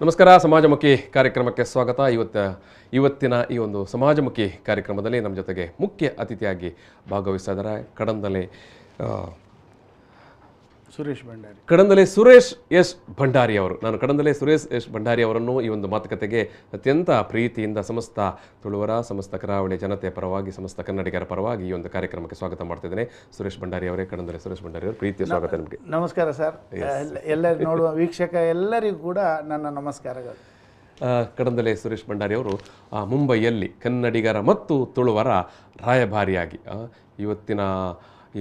ನಮಸ್ಕಾರ, ಸಮಾಜಮುಖಿ ಕಾರ್ಯಕ್ರಮಕ್ಕೆ ಸ್ವಾಗತ. ಇವತ್ತಿನ ಈ ಒಂದು ಸಮಾಜಮುಖಿ ಕಾರ್ಯಕ್ರಮದಲ್ಲಿ ನಮ್ಮ ಜೊತೆಗೆ ಮುಖ್ಯ ಅತಿಥಿಯಾಗಿ ಭಾಗವಹಿಸ್ತಾ ಇದ್ದಾರೆ ಕಡಂದಲೆ ಸುರೇಶ್ ಭಂಡಾರಿ, ಕಡಂದಲೆ ಸುರೇಶ್ ಎಸ್ ಭಂಡಾರಿ ಅವರು. ನಾನು ಕಡಂದಲೆ ಸುರೇಶ್ ಎಸ್ ಭಂಡಾರಿ ಅವರನ್ನು ಈ ಒಂದು ಮಾತುಕತೆಗೆ ಅತ್ಯಂತ ಪ್ರೀತಿಯಿಂದ ಸಮಸ್ತ ತುಳುವರ, ಸಮಸ್ತ ಕರಾವಳಿ ಜನತೆಯ ಪರವಾಗಿ, ಸಮಸ್ತ ಕನ್ನಡಿಗರ ಪರವಾಗಿ ಈ ಒಂದು ಕಾರ್ಯಕ್ರಮಕ್ಕೆ ಸ್ವಾಗತ ಮಾಡ್ತಿದ್ದೇನೆ. ಸುರೇಶ್ ಭಂಡಾರಿ ಅವರೇ, ಕಡಂದಲೆ ಸುರೇಶ್ ಭಂಡಾರಿ ಅವರು, ಪ್ರೀತಿಯ ಸ್ವಾಗತ ನಿಮಗೆ. ನಮಸ್ಕಾರ ಸರ್, ಎಲ್ಲರೂ ನೋಡುವ ವೀಕ್ಷಕ ಎಲ್ಲರಿಗೂ ಕೂಡ ನನ್ನ ನಮಸ್ಕಾರಗಳು. ಕಡಂದಲೆ ಸುರೇಶ್ ಭಂಡಾರಿ ಅವರು ಮುಂಬೈಯಲ್ಲಿ ಕನ್ನಡಿಗರ ಮತ್ತು ತುಳುವರ ರಾಯಭಾರಿಯಾಗಿ ಇವತ್ತಿನ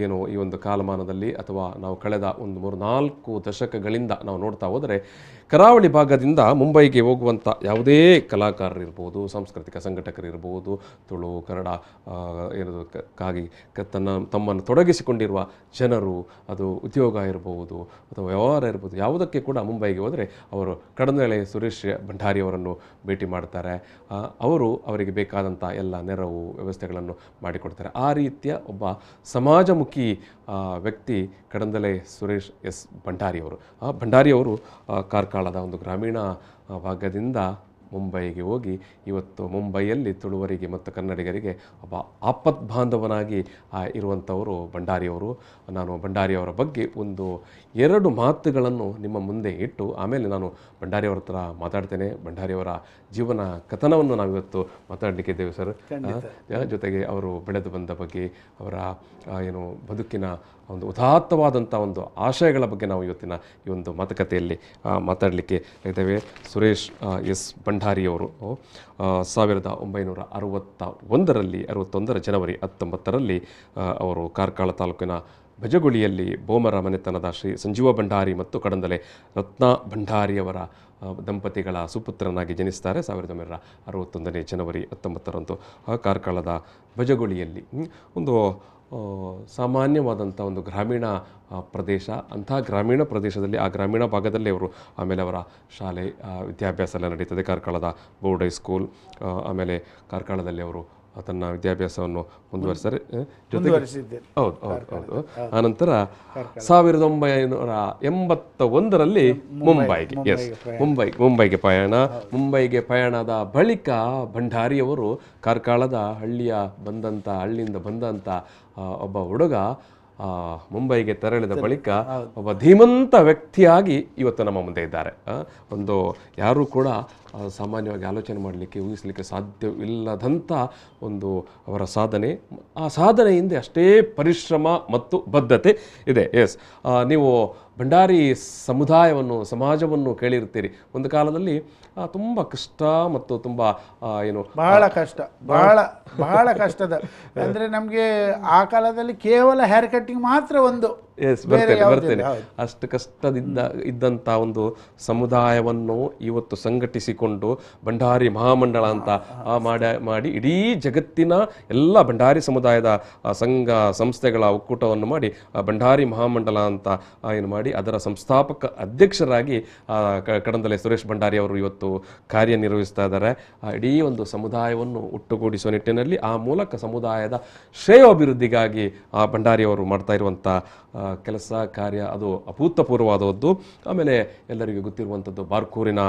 ಏನು ಈ ಒಂದು ಕಾಲಮಾನದಲ್ಲಿ ಅಥವಾ ನಾವು ಕಳೆದ ಒಂದು 3-4 ದಶಕಗಳಿಂದ ನಾವು ನೋಡ್ತಾ ಹೋದರೆ ಕರಾವಳಿ ಭಾಗದಿಂದ ಮುಂಬೈಗೆ ಹೋಗುವಂಥ ಯಾವುದೇ ಕಲಾಕಾರರಿರ್ಬೋದು, ಸಾಂಸ್ಕೃತಿಕ ಸಂಘಟಕರಿರ್ಬೋದು, ತುಳು ಕನ್ನಡ ಏನದು ಕಾಗಿ ತಮ್ಮನ್ನು ತೊಡಗಿಸಿಕೊಂಡಿರುವ ಜನರು, ಅದು ಉದ್ಯೋಗ ಇರ್ಬೋದು ಅಥವಾ ವ್ಯವಹಾರ ಇರ್ಬೋದು, ಯಾವುದಕ್ಕೆ ಕೂಡ ಮುಂಬೈಗೆ ಹೋದರೆ ಅವರು ಕಡಂದಲೆ ಸುರೇಶ್ ಭಂಡಾರಿ ಅವರನ್ನು ಭೇಟಿ ಮಾಡ್ತಾರೆ. ಅವರು ಅವರಿಗೆ ಬೇಕಾದಂಥ ಎಲ್ಲ ನೆರವು ವ್ಯವಸ್ಥೆಗಳನ್ನು ಮಾಡಿಕೊಡ್ತಾರೆ. ಆ ರೀತಿಯ ಒಬ್ಬ ಸಮಾಜಮುಖಿ ವ್ಯಕ್ತಿ ಕಡಂದಲೆ ಸುರೇಶ್ ಎಸ್ ಭಂಡಾರಿಯವರು. ಭಂಡಾರಿಯವರು ಕಾರ್ಕಳದ ಒಂದು ಗ್ರಾಮೀಣ ಭಾಗದಿಂದ ಮುಂಬೈಗೆ ಹೋಗಿ ಇವತ್ತು ಮುಂಬೈಯಲ್ಲಿ ತುಳುವರಿಗೆ ಮತ್ತು ಕನ್ನಡಿಗರಿಗೆ ಒಬ್ಬ ಆಪತ್ ಬಾಂಧವನಾಗಿ ಇರುವಂಥವರು ಭಂಡಾರಿಯವರು. ನಾನು ಭಂಡಾರಿಯವರ ಬಗ್ಗೆ ಒಂದು 2 ಮಾತುಗಳನ್ನು ನಿಮ್ಮ ಮುಂದೆ ಇಟ್ಟು ಆಮೇಲೆ ನಾನು ಭಂಡಾರಿಯವರ ಹತ್ರ ಮಾತಾಡ್ತೇನೆ. ಭಂಡಾರಿಯವರ ಜೀವನ ಕಥನವನ್ನು ನಾವಿವತ್ತು ಮಾತಾಡಲಿಕ್ಕಿದ್ದೇವೆ ಸರ್. ಜೊತೆಗೆ ಅವರು ಬೆಳೆದು ಬಂದ ಬಗ್ಗೆ, ಅವರ ಏನು ಬದುಕಿನ ಒಂದು ಉದಾತ್ತವಾದಂಥ ಒಂದು ಆಶಯಗಳ ಬಗ್ಗೆ ನಾವು ಇವತ್ತಿನ ಈ ಒಂದು ಮಾತುಕತೆಯಲ್ಲಿ ಮಾತಾಡಲಿಕ್ಕೆ ಇದ್ದೇವೆ. ಸುರೇಶ್ ಎಸ್ ಭಂಡಾರಿಯವರು 1961 ಜನವರಿ 19ರಲ್ಲಿ ಅವರು ಕಾರ್ಕಳ ತಾಲೂಕಿನ ಭಜಗುಳಿಯಲ್ಲಿ ಬೋಮರ ಮನೆತನದ ಶ್ರೀ ಸಂಜೀವ ಭಂಡಾರಿ ಮತ್ತು ಕಡಂದಲೆ ರತ್ನ ಭಂಡಾರಿಯವರ ದಂಪತಿಗಳ ಸುಪುತ್ರನಾಗಿ ಜನಿಸ್ತಾರೆ. 1961 ಜನವರಿ 19ರಂದು ಕಾರ್ಕಳದ ಭಜಗುಳಿಯಲ್ಲಿ ಒಂದು ಸಾಮಾನ್ಯವಾದಂಥ ಒಂದು ಗ್ರಾಮೀಣ ಪ್ರದೇಶ, ಅಂಥ ಗ್ರಾಮೀಣ ಪ್ರದೇಶದಲ್ಲಿ ಆ ಗ್ರಾಮೀಣ ಭಾಗದಲ್ಲಿ ಅವರು ಆಮೇಲೆ ಅವರ ಶಾಲೆ ವಿದ್ಯಾಭ್ಯಾಸ ಎಲ್ಲ ನಡೀತದೆ. ಕಾರ್ಕಳದ board high school, ಆಮೇಲೆ ಕಾರ್ಕಳದಲ್ಲಿ ಅವರು ತನ್ನ ವಿದ್ಯಾಭ್ಯಾಸವನ್ನು ಮುಂದುವರಿಸ್ತಾರೆ. ಜೊತೆಗೆ ಹೌದು ಹೌದು ಹೌದು. ಆನಂತರ 1981ರಲ್ಲಿ ಮುಂಬೈಗೆ, ಎಸ್ ಮುಂಬೈಗೆ ಪಯಣ. ಮುಂಬೈಗೆ ಪಯಣದ ಬಳಿಕ ಭಂಡಾರಿಯವರು ಕಾರ್ಕಳದ ಹಳ್ಳಿಯಿಂದ ಬಂದಂಥ ಒಬ್ಬ ಹುಡುಗ ಮುಂಬೈಗೆ ತೆರಳಿದ ಬಳಿಕ ಒಬ್ಬ ಧೀಮಂತ ವ್ಯಕ್ತಿಯಾಗಿ ಇವತ್ತು ನಮ್ಮ ಮುಂದೆ ಇದ್ದಾರೆ. ಒಂದು ಯಾರೂ ಕೂಡ ಸಾಮಾನ್ಯವಾಗಿ ಆಲೋಚನೆ ಮಾಡಲಿಕ್ಕೆ, ಊಹಿಸಲಿಕ್ಕೆ ಸಾಧ್ಯವಿಲ್ಲದಂಥ ಒಂದು ಅವರ ಸಾಧನೆ. ಆ ಸಾಧನೆ ಹಿಂದೆ ಅಷ್ಟೇ ಪರಿಶ್ರಮ ಮತ್ತು ಬದ್ಧತೆ ಇದೆ. ಎಸ್, ನೀವು ಭಂಡಾರಿ ಸಮುದಾಯವನ್ನು, ಸಮಾಜವನ್ನು ಕೇಳಿರ್ತೀರಿ. ಒಂದು ಕಾಲದಲ್ಲಿ ತುಂಬ ಕಷ್ಟ ಮತ್ತು ತುಂಬ ಏನು ಬಹಳ ಕಷ್ಟ, ಬಹಳ ಬಹಳ ಕಷ್ಟದ ಅಂದರೆ ನಮಗೆ ಆ ಕಾಲದಲ್ಲಿ ಕೇವಲ ಹೇರ್ ಕಟ್ಟಿಂಗ್ ಮಾತ್ರ ಒಂದು. ಎಸ್, ಬರ್ತೇನೆ ಬರ್ತೇನೆ. ಅಷ್ಟು ಕಷ್ಟದಿಂದ ಇದ್ದಂಥ ಒಂದು ಸಮುದಾಯವನ್ನು ಇವತ್ತು ಸಂಘಟಿಸಿಕೊಂಡು ಭಂಡಾರಿ ಮಹಾಮಂಡಳ ಅಂತ ಮಾಡಿ ಇಡೀ ಜಗತ್ತಿನ ಎಲ್ಲ ಭಂಡಾರಿ ಸಮುದಾಯದ ಸಂಘ ಸಂಸ್ಥೆಗಳ ಒಕ್ಕೂಟವನ್ನು ಮಾಡಿ ಭಂಡಾರಿ ಮಹಾಮಂಡಲ ಅಂತ ಏನು ಮಾಡಿ ಅದರ ಸಂಸ್ಥಾಪಕ ಅಧ್ಯಕ್ಷರಾಗಿ ಕಡಂದಲೆ ಸುರೇಶ್ ಭಂಡಾರಿ ಅವರು ಇವತ್ತು ಕಾರ್ಯನಿರ್ವಹಿಸ್ತಾ ಇದ್ದಾರೆ. ಇಡೀ ಒಂದು ಸಮುದಾಯವನ್ನು ಒಟ್ಟುಗೂಡಿಸುವ ನಿಟ್ಟಿನಲ್ಲಿ, ಆ ಮೂಲಕ ಸಮುದಾಯದ ಶ್ರೇಯೋಭಿವೃದ್ಧಿಗಾಗಿ ಆ ಭಂಡಾರಿ ಅವರು ಮಾಡ್ತಾ ಇರುವಂಥ ಕೆಲಸ ಕಾರ್ಯ ಅದು ಅಭೂತಪೂರ್ವವಾದದ್ದು. ಆಮೇಲೆ ಎಲ್ಲರಿಗೂ ಗೊತ್ತಿರುವಂಥದ್ದು ಬಾರ್ಕೂರಿನ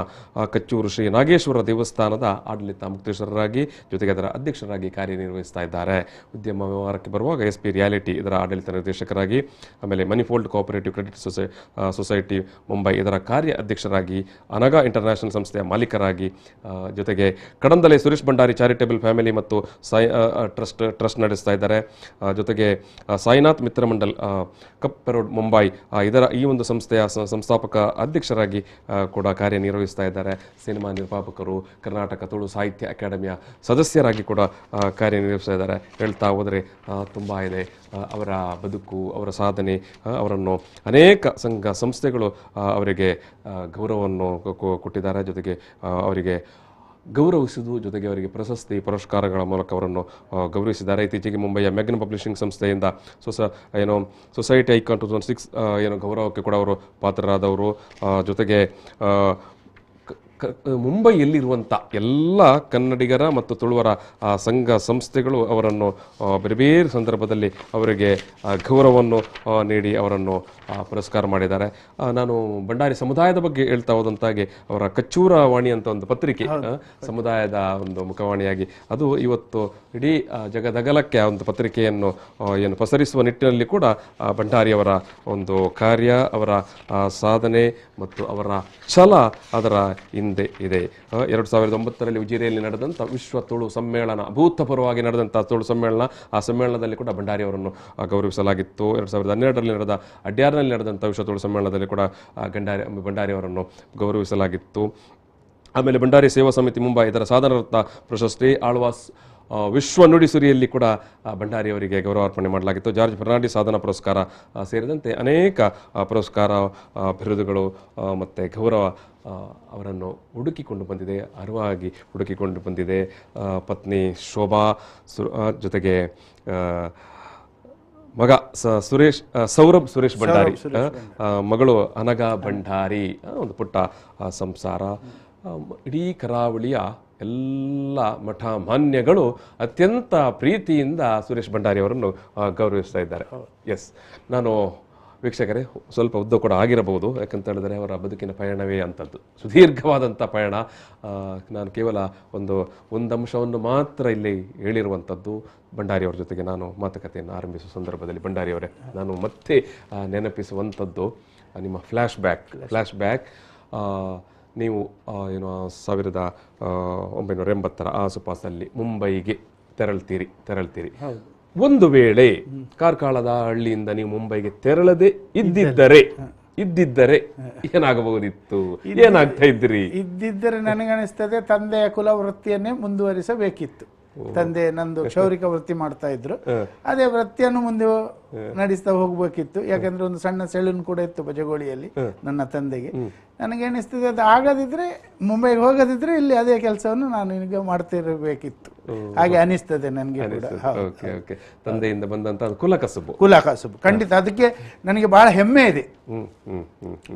ಕಚ್ಚೂರು ಶ್ರೀ ನಾಗೇಶ್ವರ ದೇವಸ್ಥಾನದ ಆಡಳಿತ ಮುಕ್ತೇಶ್ವರರಾಗಿ ಜೊತೆಗೆ ಅದರ ಅಧ್ಯಕ್ಷರಾಗಿ ಕಾರ್ಯನಿರ್ವಹಿಸ್ತಾ ಇದ್ದಾರೆ. ಉದ್ಯಮ ವ್ಯವಹಾರಕ್ಕೆ ಬರುವಾಗ S P reality ಇದರ ಆಡಳಿತ ನಿರ್ದೇಶಕರಾಗಿ, ಆಮೇಲೆ Manifold cooperative credit society Mumbai ಇದರ ಕಾರ್ಯ ಅಧ್ಯಕ್ಷರಾಗಿ, ಅನಗಾ ಇಂಟರ್ನ್ಯಾಷನಲ್ ಸಂಸ್ಥೆಯ ಮಾಲೀಕರಾಗಿ, ಜೊತೆಗೆ ಕಡಂದಲೆ ಸುರೇಶ್ ಭಂಡಾರಿ ಚಾರಿಟೇಬಲ್ ಫ್ಯಾಮಿಲಿ ಮತ್ತು ಟ್ರಸ್ಟ್ ನಡೆಸ್ತಾ ಇದ್ದಾರೆ. ಜೊತೆಗೆ ಸಾಯಿನಾಥ್ ಮಿತ್ರ ಮಂಡಲ್ ಕಪ್ ರೋಡ್ ಮುಂಬೈ ಇದರ ಈ ಒಂದು ಸಂಸ್ಥೆಯ ಸಂಸ್ಥಾಪಕ ಅಧ್ಯಕ್ಷರಾಗಿ ಕೂಡ ಕಾರ್ಯನಿರ್ವಹಿಸ್ತಾ ಇದ್ದಾರೆ. ಸಿನಿಮಾ ನಿರ್ಮಾಪಕರು, ಕರ್ನಾಟಕ ತುಳು ಸಾಹಿತ್ಯ ಅಕಾಡೆಮಿಯ ಸದಸ್ಯರಾಗಿ ಕೂಡ ಕಾರ್ಯನಿರ್ವಹಿಸ್ತಾ ಇದ್ದಾರೆ. ಹೇಳ್ತಾ ಹೋದರೆ ತುಂಬ ಇದೆ ಅವರ ಬದುಕು, ಅವರ ಸಾಧನೆ. ಅವರನ್ನು ಅನೇಕ ಸಂಘ ಸಂಸ್ಥೆಗಳು ಅವರಿಗೆ ಗೌರವವನ್ನು ಕೊಟ್ಟಿದ್ದಾರೆ. ಜೊತೆಗೆ ಅವರಿಗೆ ಗೌರವಿಸುವುದು, ಜೊತೆಗೆ ಅವರಿಗೆ ಪ್ರಶಸ್ತಿ ಪುರಸ್ಕಾರಗಳ ಮೂಲಕ ಅವರನ್ನು ಗೌರವಿಸಿದ್ದಾರೆ. ಇತ್ತೀಚೆಗೆ ಮುಂಬೈಯ ಮ್ಯಾಗ್ನ ಪಬ್ಲಿಷಿಂಗ್ ಸಂಸ್ಥೆಯಿಂದ ಸೊಸೈಟಿ ಐಕಾನ್ 2006 ಏನು ಗೌರವಕ್ಕೆ ಕೂಡ ಅವರು ಪಾತ್ರರಾದವರು. ಜೊತೆಗೆ ಮುಂಬೈಯಲ್ಲಿರುವಂಥ ಎಲ್ಲ ಕನ್ನಡಿಗರ ಮತ್ತು ತುಳುವರ ಸಂಘ ಸಂಸ್ಥೆಗಳು ಅವರನ್ನು ಬೇರೆ ಬೇರೆ ಸಂದರ್ಭದಲ್ಲಿ ಅವರಿಗೆ ಗೌರವವನ್ನು ನೀಡಿ ಅವರನ್ನು ಪುರಸ್ಕಾರ ಮಾಡಿದ್ದಾರೆ. ನಾನು ಭಂಡಾರಿ ಸಮುದಾಯದ ಬಗ್ಗೆ ಹೇಳ್ತಾ ಹೋದಂತಾಗೆ ಅವರ ಕಚ್ಚೂರ ವಾಣಿ ಅಂತ ಒಂದು ಪತ್ರಿಕೆ, ಸಮುದಾಯದ ಒಂದು ಮುಖವಾಣಿಯಾಗಿ ಅದು ಇವತ್ತು ಇಡೀ ಜಗದಗಲಕ್ಕೆ ಆ ಒಂದು ಪತ್ರಿಕೆಯನ್ನು ಏನು ಪಸರಿಸುವ ನಿಟ್ಟಿನಲ್ಲಿ ಕೂಡ ಭಂಡಾರಿಯವರ ಒಂದು ಕಾರ್ಯ, ಅವರ ಸಾಧನೆ ಮತ್ತು ಅವರ ಛಲ ಅದರ ಹಿಂದೆ ಇದೆ. 2009ರಲ್ಲಿ ಉಜಿರೆಯಲ್ಲಿ ನಡೆದಂಥ ವಿಶ್ವ ತುಳು ಸಮ್ಮೇಳನ, ಅಭೂತಪೂರ್ವವಾಗಿ ನಡೆದಂಥ ತುಳು ಸಮ್ಮೇಳನ, ಆ ಸಮ್ಮೇಳನದಲ್ಲಿ ಕೂಡ ಭಂಡಾರಿ ಅವರನ್ನು ಗೌರವಿಸಲಾಗಿತ್ತು. 2012ರಲ್ಲಿ ನಡೆದ ಅಡ್ಯಾರ್ನಲ್ಲಿ ನಡೆದಂಥ ವಿಶ್ವ ತುಳು ಸಮ್ಮೇಳನದಲ್ಲಿ ಕೂಡ ಭಂಡಾರಿ ಅವರನ್ನು ಗೌರವಿಸಲಾಗಿತ್ತು. ಆಮೇಲೆ ಭಂಡಾರಿ ಸೇವಾ ಸಮಿತಿ ಮುಂಬೈ ಇದರ ಸಾಧನರತ್ನ ಪ್ರಶಸ್ತಿ, ಆಳ್ವಾಸ್ ವಿಶ್ವ ನುಡಿಸುರಿಯಲ್ಲಿ ಕೂಡ ಭಂಡಾರಿ ಅವರಿಗೆ ಗೌರವಾರ್ಪಣೆ ಮಾಡಲಾಗಿತ್ತು. ಜಾರ್ಜ್ ಫರ್ನಾಂಡಿಸ್ ಸಾಧನಾ ಪುರಸ್ಕಾರ ಸೇರಿದಂತೆ ಅನೇಕ ಪುರಸ್ಕಾರ, ಬಿರುದುಗಳು ಮತ್ತು ಗೌರವ ಅವರನ್ನು ಹುಡುಕಿಕೊಂಡು ಬಂದಿದೆ, ಅರ್ಹವಾಗಿ ಹುಡುಕಿಕೊಂಡು ಬಂದಿದೆ. ಪತ್ನಿ ಶೋಭಾ ಜೊತೆಗೆ ಮಗ ಸುರೇಶ್, ಸೌರಭ್ ಸುರೇಶ್ ಭಂಡಾರಿ, ಮಗಳು ಅನಘಾ ಭಂಡಾರಿ, ಒಂದು ಪುಟ್ಟ ಸಂಸಾರ. ಇಡೀ ಕರಾವಳಿಯ ಎಲ್ಲ ಮಠ ಮಾನ್ಯಗಳು ಅತ್ಯಂತ ಪ್ರೀತಿಯಿಂದ ಸುರೇಶ್ ಭಂಡಾರಿ ಅವರನ್ನು ಗೌರವಿಸ್ತಾ ಇದ್ದಾರೆ. ಎಸ್, ನಾನು ವೀಕ್ಷಕರೇ ಸ್ವಲ್ಪ ಉದ್ದ ಕೂಡ ಆಗಿರಬಹುದು, ಯಾಕಂತ ಹೇಳಿದರೆ ಅವರ ಬದುಕಿನ ಪಯಣವೇ ಅಂಥದ್ದು, ಸುದೀರ್ಘವಾದಂಥ ಪಯಣ. ನಾನು ಕೇವಲ ಒಂದು ಅಂಶವನ್ನು ಮಾತ್ರ ಇಲ್ಲಿ ಹೇಳಿರುವಂಥದ್ದು. ಭಂಡಾರಿಯವರ ಜೊತೆಗೆ ನಾನು ಮಾತುಕತೆಯನ್ನು ಆರಂಭಿಸುವ ಸಂದರ್ಭದಲ್ಲಿ ಭಂಡಾರಿಯವರೇ, ನಾನು ಮತ್ತೆ ನೆನಪಿಸುವಂಥದ್ದು ನಿಮ್ಮ ಫ್ಲ್ಯಾಶ್ ಬ್ಯಾಕ್. ನೀವು ಏನು 1980ರ ಆಸುಪಾಸಲ್ಲಿ ಮುಂಬೈಗೆ ತೆರಳ್ತೀರಿ. ಒಂದು ವೇಳೆ ಕಾರ್ಕಳದ ಹಳ್ಳಿಯಿಂದ ನೀವು ಮುಂಬೈಗೆ ತೆರಳದೆ ಇದ್ದಿದ್ದರೆ ಏನಾಗಬಹುದಿತ್ತು, ಏನಾಗ್ತಾ ಇದ್ರಿ? ಇದ್ದಿದ್ದರೆ ನನಗನಿಸ್ತದೆ ತಂದೆಯ ಕುಲ ವೃತ್ತಿಯನ್ನೇ ಮುಂದುವರಿಸಬೇಕಿತ್ತು. ತಂದೆ ನಂದು ಕ್ಷೌರಿಕ ವೃತ್ತಿ ಮಾಡ್ತಾ ಇದ್ರು, ಅದೇ ವೃತ್ತಿಯನ್ನು ಮುಂದೆ ನಡೆಸ್ತಾ ಹೋಗ್ಬೇಕಿತ್ತು. ಯಾಕಂದ್ರೆ ಒಂದು ಸಣ್ಣ ಸೆಲೂನ್ ಕೂಡ ಇತ್ತು ಬಜಗೋಳಿಯಲ್ಲಿ ನನ್ನ ತಂದೆಗೆ. ನನಗೆ ಅನಿಸ್ತದೆ ಅದು ಆಗದಿದ್ರೆ, ಮುಂಬೈಗೆ ಹೋಗದಿದ್ರೆ ಇಲ್ಲಿ ಅದೇ ಕೆಲಸವನ್ನು ನಾನು ಈಗ ಮಾಡ್ತಿರಬೇಕಿತ್ತು, ಹಾಗೆ ಅನಿಸ್ತದೆ ನನಗೆ ಕೂಡ. ತಂದೆಯಿಂದ ಬಂದಂತ ಕುಲಕಸುಬು, ಕುಲಕಸುಬು ಖಂಡಿತ ಅದಕ್ಕೆ ನನಗೆ ಬಹಳ ಹೆಮ್ಮೆ ಇದೆ.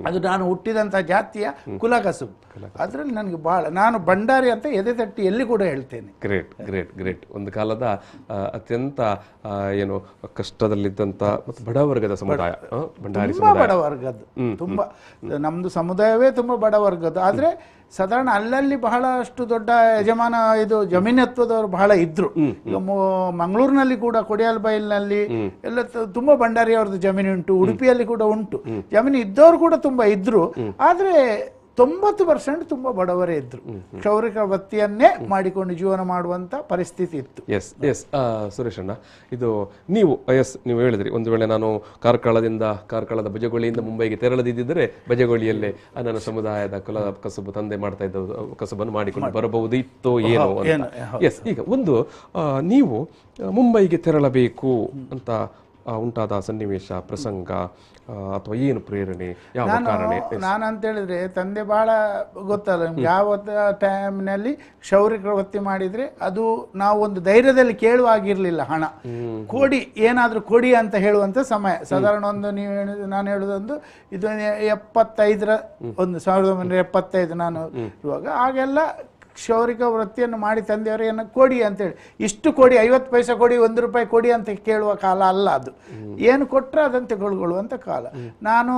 ಅದು ನಾನು ಹುಟ್ಟಿದಂಥ ಜಾತಿಯ ಕುಲಕಸುಬು, ಅದರಲ್ಲಿ ನನಗೆ ಬಹಳ, ನಾನು ಭಂಡಾರಿ ಅಂತ ಎದೆ ತಟ್ಟಿ ಎಲ್ಲಿ ಕೂಡ ಹೇಳ್ತೇನೆ. Great great great. ಒಂದು ಕಾಲದ ಅತ್ಯಂತ ಏನು ಕಷ್ಟದಲ್ಲಿದ್ದಂಥ ಮತ್ತು ಬಡವರ್ಗದ ಸಮುದಾಯ ಭಂಡಾರಿ, ತುಂಬಾ ಬಡವರ್ಗದ್ದು, ತುಂಬಾ ನಮ್ದು ಸಮುದಾಯವೇ ತುಂಬಾ ಬಡವರ್ಗದ್ದು. ಆದ್ರೆ ಸಾಧಾರಣ ಅಲ್ಲಲ್ಲಿ ಬಹಳಷ್ಟು ದೊಡ್ಡ ಯಜಮಾನ ಇದು ಜಮೀನತ್ವದವರು ಬಹಳ ಇದ್ರು. ಈಗ ಮಂಗಳೂರಿನಲ್ಲಿ ಕೂಡ ಕೊಡಿಯಾಲ್ಬೈಲ್ನಲ್ಲಿ ಎಲ್ಲ ತುಂಬಾ ಭಂಡಾರಿ ಅವ್ರದ್ದು ಜಮೀನು ಉಂಟು, ಉಡುಪಿಯಲ್ಲಿ ಕೂಡ ಉಂಟು ಜಮೀನು ಇದ್ದವರು ಕೂಡ ತುಂಬಾ ಇದ್ರು. ಆದ್ರೆ 90% ತುಂಬಾ ಬಡವರೇ ಇದ್ರು, ಕ್ಷೌರಿಕ ವೃತ್ತಿಯನ್ನೇ ಮಾಡಿಕೊಂಡು ಜೀವನ ಮಾಡುವಂತ ಪರಿಸ್ಥಿತಿ ಇತ್ತು. ಎಸ್ ಎಸ್ ಸುರೇಶ್ ಅಣ್ಣ, ಇದು ನೀವು ಎಸ್ ನೀವು ಹೇಳಿದ್ರಿ, ಒಂದು ವೇಳೆ ನಾನು ಕಾರ್ಕಳದ ಬಜಗೋಳಿಯಿಂದ ಮುಂಬೈಗೆ ತೆರಳದಿದ್ದರೆ ಬಜಗೋಳಿಯಲ್ಲೇ ನನ್ನ ಸಮುದಾಯದ ಕುಲ ಕಸುಬು ತಂದೆ ಮಾಡ್ತಾ ಇದ್ದ ಕಸುಬನ್ನು ಮಾಡಿಕೊಂಡು ಬರಬಹುದಿತ್ತೋ ಏನೋ ಅಂತ. ಎಸ್, ಈಗ ಒಂದು ನೀವು ಮುಂಬೈಗೆ ತೆರಳಬೇಕು ಅಂತ ಉಂಟಾದ ಸನ್ನಿವೇಶ, ಪ್ರಸಂಗ ಅಥವಾ ಏನು ಪ್ರೇರಣೆ, ಯಾವ ಕಾರಣ? ನಾನು ಅಂತ ಹೇಳಿದ್ರೆ ತಂದೆ ಬಹಳ ಗೊತ್ತಲ್ಲ ನಿಮ್ಗೆ, ಯಾವ ಟೈಮ್ನಲ್ಲಿ ಕ್ಷೌರಿಕ ವೃತ್ತಿ ಮಾಡಿದ್ರೆ ಅದು ನಾವು ಒಂದು ಧೈರ್ಯದಲ್ಲಿ ಕೇಳುವಾಗಿರ್ಲಿಲ್ಲ, ಹಣ ಕೊಡಿ ಏನಾದರೂ ಕೊಡಿ ಅಂತ ಹೇಳುವಂಥ ಸಮಯ. ಸಾಧಾರಣ ಒಂದು ನೀವು ಹೇಳಿದ ನಾನು ಹೇಳುವುದೊಂದು ಇದು 75ರ ಒಂದು 1975 ನಾನು ಇರುವಾಗ ಆಗೆಲ್ಲ ಕ್ಷೌರಿಕ ವೃತ್ತಿಯನ್ನು ಮಾಡಿ ತಂದೆಯವರಿಗೆ ಕೊಡಿ ಅಂತೇಳಿ, ಇಷ್ಟು ಕೊಡಿ, 50 ಪೈಸೆ ಕೊಡಿ, 1 ರೂಪಾಯಿ ಕೊಡಿ ಅಂತ ಕೇಳುವ ಕಾಲ ಅಲ್ಲ ಅದು. ಏನು ಕೊಟ್ಟರೆ ಅದನ್ನು ತೆಗೊಳ್ಕೊಳ್ಳುವಂಥ ಕಾಲ. ನಾನು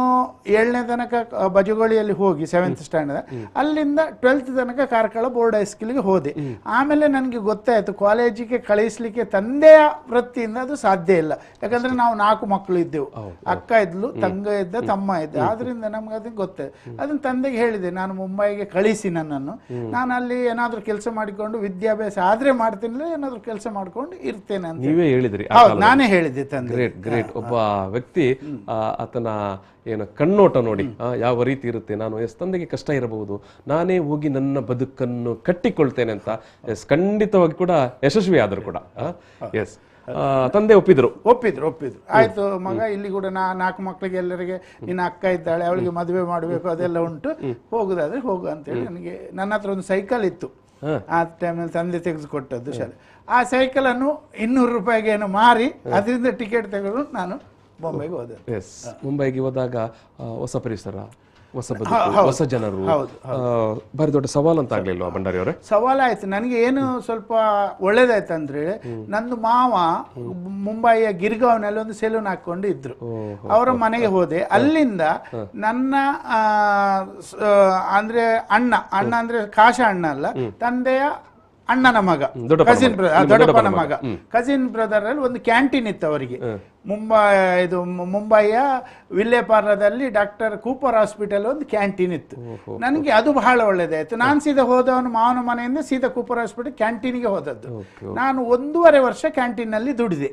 7ನೇ ತನಕ ಬಜಗೋಳಿಯಲ್ಲಿ ಹೋಗಿ 7th standard, ಅಲ್ಲಿಂದ 12th ತನಕ ಕಾರ್ಕಳ ಬೋರ್ಡ್ ಹೈಸ್ಕೂಲಿಗೆ ಹೋದೆ. ಆಮೇಲೆ ನನಗೆ ಗೊತ್ತಾಯಿತು ಕಾಲೇಜಿಗೆ ಕಳಿಸ್ಲಿಕ್ಕೆ ತಂದೆಯ ವೃತ್ತಿಯಿಂದ ಅದು ಸಾಧ್ಯ ಇಲ್ಲ. ಯಾಕಂದರೆ ನಾವು 4 ಮಕ್ಕಳು ಇದ್ದೆವು, ಅಕ್ಕ ಇದ್ಲು, ತಂಗ ಇದ್ದ, ತಮ್ಮ ಇದ್ದ. ಆದ್ರಿಂದ ನಮ್ಗೆ ಅದಕ್ಕೆ ಗೊತ್ತಾಯ್ತು. ಅದನ್ನು ತಂದೆಗೆ ಹೇಳಿದೆ, ನಾನು ಮುಂಬೈಗೆ ಕಳಿಸಿ ನನ್ನನ್ನು, ನಾನು ಅಲ್ಲಿ ಏನಾದ್ರೂ ಕೆಲಸ ಮಾಡಿಕೊಂಡು ವಿದ್ಯಾಭ್ಯಾಸ ಆದ್ರೆ ಮಾಡ್ತೀನಿ, ಏನಾದ್ರೂ ಕೆಲಸ ಮಾಡ್ಕೊಂಡು ಇರ್ತೇನೆ ಅಂತ ನೀವೇ ಹೇಳಿದ್ರಿ? ಹೌದು, ನಾನೇ ಹೇಳಿದ್ದೆ ತಂದೆ. Great great. ಒಬ್ಬ ವ್ಯಕ್ತಿ ಆತನ ಏನು ಕಣ್ಣೋಟ ನೋಡಿ ಯಾವ ರೀತಿ ಇರುತ್ತೆ, ನಾನು ಎಸ್ ತಂದೆಗೆ ಕಷ್ಟ ಇರಬಹುದು, ನಾನೇ ಹೋಗಿ ನನ್ನ ಬದುಕನ್ನು ಕಟ್ಟಿಕೊಳ್ತೇನೆ ಅಂತ ಎಸ್ ಖಂಡಿತವಾಗಿ ಕೂಡ ಯಶಸ್ವಿ ಆದ್ರು ಕೂಡ. ಎಸ್, ತಂದೆ ಒಪ್ಪಿದ್ರು? ಒಪ್ಪಿದ್ರು. ಆಯ್ತು ಮಗ, ಇಲ್ಲಿ ಕೂಡ 4 ಮಕ್ಕಳಿಗೆ ಎಲ್ಲರಿಗೆ, ನಿನ್ನ ಅಕ್ಕ ಇದ್ದಾಳೆ, ಅವಳಿಗೆ ಮದುವೆ ಮಾಡಬೇಕು, ಅದೆಲ್ಲ ಉಂಟು, ಹೋಗುದಾದ್ರೆ ಹೋಗು ಅಂತೇಳಿ ನನಗೆ, ನನ್ನ ಹತ್ರ ಒಂದು ಸೈಕಲ್ ಇತ್ತು ಆ ಟೈಮಲ್ಲಿ ತಂದೆ ತೆಗೆದುಕೊಟ್ಟದ್ದು ಶಾಲೆ. ಆ ಸೈಕಲನ್ನು 200 ರೂಪಾಯಿಗೆ ಏನೋ ಮಾರಿ ಅದರಿಂದ ಟಿಕೆಟ್ ತೆಗೆದು ನಾನು ಬೊಂಬೆಗೆ ಹೋದೆ. ಎಸ್, ಮುಂಬೈಗೆ ಹೋದಾಗ ಹೊಸ ಪರಿಸರ, ಹೊಸ ಬದುಕು, ಹೊಸ ಜನರು, ಭಾರಿ ದೊಡ್ಡ ಸವಾಲು ಅಂತ ಆಗ್ಲಿಲ್ವಾ ಭಂಡಾರಿ ಅವರೇ? ಸವಾಲಾಯ್ತು ನನಗೆ. ಏನು ಸ್ವಲ್ಪ ಒಳ್ಳೇದಾಯ್ತು ಅಂದ್ರೆ, ನಂದು ಮಾವ ಮುಂಬೈಯ ಗಿರ್ಗಾವ್ನಲ್ಲಿ ಒಂದು ಸೆಲೂನ್ ಹಾಕೊಂಡು ಇದ್ರು. ಅವರ ಮನೆಗೆ ಹೋದೆ. ಅಲ್ಲಿಂದ ನನ್ನ ಅಂದ್ರೆ ಅಣ್ಣ, ಅಣ್ಣ ಅಂದ್ರೆ ಕಾಶ ಅಣ್ಣ ಅಲ್ಲ, ತಂದೆಯ ಅಣ್ಣನ ಮಗ, ಕಸಿನ್ ಬ್ರದರ್, ದೊಡ್ಡಪ್ಪನ ಮಗ, ಕಸಿನ್ ಬ್ರದರ್ ಅಲ್ಲಿ ಒಂದು ಕ್ಯಾಂಟೀನ್ ಇತ್ತು ಅವರಿಗೆ. ಮುಂಬೈ, ಇದು ಮುಂಬೈಯ ವಿಲ್ಲೆಪಾರ್ಲದಲ್ಲಿ doctor Cooper hospital ಒಂದು ಕ್ಯಾಂಟೀನ್ ಇತ್ತು. ನನಗೆ ಅದು ಬಹಳ ಒಳ್ಳೇದಾಯ್ತು. ನಾನು ಸೀದಾ ಹೋದವನು ಮಾವನ ಮನೆಯಿಂದ ಸೀದಾ ಕೂಪರ್ ಹಾಸ್ಪಿಟಲ್ ಕ್ಯಾಂಟೀನ್ಗೆ ಹೋದದ್ದು. ನಾನು 1.5 ವರ್ಷ ಕ್ಯಾಂಟೀನಲ್ಲಿ ದುಡಿದೆ.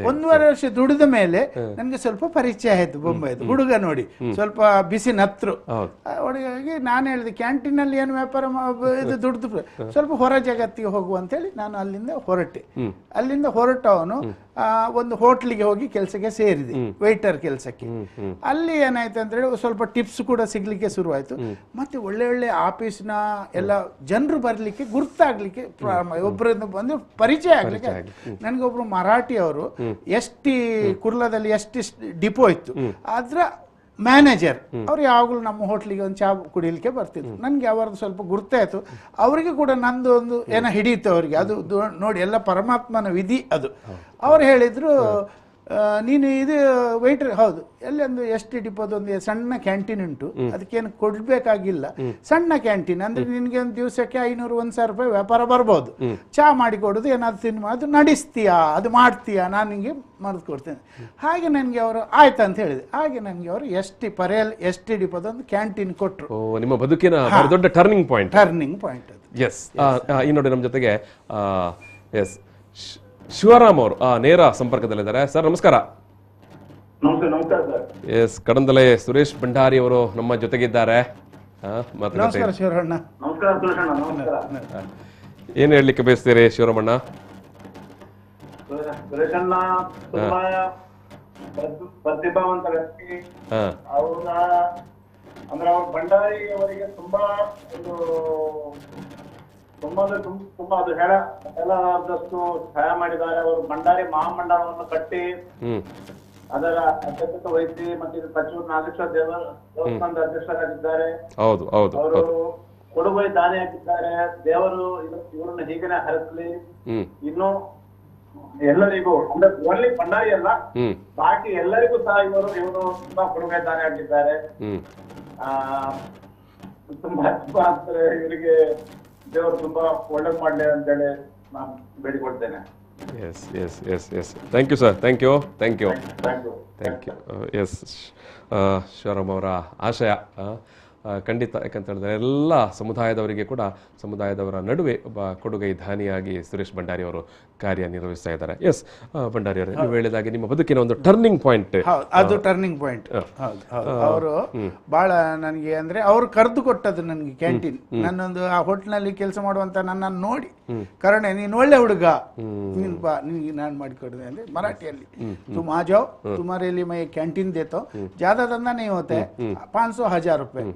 1.5 ವರ್ಷ ದುಡಿದ ಮೇಲೆ ನನಗೆ ಸ್ವಲ್ಪ ಪರಿಚಯ ಆಯ್ತು ಬೊಂಬೈದು ಹುಡುಗ ನೋಡಿ, ಸ್ವಲ್ಪ ಬಿಸಿ ನತ್ರು ಹುಡುಗಾಗಿ. ನಾನು ಹೇಳಿದೆ ಕ್ಯಾಂಟೀನಲ್ಲಿ ಏನು ವ್ಯಾಪಾರ ಇದು ದುಡ್ದು ಸ್ವಲ್ಪ ಹೊರ ಜಗತ್ತಿಗೆ ಹೋಗುವ ಅಂತೇಳಿ ನಾನು ಅಲ್ಲಿಂದ ಹೊರಟೆ. ಅಲ್ಲಿಂದ ಹೊರಟವನು ಒಂದು ಹೋಟ್ಲಿಗೆ ಹೋಗಿ ಕೆಲಸಕ್ಕೆ ಸೇರಿದೆ, ವೇಟರ್ ಕೆಲಸಕ್ಕೆ. ಅಲ್ಲಿ ಏನಾಯ್ತು ಅಂತ ಹೇಳಿ ಸ್ವಲ್ಪ ಟಿಪ್ಸ್ ಕೂಡ ಸಿಗ್ಲಿಕ್ಕೆ ಶುರುವಾಯಿತು. ಮತ್ತೆ ಒಳ್ಳೆ ಒಳ್ಳೆ ಆಫೀಸ್ನ ಎಲ್ಲ ಜನರು ಬರಲಿಕ್ಕೆ, ಗುರ್ತಾಗ್ಲಿಕ್ಕೆ ಪ್ರಾರಂಭ, ಒಬ್ಬರಿಂದ ಬಂದು ಪರಿಚಯ ಆಗ್ಲಿಕ್ಕೆ. ನನಗೊಬ್ರು ಮರಾಠಿಯವರು, ಎಸ್ ಟಿ ಕುರ್ಲಾದಲ್ಲಿ S T depot ಇತ್ತು, ಅದರ ಮ್ಯಾನೇಜರ್ ಅವ್ರು ಯಾವಾಗಲೂ ನಮ್ಮ ಹೋಟ್ಲಿಗೆ ಒಂದು ಚಾ ಕುಡಿಯಲಿಕ್ಕೆ ಬರ್ತಿದ್ರು. ನನಗೆ ಅವರದ್ದು ಸ್ವಲ್ಪ ಗುರ್ತಾಯಿತು, ಅವರಿಗೆ ಕೂಡ ನಂದು ಒಂದು ಏನೋ ಹಿಡಿಯಿತು ಅವರಿಗೆ. ಅದು ನೋಡಿ ಎಲ್ಲ ಪರಮಾತ್ಮನ ವಿಧಿ ಅದು. ಅವ್ರು ಹೇಳಿದರು, ನೀನು ಇದು ವೇಟರ್, ಹೌದು, ಎಲ್ಲಿ ಒಂದು ಎಸ್ ಟಿ ಡಿಪೋದೊಂದು ಸಣ್ಣ ಕ್ಯಾಂಟೀನ್ ಉಂಟು, ಅದಕ್ಕೇನು ಕೊಡಬೇಕಾಗಿಲ್ಲ, ಸಣ್ಣ ಕ್ಯಾಂಟೀನ್ ಅಂದರೆ ನಿನಗೆ ಒಂದು ದಿವಸಕ್ಕೆ 500-1000 ರೂಪಾಯಿ ವ್ಯಾಪಾರ ಬರ್ಬೋದು, ಚಾ ಮಾಡಿ ಕೊಡೋದು, ಏನಾದ್ರು ತಿನ್ನುವ, ಅದು ನಡೆಸ್ತೀಯಾ, ಅದು ಮಾಡ್ತೀಯಾ, ನಾನು ನಿನಗೆ ಮಾಡಿದು ಕೊಡ್ತೇನೆ. ಹಾಗೆ ನನಗೆ ಅವರು ಆಯ್ತು ಅಂತ ಹೇಳಿದೆ. ಹಾಗೆ ನನಗೆ ಅವರು S T Parel S T ಡಿಪೋದೊಂದು canteen ಕೊಟ್ಟರು. ನಿಮ್ಮ ಬದುಕಿನ ದೊಡ್ಡ turning point, turning point ಅದು. ಎಸ್, ಈ ನೋಡಿ ನಮ್ಮ ಜೊತೆಗೆ ಎಸ್ ಶಿವರಾಮ್ ಅವರು ನೇರ ಸಂಪರ್ಕದಲ್ಲಿದ್ದಾರೆ. ಸರ್ ನಮಸ್ಕಾರ. ನಮಸ್ಕಾರ ಸರ್. ಎಸ್, ಕಡಂದಲೆ ಸುರೇಶ್ ಭಂಡಾರಿ ಅವರು ನಮ್ಮ ಜೊತೆಗಿದ್ದಾರೆ. ನಮಸ್ಕಾರ ಶಿವರಣ್ಣ. ನಮಸ್ಕಾರ ಸುರೇಶಣ್ಣ, ನಮಸ್ಕಾರ. ಏನ್ ಹೇಳಲಿಕ್ಕೆ ಬಯಸ್ತೀರಿ ಶಿವರಾಮಣ್ಣ? ಸುರೇಶಣ್ಣ ತುಂಬಾ ಪ್ರತಿಭಾವಂತ ವ್ಯಕ್ತಿ. ಅವರ ಅಂದ್ರೆ ಅವ್ರ ಭಂಡಾರಿ ಅವರಿಗೆ ತುಂಬಾ ಒಂದು ತುಂಬಾ ಅಂದ್ರೆ ತುಂಬಾ ಅದು ಹೇಳಲಾರ್ದಷ್ಟು ಸಹಾಯ ಮಾಡಿದ್ದಾರೆ. ಅವರು ಭಂಡಾರಿ ಮಹಾಮಂಡಲವನ್ನು ಕಟ್ಟಿ ಅದರ ಅಧ್ಯಕ್ಷತೆ ವಹಿಸಿ ಮತ್ತೆ ಇದು ಪಚ್ಚೂರು ನಾಗೇಶ್ವರ ದೇವಸ್ಥಾನದ ಅಧ್ಯಕ್ಷರಾಗಿದ್ದಾರೆ. ಅವರು ಕೊಡುಗೈ ದಾನಿ ಆಗಿದ್ದಾರೆ. ದೇವರು ಇವರನ್ನು ಹೀಗೇನೆ ಹರಸಲಿ. ಇನ್ನು ಎಲ್ಲರಿಗೂ ಅಂದ್ರೆ ಓನ್ಲಿ ಭಂಡಾರಿ ಅಲ್ಲ, ಬಾಕಿ ಎಲ್ಲರಿಗೂ ಸಹ ಇವರು ತುಂಬಾ ಕೊಡುಗೈ ದಾನಿ ಆಗಿದ್ದಾರೆ. ತುಂಬಾ ತುಂಬಾ ಅಂದ್ರೆ ಇವರಿಗೆ ದೇವರು ತುಂಬಾ ಒಳ್ಳೇದು ಮಾಡ್ಲಿ ಅಂತೇಳಿ ನಾನು ಬೇಡಿಕೊಳ್ತೇನೆ. Yes yes yes yes, thank you sir, thank you, thank you, thank you. Yes, Shivaram ಅವರ ಆಶಯ ಖಂಡಿತ, ಯಾಕಂತ ಹೇಳಿದ್ರೆ ಎಲ್ಲ ಸಮುದಾಯದವರಿಗೆ ಕೂಡ ಸಮುದಾಯದವರ ನಡುವೆ ಒಬ್ಬ ಕೊಡುಗೈ ದಾನಿಯಾಗಿ ಸುರೇಶ್ ಭಂಡಾರಿ ಅವರು ಕಾರ್ಯನಿರ್ವಹಿಸ್ತಾ ಇದ್ದಾರೆ. ಎಸ್ ಭಂಡಾರಿ ಅವರು, ನೀವು ಹೇಳಿದಾಗೆ ನಿಮ್ಮ ಬದುಕಿನ ಒಂದು ಟರ್ನಿಂಗ್ ಪಾಯಿಂಟ್ ಅದು, ಟರ್ನಿಂಗ್ ಪಾಯಿಂಟ್. ಅವರು ಬಹಳ ನನಗೆ ಅಂದ್ರೆ ಅವರು ಕರೆದು ಕೊಟ್ಟದ್ದು ನನಗೆ ಕ್ಯಾಂಟೀನ್. ನನ್ನೊಂದು ಆ ಹೋಟ್ಲ್ನಲ್ಲಿ ಕೆಲಸ ಮಾಡುವಂತ ನನ್ನನ್ನು ನೋಡಿ, ಕರುಣೆ, ನೀನು ಒಳ್ಳೆ ಹುಡುಗ, ನೀನು ಬಾ, ನಿನಗೆ ನಾನು ಮಾಡಿಕೊಡಿದೆ ಅಂದ್ರೆ ಮರಾಠಿಯಲ್ಲಿ, ತುಮ್ ಆ ಜಾವ್, ತುಮಾರೇಲಿ ಮೈ ಕ್ಯಾಂಟೀನ್ ದೇತೋ, ಜಾದಾ ದಂದ ನೀ ಹೋತೆ, 500-1000 ರೂಪಾಯಿ.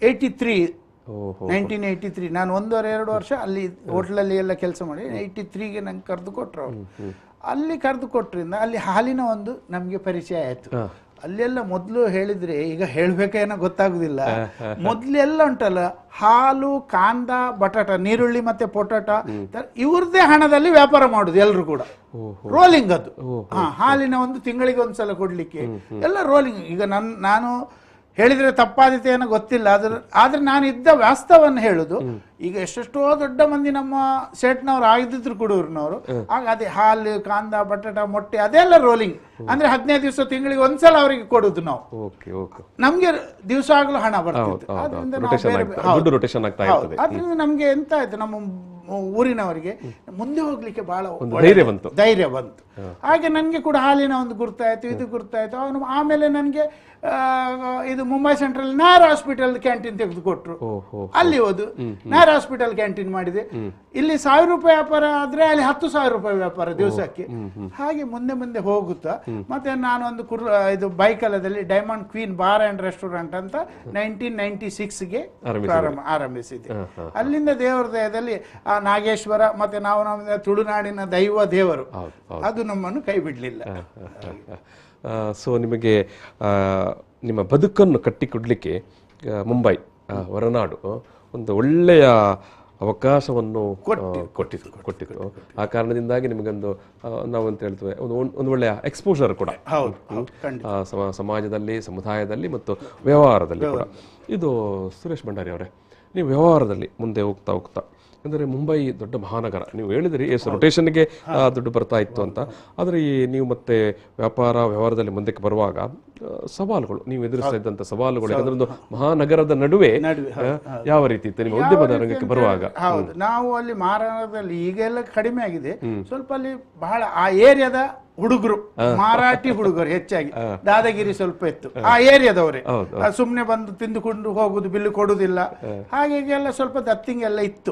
83, 1983 ನಾನು 1.5-2 ವರ್ಷ ಅಲ್ಲಿ ಹೋಟ್ಲಲ್ಲಿ ಎಲ್ಲ ಕೆಲಸ ಮಾಡಿ 83ಗೆ ನಂಗೆ ಕರೆದು ಕೊಟ್ಟರು ಅವರು. ಅಲ್ಲಿ ಕರೆದು ಕೊಟ್ಟರಿಂದ ಅಲ್ಲಿ ಹಾಲಿನ ಒಂದು ನಮಗೆ ಪರಿಚಯ ಆಯಿತು. ಅಲ್ಲೆಲ್ಲ ಮೊದಲು ಹೇಳಿದ್ರೆ ಈಗ ಹೇಳಬೇಕೇನೋ ಗೊತ್ತಾಗುದಿಲ್ಲ, ಮೊದಲೆಲ್ಲ ಉಂಟಲ್ಲ ಹಾಲು, ಕಾಂದ, ಬಟಾಟ, ನೀರುಳ್ಳಿ ಮತ್ತೆ ಪೊಟಾಟ ಇವ್ರದ್ದೇ ಹಣದಲ್ಲಿ ವ್ಯಾಪಾರ ಮಾಡುದು ಎಲ್ಲರೂ ಕೂಡ. ರೋಲಿಂಗ್ ಅದು, ಹಾಲಿನ ಒಂದು ತಿಂಗಳಿಗೆ ಒಂದ್ಸಲ ಕೊಡ್ಲಿಕ್ಕೆ ಎಲ್ಲ ರೋಲಿಂಗ್. ಈಗ ನಾನು ಹೇಳಿದ್ರೆ ತಪ್ಪಾದಿತೆ ಏನೋ ಗೊತ್ತಿಲ್ಲ, ಆದ್ರೆ ನಾನು ಇದ್ದ ವಾಸ್ತವವನ್ನು ಹೇಳುದು. ಈಗ ಎಷ್ಟೆಷ್ಟೋ ದೊಡ್ಡ ಮಂದಿ ನಮ್ಮ ಸೇಟ್ನವ್ರು ಆಗಿದ್ರು ಕುಡೂರಿನವರು, ಆಗ ಅದೇ ಹಾಲು, ಕಾಂದ, ಬಟಾಟ, ಮೊಟ್ಟೆ ಅದೆಲ್ಲ ರೋಲಿಂಗ್. ಅಂದ್ರೆ 15 ದಿವಸ ತಿಂಗಳಿಗೆ ಒಂದ್ಸಲ ಅವರಿಗೆ ಕೊಡುದು ನಾವು, ನಮ್ಗೆ ದಿವಸ ಆಗಲೂ ಹಣ ಬರ್ತಿತ್ತು. ಅದರಿಂದ ನಮ್ಗೆ ಎಂತ ಆಯ್ತು, ನಮ್ಮ ಊರಿನವರಿಗೆ ಮುಂದೆ ಹೋಗ್ಲಿಕ್ಕೆ ಬಹಳ ಧೈರ್ಯ ಬಂತು. ಹಾಗೆ ನನಗೆ ಕೂಡ ಹಾಲಿನ ಒಂದು ಗುರ್ತಾಯ್ತು, ಇದು ಗುರ್ತಾಯ್ತು. ಅವನು ಆಮೇಲೆ ನನಗೆ ಇದು Mumbai central Nair hospital canteen ತೆಗೆದುಕೊಟ್ರು, ಅಲ್ಲಿ ಹೋದು ನಾಯರ್ ಹಾಸ್ಪಿಟಲ್ ಕ್ಯಾಂಟೀನ್ ಮಾಡಿದೆ. ಇಲ್ಲಿ 1000 ರೂಪಾಯಿ ವ್ಯಾಪಾರ ಆದ್ರೆ ಅಲ್ಲಿ 10,000 ರೂಪಾಯಿ ವ್ಯಾಪಾರ ದಿವಸಕ್ಕೆ. ಹಾಗೆ ಮುಂದೆ ಮುಂದೆ ಹೋಗುತ್ತಾ ಮತ್ತೆ ನಾನೊಂದು ಇದು ಬೈಕಲದಲ್ಲಿ diamond queen bar and restaurant ಅಂತ 1996ಗೆ ಆರಂಭಿಸಿದೆ. ಅಲ್ಲಿಂದ ದೇವರ ದಯದಲ್ಲಿ ಆ ನಾಗೇಶ್ವರ ಮತ್ತೆ ನಾವು ನಮ್ಮ ತುಳುನಾಡಿನ ದೈವ ದೇವರು ಅದು ನಮ್ಮನ್ನು ಕೈ ಬಿಡಲಿಲ್ಲ. So ನಿಮಗೆ ನಿಮ್ಮ ಬದುಕನ್ನು ಕಟ್ಟಿಕೊಡಲಿಕ್ಕೆ ಮುಂಬೈ ಹೊರನಾಡು ಒಂದು ಒಳ್ಳೆಯ ಅವಕಾಶವನ್ನು ಕೊಟ್ಟಿತ್ತು. ಆ ಕಾರಣದಿಂದಾಗಿ ನಿಮಗೊಂದು ನಾವಂತ ಹೇಳ್ತೇವೆ ಒಂದು ಒಂದು ಒಳ್ಳೆಯ ಎಕ್ಸ್ಪೋಜರ್ ಕೂಡ ಸಮಾಜದಲ್ಲಿ, ಸಮುದಾಯದಲ್ಲಿ ಮತ್ತು ವ್ಯವಹಾರದಲ್ಲಿ ಕೂಡ. ಇದು ಸುರೇಶ್ ಭಂಡಾರಿ ಅವರೇ, ನೀವು ವ್ಯವಹಾರದಲ್ಲಿ ಮುಂದೆ ಹೋಗ್ತಾ ಹೋಗ್ತಾ, ಅಂದರೆ ಮುಂಬೈ ದೊಡ್ಡ ಮಹಾನಗರ, ನೀವು ಹೇಳಿದ್ರಿ ಎಸ್ ರೊಟೇಷನ್ಗೆ ದುಡ್ಡು ಬರ್ತಾ ಇತ್ತು ಅಂತ. ಆದರೆ ಈ ನೀವು ಮತ್ತೆ ವ್ಯವಹಾರದಲ್ಲಿ ಮುಂದಕ್ಕೆ ಬರುವಾಗ ಸವಾಲುಗಳು, ನೀವು ಎದುರಿಸ್ತಾ ಇದ್ದಂಥ ಸವಾಲುಗಳು, ಯಾಕಂದ್ರೆ ಒಂದು ಮಹಾನಗರದ ನಡುವೆ ಯಾವ ರೀತಿ ಇತ್ತು ನಿಮ್ಮ ಉದ್ಯಮದ ರಂಗಕ್ಕೆ ಬರುವಾಗ? ಹೌದು, ನಾವು ಅಲ್ಲಿ ಮಹಾನಗರದಲ್ಲಿ ಈಗೆಲ್ಲ ಕಡಿಮೆ ಆಗಿದೆ ಸ್ವಲ್ಪ, ಅಲ್ಲಿ ಬಹಳ ಆ ಏರಿಯಾದ ಹುಡುಗರು, ಮಾರಾಟಿ ಹುಡುಗರು ಹೆಚ್ಚಾಗಿ, ದಾದಾಗಿರಿ ಸ್ವಲ್ಪ ಇತ್ತು ಆ ಏರಿಯಾದವರೇ, ಸುಮ್ನೆ ಬಂದು ತಿಂದುಕೊಂಡು ಹೋಗುದು, ಬಿಲ್ಲು ಕೊಡುದಿಲ್ಲ, ಹಾಗೆಲ್ಲ ಸ್ವಲ್ಪ ದತ್ತಿಂಗ್ ಎಲ್ಲ ಇತ್ತು.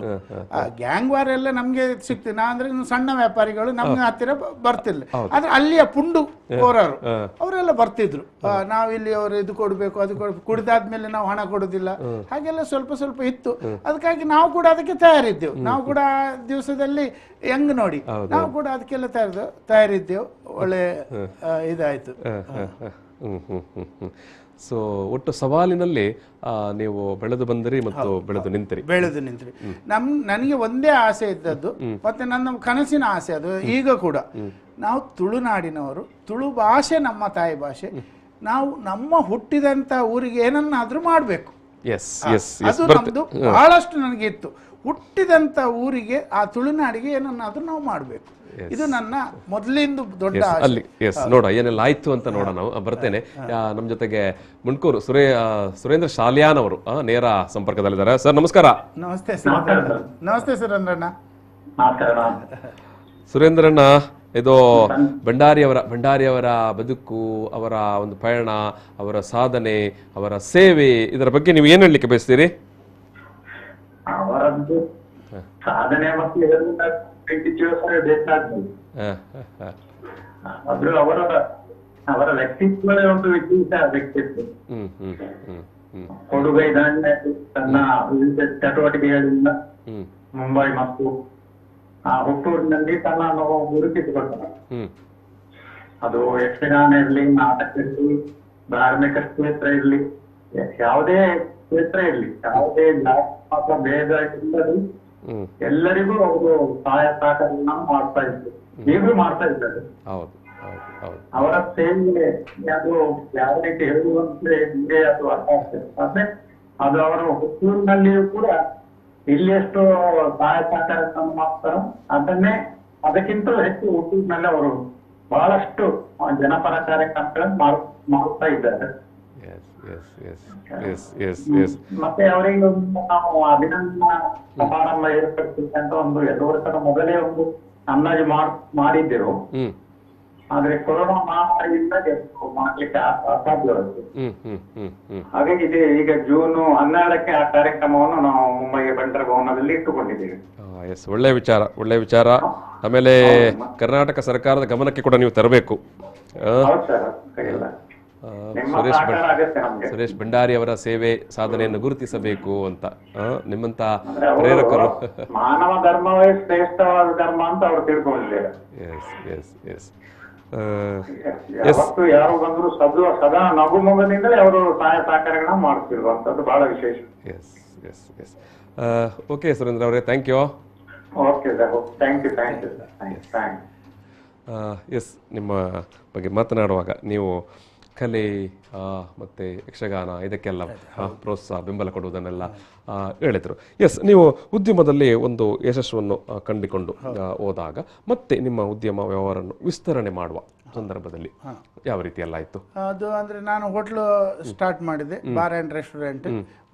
ಆ ಗ್ಯಾಂಗ್ ವಾರ್ ಎಲ್ಲ ನಮ್ಗೆ ಸಿಕ್ತು. ನಾ ಅಂದ್ರೆ ಸಣ್ಣ ವ್ಯಾಪಾರಿಗಳು ನಮ್ಗೆ ಹತ್ತಿರ ಬರ್ತಿಲ್ಲ, ಆದ್ರೆ ಅಲ್ಲಿಯ ಪುಂಡು ಕೋರರು ಅವರೆಲ್ಲ ಬರ್ತಿದ್ರು. ನಾವಿಲ್ಲಿ ಅವರು ಇದು ಕೊಡ್ಬೇಕು, ಅದು ಕೊಡ್ಬೇಕು, ಕುಡಿದಾದ್ಮೇಲೆ ನಾವು ಹಣ ಕೊಡುದಿಲ್ಲ, ಹಾಗೆಲ್ಲ ಸ್ವಲ್ಪ ಸ್ವಲ್ಪ ಇತ್ತು. ಅದಕ್ಕಾಗಿ ನಾವು ಕೂಡ ಅದಕ್ಕೆ ತಯಾರಿದ್ದೆವು. ನಾವು ಕೂಡ ಆ ದಿವಸದಲ್ಲಿ ಹೆಂಗ್ ನೋಡಿ ನಾವು ಕೂಡ ಅದಕ್ಕೆಲ್ಲ ತಯಾರಿದ್ದೆವು. ಒಳ್ಳೆ ಇದಾಯ್ತು. ಸೊ ಒಟ್ಟು ಸವಾಲಿನಲ್ಲಿ ನೀವು ಬೆಳೆದು ಬಂದಿರಿ ಮತ್ತು ಬೆಳೆದು ನಿಂತಿರಿ. ಬೆಳೆದು ನಿಂತಿರಿ. ನನಗೆ ಒಂದೇ ಆಸೆ ಇದ್ದದ್ದು, ಮತ್ತೆ ನನ್ನ ಕನಸಿನ ಆಸೆ ಅದು ಈಗ ಕೂಡ, ನಾವು ತುಳುನಾಡಿನವರು, ತುಳು ಭಾಷೆ ನಮ್ಮ ತಾಯಿ ಭಾಷೆ, ನಾವು ನಮ್ಮ ಹುಟ್ಟಿದಂತ ಊರಿಗೆ ಏನನ್ನಾದ್ರೂ ಮಾಡಬೇಕು. ಅದು ನಮ್ದು ಬಹಳಷ್ಟು ನನಗೆ ಇತ್ತು. ಹುಟ್ಟಿದಂತ ಊರಿಗೆ, ಆ ತುಳುನಾಡಿಗೆ ಏನನ್ನಾದ್ರೂ ನಾವು ಮಾಡಬೇಕು, ಇದು ನನ್ನ ಮೊದಲಿಂದ ದೊಡ್ಡ ಅಲ್ಲಿ. ಎಸ್, ನೋಡ ಏನೆಲ್ಲ ಆಯ್ತು ಅಂತ ನೋಡೋಣ. ನಾವು ಬರ್ತೇನೆ. ನಮ್ಮ ಜೊತೆಗೆ ಮುಂಡ್ಕೂರು ಸುರೇಂದ್ರ ಶಾಲ್ಯಾನ್ ಅವರು ನೇರ ಸಂಪರ್ಕದಲ್ಲಿದ್ದಾರೆ. ಸರ್ ನಮಸ್ಕಾರ. ನಮಸ್ತೆ ಸರ್. ನಮಸ್ತೆ ಸುರೇಂದ್ರಣ್ಣ. ಸುರೇಂದ್ರಣ್ಣ, ಇದು ಭಂಡಾರಿಯವರ ಬದುಕು, ಅವರ ಒಂದು ಪಯಣ, ಅವರ ಸಾಧನೆ, ಅವರ ಸೇವೆ, ಇದರ ಬಗ್ಗೆ ನೀವು ಏನ್ ಹೇಳಲಿಕ್ಕೆ ಬಯಸ್ತೀರಿ? ಅವರದ್ದು ಸಾಧನೆ ಮತ್ತು ಆದ್ರೂ ಅವರ ಅವರ ವ್ಯಕ್ತಿತ್ವವೇ ಒಂದು ವಿಶೇಷ ವ್ಯಕ್ತಿತ್ವ. ಕೊಡುಗೈ ದಾಂಡೆ ತನ್ನ ವಿವಿಧ ಚಟುವಟಿಕೆಗಳಿಂದ ಮುಂಬೈ ಮತ್ತು ಆ ಹುಟ್ಟೂರಿನಲ್ಲಿ ತನ್ನನ್ನು ಗುರುತಿಸಿಕೊಂಡರು. ಅದು ಯಕ್ಷಗಾನ ಇರ್ಲಿ, ನಾಟಕ ಇರ್ಲಿ, ಧಾರ್ಮಿಕ ಕ್ಷೇತ್ರ ಇರ್ಲಿ, ಯಾವುದೇ ಕ್ಷೇತ್ರ ಇರ್ಲಿ, ಯಾವುದೇ ಜಾತಿ ಭೇದ ಇಲ್ಲದೆ ಎಲ್ಲರಿಗೂ ಅವರು ಸಹಾಯ ಸಹಕಾರವನ್ನು ಮಾಡ್ತಾ ಇದ್ರು, ಈಗಲೂ ಮಾಡ್ತಾ ಇದ್ದಾರೆ. ಅವರ ಸೇವೆ ಅದು ಯಾವ ರೀತಿ ಹೇಳುವಂತೆ ನಿಮಗೆ ಅದು ಅರ್ಥ ಆಗ್ತದೆ. ಮತ್ತೆ ಅದು ಅವರು ಹುಟ್ಟೂರಿನಲ್ಲಿಯೂ ಕೂಡ ಇಲ್ಲಿ ಎಷ್ಟು ಸಹಾಯ ಸಹಕಾರವನ್ನು ಮಾಡ್ತಾರೋ ಅದನ್ನೇ, ಅದಕ್ಕಿಂತಲೂ ಹೆಚ್ಚು ಹುಟ್ಟೂರಿನಲ್ಲಿ ಅವರು ಬಹಳಷ್ಟು ಜನಪರ ಕಾರ್ಯಕ್ರಮಗಳನ್ನು ಮಾಡ್ತಾ ಇದ್ದಾರೆ. ಮತ್ತೆ ಅವರಿಗೆ ನಾವು ಅಭಿನಂದನಾ ಸಮಾರಂಭ ಏರ್ಪಡಿಸಿದೆ ಅಂತ ಒಂದು 2 ವರ್ಷದ ಮೊದಲೇ ಒಂದು ಅಂದಾಜು ಮಾಡಿದ್ದೆವು. ಆದ್ರೆ ಕೊರೋನಾ ಮಹಾಮಾರಿಯಿಂದ ಮಾಡ್ಲಿಕ್ಕೆ ಅಸಾಧ್ಯವಾಯಿತು. ಹಾಗಾಗಿ ಇದೆ ಈಗ ಜೂನ್ 12ಕ್ಕೆ ಆ ಕಾರ್ಯಕ್ರಮವನ್ನು ನಾವು ಮುಂಬೈಯ ಬಂಟರ ಭವನದಲ್ಲಿ ಇಟ್ಟುಕೊಂಡಿದ್ದೇವೆ. ಎಸ್, ಒಳ್ಳೆ ವಿಚಾರ, ಒಳ್ಳೆ ವಿಚಾರ. ಆಮೇಲೆ ಕರ್ನಾಟಕ ಸರ್ಕಾರದ ಗಮನಕ್ಕೆ ಕೂಡ ನೀವು ತರಬೇಕು. ಸುರೇಶ್ ಭಂಡಾರಿ ಅವರ ಸೇವೆ ಸಾಧನೆಯನ್ನು ಗುರುತಿಸಬೇಕು ಅಂತ ನಿಮ್ಮಂತ ಪ್ರೇರಕರು. ಮಾನವ ಧರ್ಮವೇ ಶ್ರೇಷ್ಠವಾದ ಧರ್ಮ ಅಂತ ಅವರು ತಿಳ್ಕೊಂಡಿದ್ದಾರೆ. S S S ಯಾವತ್ತು ಯಾರು ಬಂದ್ರು ಸದಾ ನಗು ಮೊಗದಿಂದಲೇ ಅವರು ಸಹಾಯ ಸಹಕಾರಗಳನ್ನ ಮಾಡ್ತಿರುವಂತದ್ದು ಬಹಳ ವಿಶೇಷ. Yes yes yes okay Surendra ಅವರೇ, thank you. Okay sir, thank you, thank you, thank. Yes, ನಿಮ್ಮ ಬಗ್ಗೆ ಮಾತನಾಡುವಾಗ ನೀವು ಕಲೆ ಮತ್ತು ಯಕ್ಷಗಾನ ಇದಕ್ಕೆಲ್ಲ ಪ್ರೋತ್ಸಾಹ ಬೆಂಬಲ ಕೊಡುವುದನ್ನೆಲ್ಲ ಹೇಳಿದರು. ಎಸ್, ನೀವು ಉದ್ಯಮದಲ್ಲಿ ಒಂದು ಯಶಸ್ಸನ್ನು ಕಂಡುಕೊಂಡು ಹೋದಾಗ ಮತ್ತೆ ನಿಮ್ಮ ಉದ್ಯಮ ವ್ಯವಹಾರವನ್ನು ವಿಸ್ತರಣೆ ಮಾಡುವ ಸಂದರ್ಭದಲ್ಲಿ ಯಾವ ರೀತಿ ಎಲ್ಲ ಆಯಿತು? ಅದು ಅಂದರೆ ನಾನು ಹೋಟ್ಲು ಸ್ಟಾರ್ಟ್ ಮಾಡಿದೆ, bar and restaurant.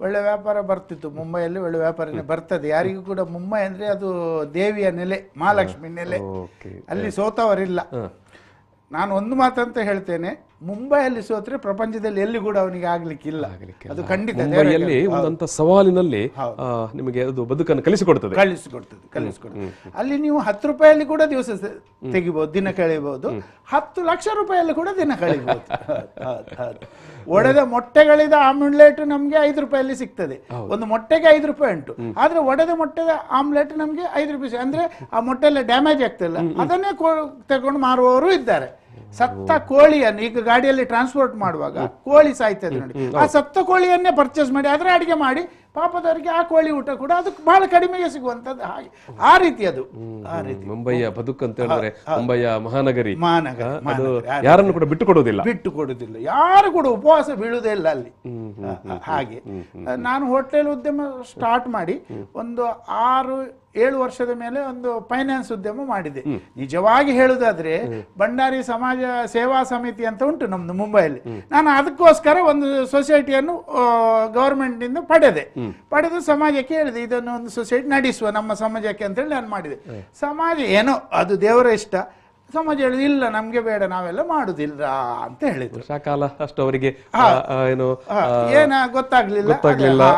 ಒಳ್ಳೆ ವ್ಯಾಪಾರ ಬರ್ತಿತ್ತು ಮುಂಬೈಯಲ್ಲಿ, ಒಳ್ಳೆ ವ್ಯಾಪಾರನೇ ಬರ್ತದೆ ಯಾರಿಗೂ ಕೂಡ. ಮುಂಬೈ ಅಂದರೆ ಅದು ದೇವಿಯ ನೆಲೆ, ಮಹಾಲಕ್ಷ್ಮಿ ನೆಲೆ, ಅಲ್ಲಿ ಸೋತವರಿಲ್ಲ. ನಾನು ಒಂದು ಮಾತಂತ ಹೇಳ್ತೇನೆ, ಮುಂಬೈಯಲ್ಲಿ ಸೋತ್ರೆ ಪ್ರಪಂಚದಲ್ಲಿ ಎಲ್ಲಿ ಕೂಡ ಅವನಿಗೆ ಆಗ್ಲಿಕ್ಕಿಲ್ಲ, ಅದು ಖಂಡಿತ. ಮುಂಬೈಯಲ್ಲಿ ಒಂದಂತ ಸವಾಲಿನಲ್ಲಿ ನಿಮಗೆ ಅದು ಬದುಕನ್ನು ಕಲಿಸಿಕೊಡ್ತದೆ, ಕಲಿಸಿಕೊಡ್ತದೆ, ಕಲಿಸಿಕೊಡ್ತದೆ. ಅಲ್ಲಿ ನೀವು 10 ರೂಪಾಯಲ್ಲಿ ಕೂಡ ದಿವಸ ತೆಗಿಬಹುದು, ದಿನ ಕಳೆಯಬಹುದು. 10 ಲಕ್ಷ ರೂಪಾಯಲ್ಲಿ ಕೂಡ ದಿನ ಕಳೆಯಬಹುದು. ಒಡೆದ ಮೊಟ್ಟೆಗಳಿದ ಆಮ್ಲೆಟ್ ನಮ್ಗೆ 5 ರೂಪಾಯಲ್ಲಿ ಸಿಗ್ತದೆ. ಒಂದು ಮೊಟ್ಟೆಗೆ 5 ರೂಪಾಯಿ ಉಂಟು, ಆದ್ರೆ ಒಡೆದ ಮೊಟ್ಟೆದ ಆಮ್ಲೆಟ್ ನಮ್ಗೆ 5 ರೂಪಾಯಿ. ಅಂದ್ರೆ ಆ ಮೊಟ್ಟೆ ಎಲ್ಲ ಡ್ಯಾಮೇಜ್ ಆಗ್ತಿಲ್ಲ, ಅದನ್ನೇ ತಗೊಂಡು ಮಾರುವವರು ಇದ್ದಾರೆ. ಸತ್ತ ಕೋಳಿಯನ್ನು ಈಗ ಗಾಡಿಯಲ್ಲಿ ಟ್ರಾನ್ಸ್ಪೋರ್ಟ್ ಮಾಡುವಾಗ ಕೋಳಿ ಸಾಯ್ತದೆ ನೋಡಿ, ಆ ಸತ್ತ ಕೋಳಿಯನ್ನೇ ಪರ್ಚೇಸ್ ಮಾಡಿ ಅದರ ಅಡಿಗೆ ಮಾಡಿ ಪಾಪದವರಿಗೆ ಆ ಕೋಳಿ ಊಟ ಕೂಡ ಅದಕ್ಕೆ ಬಹಳ ಕಡಿಮೆಗೆ ಸಿಗುವಂತದ್ದು. ಹಾಗೆ ಆ ರೀತಿ ಅದು, ಆ ರೀತಿ ಮುಂಬೈಯ ಬದುಕು ಅಂತ ಹೇಳಿದ್ರೆ ಮುಂಬೈಯ ಮಹಾನಗರಿ, ಮಹಾನಗರ ಯಾರನ್ನು ಕೂಡ ಬಿಟ್ಟು ಕೊಡುವುದಿಲ್ಲ, ಬಿಟ್ಟು ಕೊಡುವುದಿಲ್ಲ, ಯಾರು ಕೂಡ ಉಪವಾಸ ಬೀಳುವುದೇ ಇಲ್ಲ ಅಲ್ಲಿ. ಹಾಗೆ ನಾನು ಹೋಟೆಲ್ ಉದ್ಯಮ ಸ್ಟಾರ್ಟ್ ಮಾಡಿ ಒಂದು 6-7 ವರ್ಷದ ಮೇಲೆ ಒಂದು ಫೈನಾನ್ಸ್ ಉದ್ಯಮ ಮಾಡಿದೆ. ನಿಜವಾಗಿ ಹೇಳುವುದಾದ್ರೆ ಭಂಡಾರಿ ಸಮಾಜ ಸೇವಾ ಸಮಿತಿ ಅಂತ ಉಂಟು ನಮ್ದು ಮುಂಬೈಯಲ್ಲಿ. ನಾನು ಅದಕ್ಕೋಸ್ಕರ ಒಂದು ಸೊಸೈಟಿಯನ್ನು ಗವರ್ಮೆಂಟ್ನಿಂದ ಪಡೆದೆ. ಪಡೆದು ಸಮಾಜಕ್ಕೆ ಹೇಳಿದೆ, ಇದನ್ನು ಒಂದು ಸೊಸೈಟಿ ನಡೆಸುವ ನಮ್ಮ ಸಮಾಜಕ್ಕೆ ಅಂತೇಳಿ ನಾನು ಮಾಡಿದೆ. ಸಮಾಜ ಏನೋ ಅದು ದೇವರ ಇಷ್ಟ, ಸಮಾಜ ಹೇಳಿದ ಇಲ್ಲ ನಮ್ಗೆ ಬೇಡ, ನಾವೆಲ್ಲ ಮಾಡುದಿಲ್ಲ ಅಂತ ಹೇಳಿದ್ರು. ಕಾಲ ಅಷ್ಟು ಅವರಿಗೆ ಏನ ಗೊತ್ತಾಗ್ಲಿಲ್ಲ,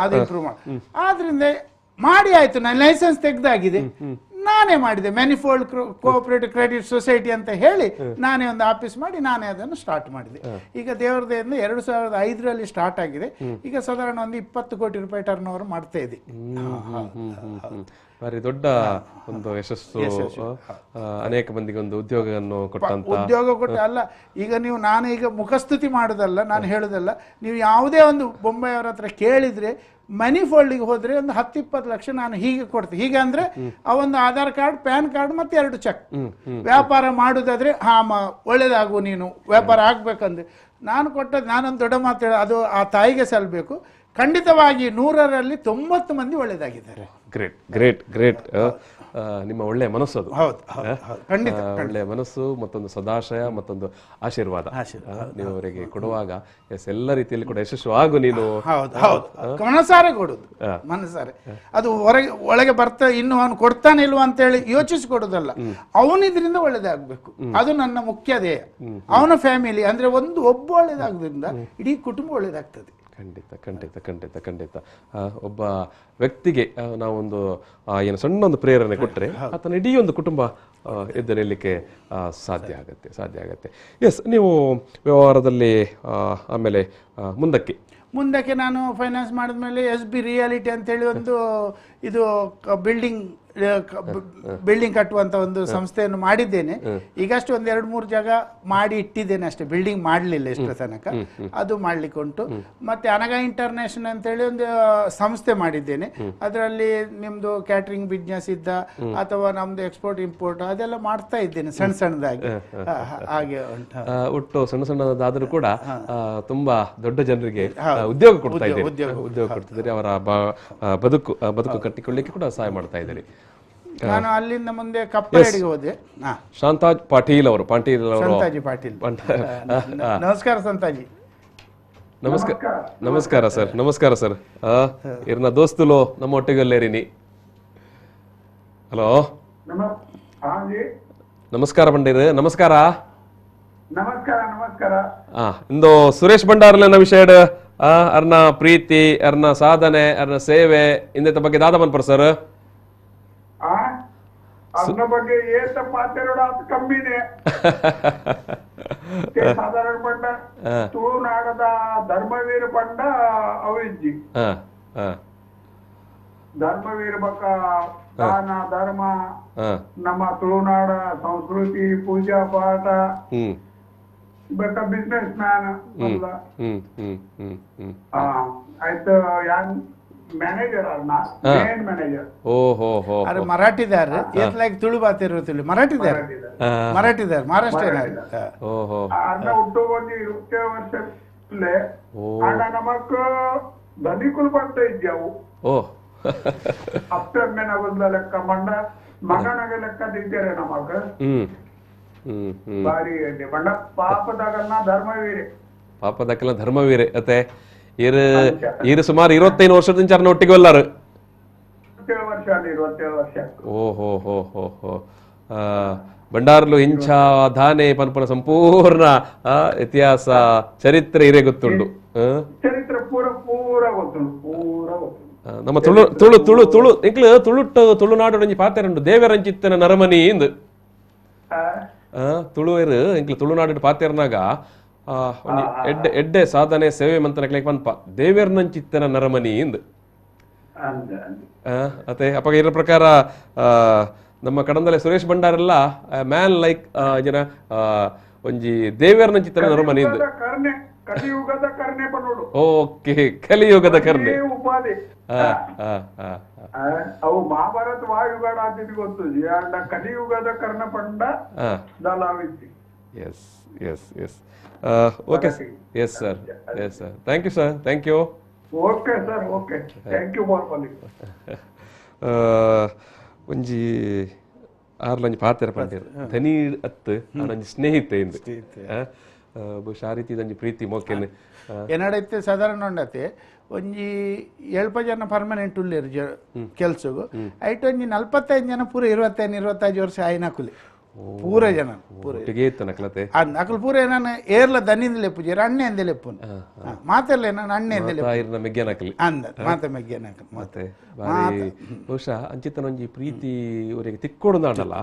ಅದು ಇಂಪ್ರೂವ್ ಮಾಡಿ. ಆದ್ರಿಂದ ಮಾಡಿ ಆಯ್ತು, ನಾನು ಲೈಸೆನ್ಸ್ ತೆಗೆದಾಗಿದೆ, ನಾನೇ ಮಾಡಿದೆ. Manifold cooperative credit society ಅಂತ ಹೇಳಿ ನಾನೇ ಒಂದು ಆಫೀಸ್ ಮಾಡಿ ನಾನೇ ಅದನ್ನು ಸ್ಟಾರ್ಟ್ ಮಾಡಿದೆ. ಈಗ ದೇವರ ದಯೆಯಿಂದ 2005ರಲ್ಲಿ ಸ್ಟಾರ್ಟ್ ಆಗಿದೆ. ಈಗ ಸಾಧಾರಣ ಒಂದು 20 ಕೋಟಿ ರೂಪಾಯಿ ಟರ್ನ್ ಓವರ್ ಮಾಡ್ತಾ ಇದೆ. ಭಾರಿ ದೊಡ್ಡ ಒಂದು ಯಶಸ್ಸು, ಅನೇಕ ಮಂದಿಗೆ ಒಂದು ಉದ್ಯೋಗವನ್ನು ಕೊಟ್ಟಂತ ಉದ್ಯೋಗ ಕೊಟ್ಟ ಅಲ್ಲ. ಈಗ ನೀವು, ನಾನು ಈಗ ಮುಖಸ್ತುತಿ ಮಾಡೋದಲ್ಲ, ನಾನು ಹೇಳೋದಲ್ಲ, ನೀವು ಯಾವುದೇ ಒಂದು ಬೊಂಬೆಯವರ ಹತ್ರ ಕೇಳಿದ್ರೆ ಮನಿಫೋಲ್ಡಿಗೆ ಹೋದ್ರೆ ಒಂದು 10-20 ಲಕ್ಷ ನಾನು ಹೀಗೆ ಕೊಡ್ತೀನಿ. ಹೀಗೆ ಅಂದ್ರೆ ಆ ಒಂದು ಆಧಾರ್ card, PAN card ಮತ್ತೆ 2 ಚೆಕ್. ವ್ಯಾಪಾರ ಮಾಡುದಾದ್ರೆ ಹಾ ಒಳ್ಳೇದಾಗು, ನೀನು ವ್ಯಾಪಾರ ಆಗ್ಬೇಕಂದ್ರೆ ನಾನು ಕೊಟ್ಟದ್ದು, ನಾನೊಂದು ದೊಡ್ಡ ಮಾತು ಹೇಳ, ಅದು ಆ ತಾಯಿಗೆ ಸಲ್ಲಬೇಕು. ಖಂಡಿತವಾಗಿ 100ರಲ್ಲಿ 90 ಮಂದಿ ಒಳ್ಳೇದಾಗಿದ್ದಾರೆ. Great great great. ನಿಮ್ಮ ಒಳ್ಳೆಯ ಮನಸ್ಸು ಅದು. ಹೌದು, ಖಂಡಿತ ಒಳ್ಳೆಯ ಮನಸ್ಸು, ಮತ್ತೊಂದು ಸದಾಶಯ, ಮತ್ತೊಂದು ಆಶೀರ್ವಾದ ನೀವು ಅವರಿಗೆ ಕೊಡುವಾಗ ಎಲ್ಲ ರೀತಿಯಲ್ಲಿ ಕೂಡ ಯಶಸ್ಸು ಆಗು ನೀನು. ಹೌದು ಹೌದು, ಮನಸಾರೆ ಕೊಡುದು, ಮನಸಾರೆ. ಅದು ಹೊರಗೆ ಒಳಗೆ ಬರ್ತಾ ಇನ್ನು ಅವನು ಕೊಡ್ತಾನೆ ಇಲ್ವಾ ಅಂತೇಳಿ ಯೋಚಿಸಿ ಕೊಡುದಲ್ಲ, ಅವನಿದ್ರಿಂದ ಒಳ್ಳೇದಾಗಬೇಕು, ಅದು ನನ್ನ ಮುಖ್ಯ ಧ್ಯೇಯ. ಅವನ ಫ್ಯಾಮಿಲಿ ಅಂದ್ರೆ ಒಂದು ಒಬ್ಬ ಒಳ್ಳೇದಾಗೋದ್ರಿಂದ ಇಡೀ ಕುಟುಂಬ ಒಳ್ಳೇದಾಗ್ತದೆ. ಖಂಡಿತ ಖಂಡಿತ ಖಂಡಿತ ಖಂಡಿತ. ಒಬ್ಬ ವ್ಯಕ್ತಿಗೆ ನಾವೊಂದು ಏನು ಸಣ್ಣ ಒಂದು ಪ್ರೇರಣೆ ಕೊಟ್ಟರೆ ಆತನ ಇಡೀ ಒಂದು ಕುಟುಂಬ ಎದ್ದು ನಿಲ್ಲಲಿಕ್ಕೆ ಸಾಧ್ಯ ಆಗುತ್ತೆ, ಸಾಧ್ಯ ಆಗುತ್ತೆ. ಎಸ್, ನೀವು ವ್ಯವಹಾರದಲ್ಲಿ ಆಮೇಲೆ ಮುಂದಕ್ಕೆ ನಾನು ಫೈನಾನ್ಸ್ ಮಾಡಿದ್ಮೇಲೆ S B reality ಅಂತೇಳಿ ಒಂದು ಇದು ಬಿಲ್ಡಿಂಗ್ ಕಟ್ಟುವಂತ ಒಂದು ಸಂಸ್ಥೆಯನ್ನು ಮಾಡಿದ್ದೇನೆ. ಈಗಷ್ಟು ಒಂದು 2-3 ಜಾಗ ಮಾಡಿ ಇಟ್ಟಿದ್ದೇನೆ ಅಷ್ಟೇ, ಬಿಲ್ಡಿಂಗ್ ಮಾಡಲಿಲ್ಲ ಇಷ್ಟರ ತನಕ, ಅದು ಮಾಡ್ಲಿಕ್ಕೆ ಉಂಟು. ಮತ್ತೆ ಅನಗ ಇಂಟರ್ನ್ಯಾಷನಲ್ ಅಂತೇಳಿ ಒಂದು ಸಂಸ್ಥೆ ಮಾಡಿದ್ದೇನೆ. ಅದರಲ್ಲಿ ನಿಮ್ದು ಕ್ಯಾಟ್ರಿಂಗ್ ಬಿಸ್ನೆಸ್ ಇದ್ದ ಅಥವಾ ನಮ್ದು ಎಕ್ಸ್ಪೋರ್ಟ್ ಇಂಪೋರ್ಟ್ ಅದೆಲ್ಲ ಮಾಡ್ತಾ ಇದ್ದೇನೆ ಸಣ್ಣ ಸಣ್ಣದಾಗಿ ಹಾಗೆ ಉಂಟು. ಒಟ್ಟು ಸಣ್ಣ ಸಣ್ಣದಾದರೂ ಕೂಡ ತುಂಬಾ ದೊಡ್ಡ ಜನರಿಗೆ ಉದ್ಯೋಗ ಕೊಡ್ತಾ ಇದ್ದೀರಿ, ಉದ್ಯೋಗ ಕೊಡ್ತಿದ್ದೀರಿ, ಅವರ ಬದುಕು ಬದುಕು ಕಟ್ಟಿಕೊಳ್ಳಿಕ್ಕೆ ಕೂಡ ಸಹಾಯ ಮಾಡ್ತಾ ಇದ್ದೀರಿ. ನಾನು ಅಲ್ಲಿಂದ ಮುಂದೆ ಕಪ್ಪಳಡಿಗೆ ಹೋದೆ. ಶಾಂತಾಜ್ ಪಾಟೀಲ್ ಅವರು, ಸಂತಾಜಿ ಪಾಟೀಲ್, ನಮಸ್ಕಾರ ಸಂತಾಜಿ. ನಮಸ್ಕಾರ ನಮಸ್ಕಾರ ಸರ್, ನಮಸ್ಕಾರ ಸರ್. ಇರ್ನ ದೋಸ್ತುಲು ನಮ್ಮ ಒಟ್ಟಿಗೆ. ಹಲೋ, ನಮಸ್ಕಾರ ಬಂಡೀರ್, ನಮಸ್ಕಾರ. ನಮಸ್ಕಾರ ನಮಸ್ಕಾರ. ಇಂದು ಸುರೇಶ್ ಭಂಡಾರ್ಲೆನ ವಿಷಯ, ಅರ್ನ ಪ್ರೀತಿ, ಅರ್ನ ಸಾಧನೆ, ಅರ್ನ ಸೇವೆ ಇಂದ ಬಗ್ಗೆ ದಾದ ಮನ್ಪರ್ ಸರ್. ಅದ್ರ ಬಗ್ಗೆ ಏತ ಪಾತೆರೋಡ ಅದು ಕಮ್ಮಿನೇ. ಸಾಧಾರಣ ಪಂಡ ತುಳುನಾಡದ ಧರ್ಮವೀರ ಪಂಡ ಅವಿಜ್ಜಿ, ಧರ್ಮವೀರ ಬಕ್ಕ ದಾನ ಧರ್ಮ, ನಮ್ಮ ತುಳುನಾಡ ಸಂಸ್ಕೃತಿ, ಪೂಜಾ ಪಾಠ, ಬಕ್ಕ ಬಿಸ್ನೆಸ್ ಮ್ಯಾನ್ ಅಲ್ಲ. ಆಯ್ತು, ಯಾನ್ ಮ್ಯಾನೇಜರ್ ಅಲ್ಲ, ಮೇನ್ ಮ್ಯಾನೇಜರ್. ಓಹೋ ಹೋ, ಅರೆ ಮರಾಠಿದಾರ, ಏತ್ ಲೈಕ್ ತುಳು ಬಾತಿರೋ ತುಳು ಮರಾಠಿದಾರ, ಮರಾಠಿದಾರ ಮಹಾರಾಷ್ಟ್ರ. ಓಹೋ, ಅನ್ನ ಹುಟ್ಟು ಒಂದು 27 ವರ್ಷ ಅಣ್ಣ ನಮಕ್ ಧನಿಕುಲ್ ಬರ್ತಾ ಇದ್ಯಾವು. ಓ, ಅಪ್ಪಮ್ಮೆ ನವಲ್ದ ಲೆಕ್ಕ ಮಂಡ ಮಗನಗ ಲೆಕ್ಕ ತಿಂತಾರೆ ನಮಗ ಬಾರಿ ಬಂಡ ಪಾಪದಾಗಲ್ಲ ಧರ್ಮವೀರೆ, ಪಾಪದಾಗಲ್ಲ ಧರ್ಮವೀರೆ. ಅತ್ತೆ ಇರು ಸುಮಾರು 25 ವರ್ಷದ ಚಾರನ ಒಟ್ಟಿಗೆ ಎಲ್ಲಾರು. ಓಹೋ ಹೋ ಹೋ ಹೋ. ಭಂಡಾರ್ಲು ಇಂಚ ಧಾನೆ ಪನ್ಪನ ಸಂಪೂರ್ಣ ಇತಿಹಾಸ ಚರಿತ್ರೆ ಇರೇ ಗೊತ್ತುಂಡು. ಚರಿತ್ರೆ ಪೂರ ಪೂರ ಗೊತ್ತುಂಡು, ಪೂರ ಗೊತ್ತುಂಡು. ನಮ್ಮ ತುಳು ತುಳು ತುಳು ತುಳು ಇಂಕ್ಲು ತುಳುಟ್ಟು ತುಳುನಾಡು ಒಂಜಿ ಪಾತೆರುಂಡು, ದೇವರಂಚಿತ್ತನ ನರಮನಿ ಇಂದು. ತುಳುವೆರು ಇಂಕ್ಲು ತುಳುನಾಡು ಪಾತೆರ್ನಾಗ ಎಡ್ಡೆ ಎಡ್ಡೆ ಸಾಧನೆ ಸೇವೆ ಮಂತನ ಕ್ಲೇಕ್ ಪನ್ಪ ದೇವೇರ್ನಂಚಿತ್ತನ ನರಮನಿ ಇಂದು. ಅತ್ತೆ ಅಪ್ಪ ಇದರ ಪ್ರಕಾರ ನಮ್ಮ ಕಡಂದಲೆ ಸುರೇಶ್ ಭಂಡಾರೆಲ್ಲ ಮ್ಯಾನ್ ಲೈಕ್ ಜನ ಒಂಜಿ ದೇವೇರ್ನ ಚಿತ್ರ ನರಮನೆಯಿಂದ ಕರ್ಣೆ, ಕಲಿಯುಗದ ಕರ್ಣೆ ಪನ್ನೋಡು. ಓಕೆ, ಕಲಿಯುಗದ ಕರ್ಣೆ ಉಪಾಧಿ. ಅವು ಮಹಾಭಾರತ ವಾಯುಗಾಡ ಅಂತಿದ್ ಗೊತ್ತು, ಕಲಿಯುಗದ ಕರ್ಣ ಪಂಡ ದಲಾವಿದ್ದಿ. Yes yes yes, okay. Yes sir, yes sir, thank you sir, thank you. Okay sir, okay, thank you for calling. ಒಂಜಿ ಆರ್ಲಂಜಿ ಪಾತೆರ ಪಂಡೇರ್ ಧನಿ ಅತ್ತು ಆನಂಜಿ ಸ್ನೇಹಿತೆ ಇಂದು ಬಹುಶಃ ಆ ರೀತಿ ಒಂಜಿ ಪ್ರೀತಿ ಮೋಕೆನ್ ಏನಾಡೈತೆ ಸಾಧಾರಣ ಉಂಡತೆ ಒಂಜಿ 7 ಜನ ಪರ್ಮನೆಂಟ್ ಉಲ್ಲೇರು ಕೆಲ್ಸಗು ಐಟ್ ಒಂಜಿ 45 ಜನ ಪೂರ 25 25 ವರ್ಷ ಆಯ್ನಕುಲಿ ಪೂರ ಜನ ಅಕಲ್ ಪೂರ ನಾನು ಏರ್ಲ ದನಿಂದ ಲೆಪ್ಪುಜೇರು ಅಣ್ಣೆ ಅಂದೆ ಲೆಪ್ಪುನು ಮಾತೆಲ್ಲ ನಾನು ಅಣ್ಣೆ ಅಂದೆ ಅಂದ ಮಾತೆ ಮೆಗ್ಗೆನಕಲ್ ಮತ್ತೆ ಬಹುಶಃ ಅಂಚಿತನ ಒಂಜಿ ಪ್ರೀತಿ ಅವರಿಗೆ ತಿಕ್ಕೊಡುದಾಂಡಲ್ಲ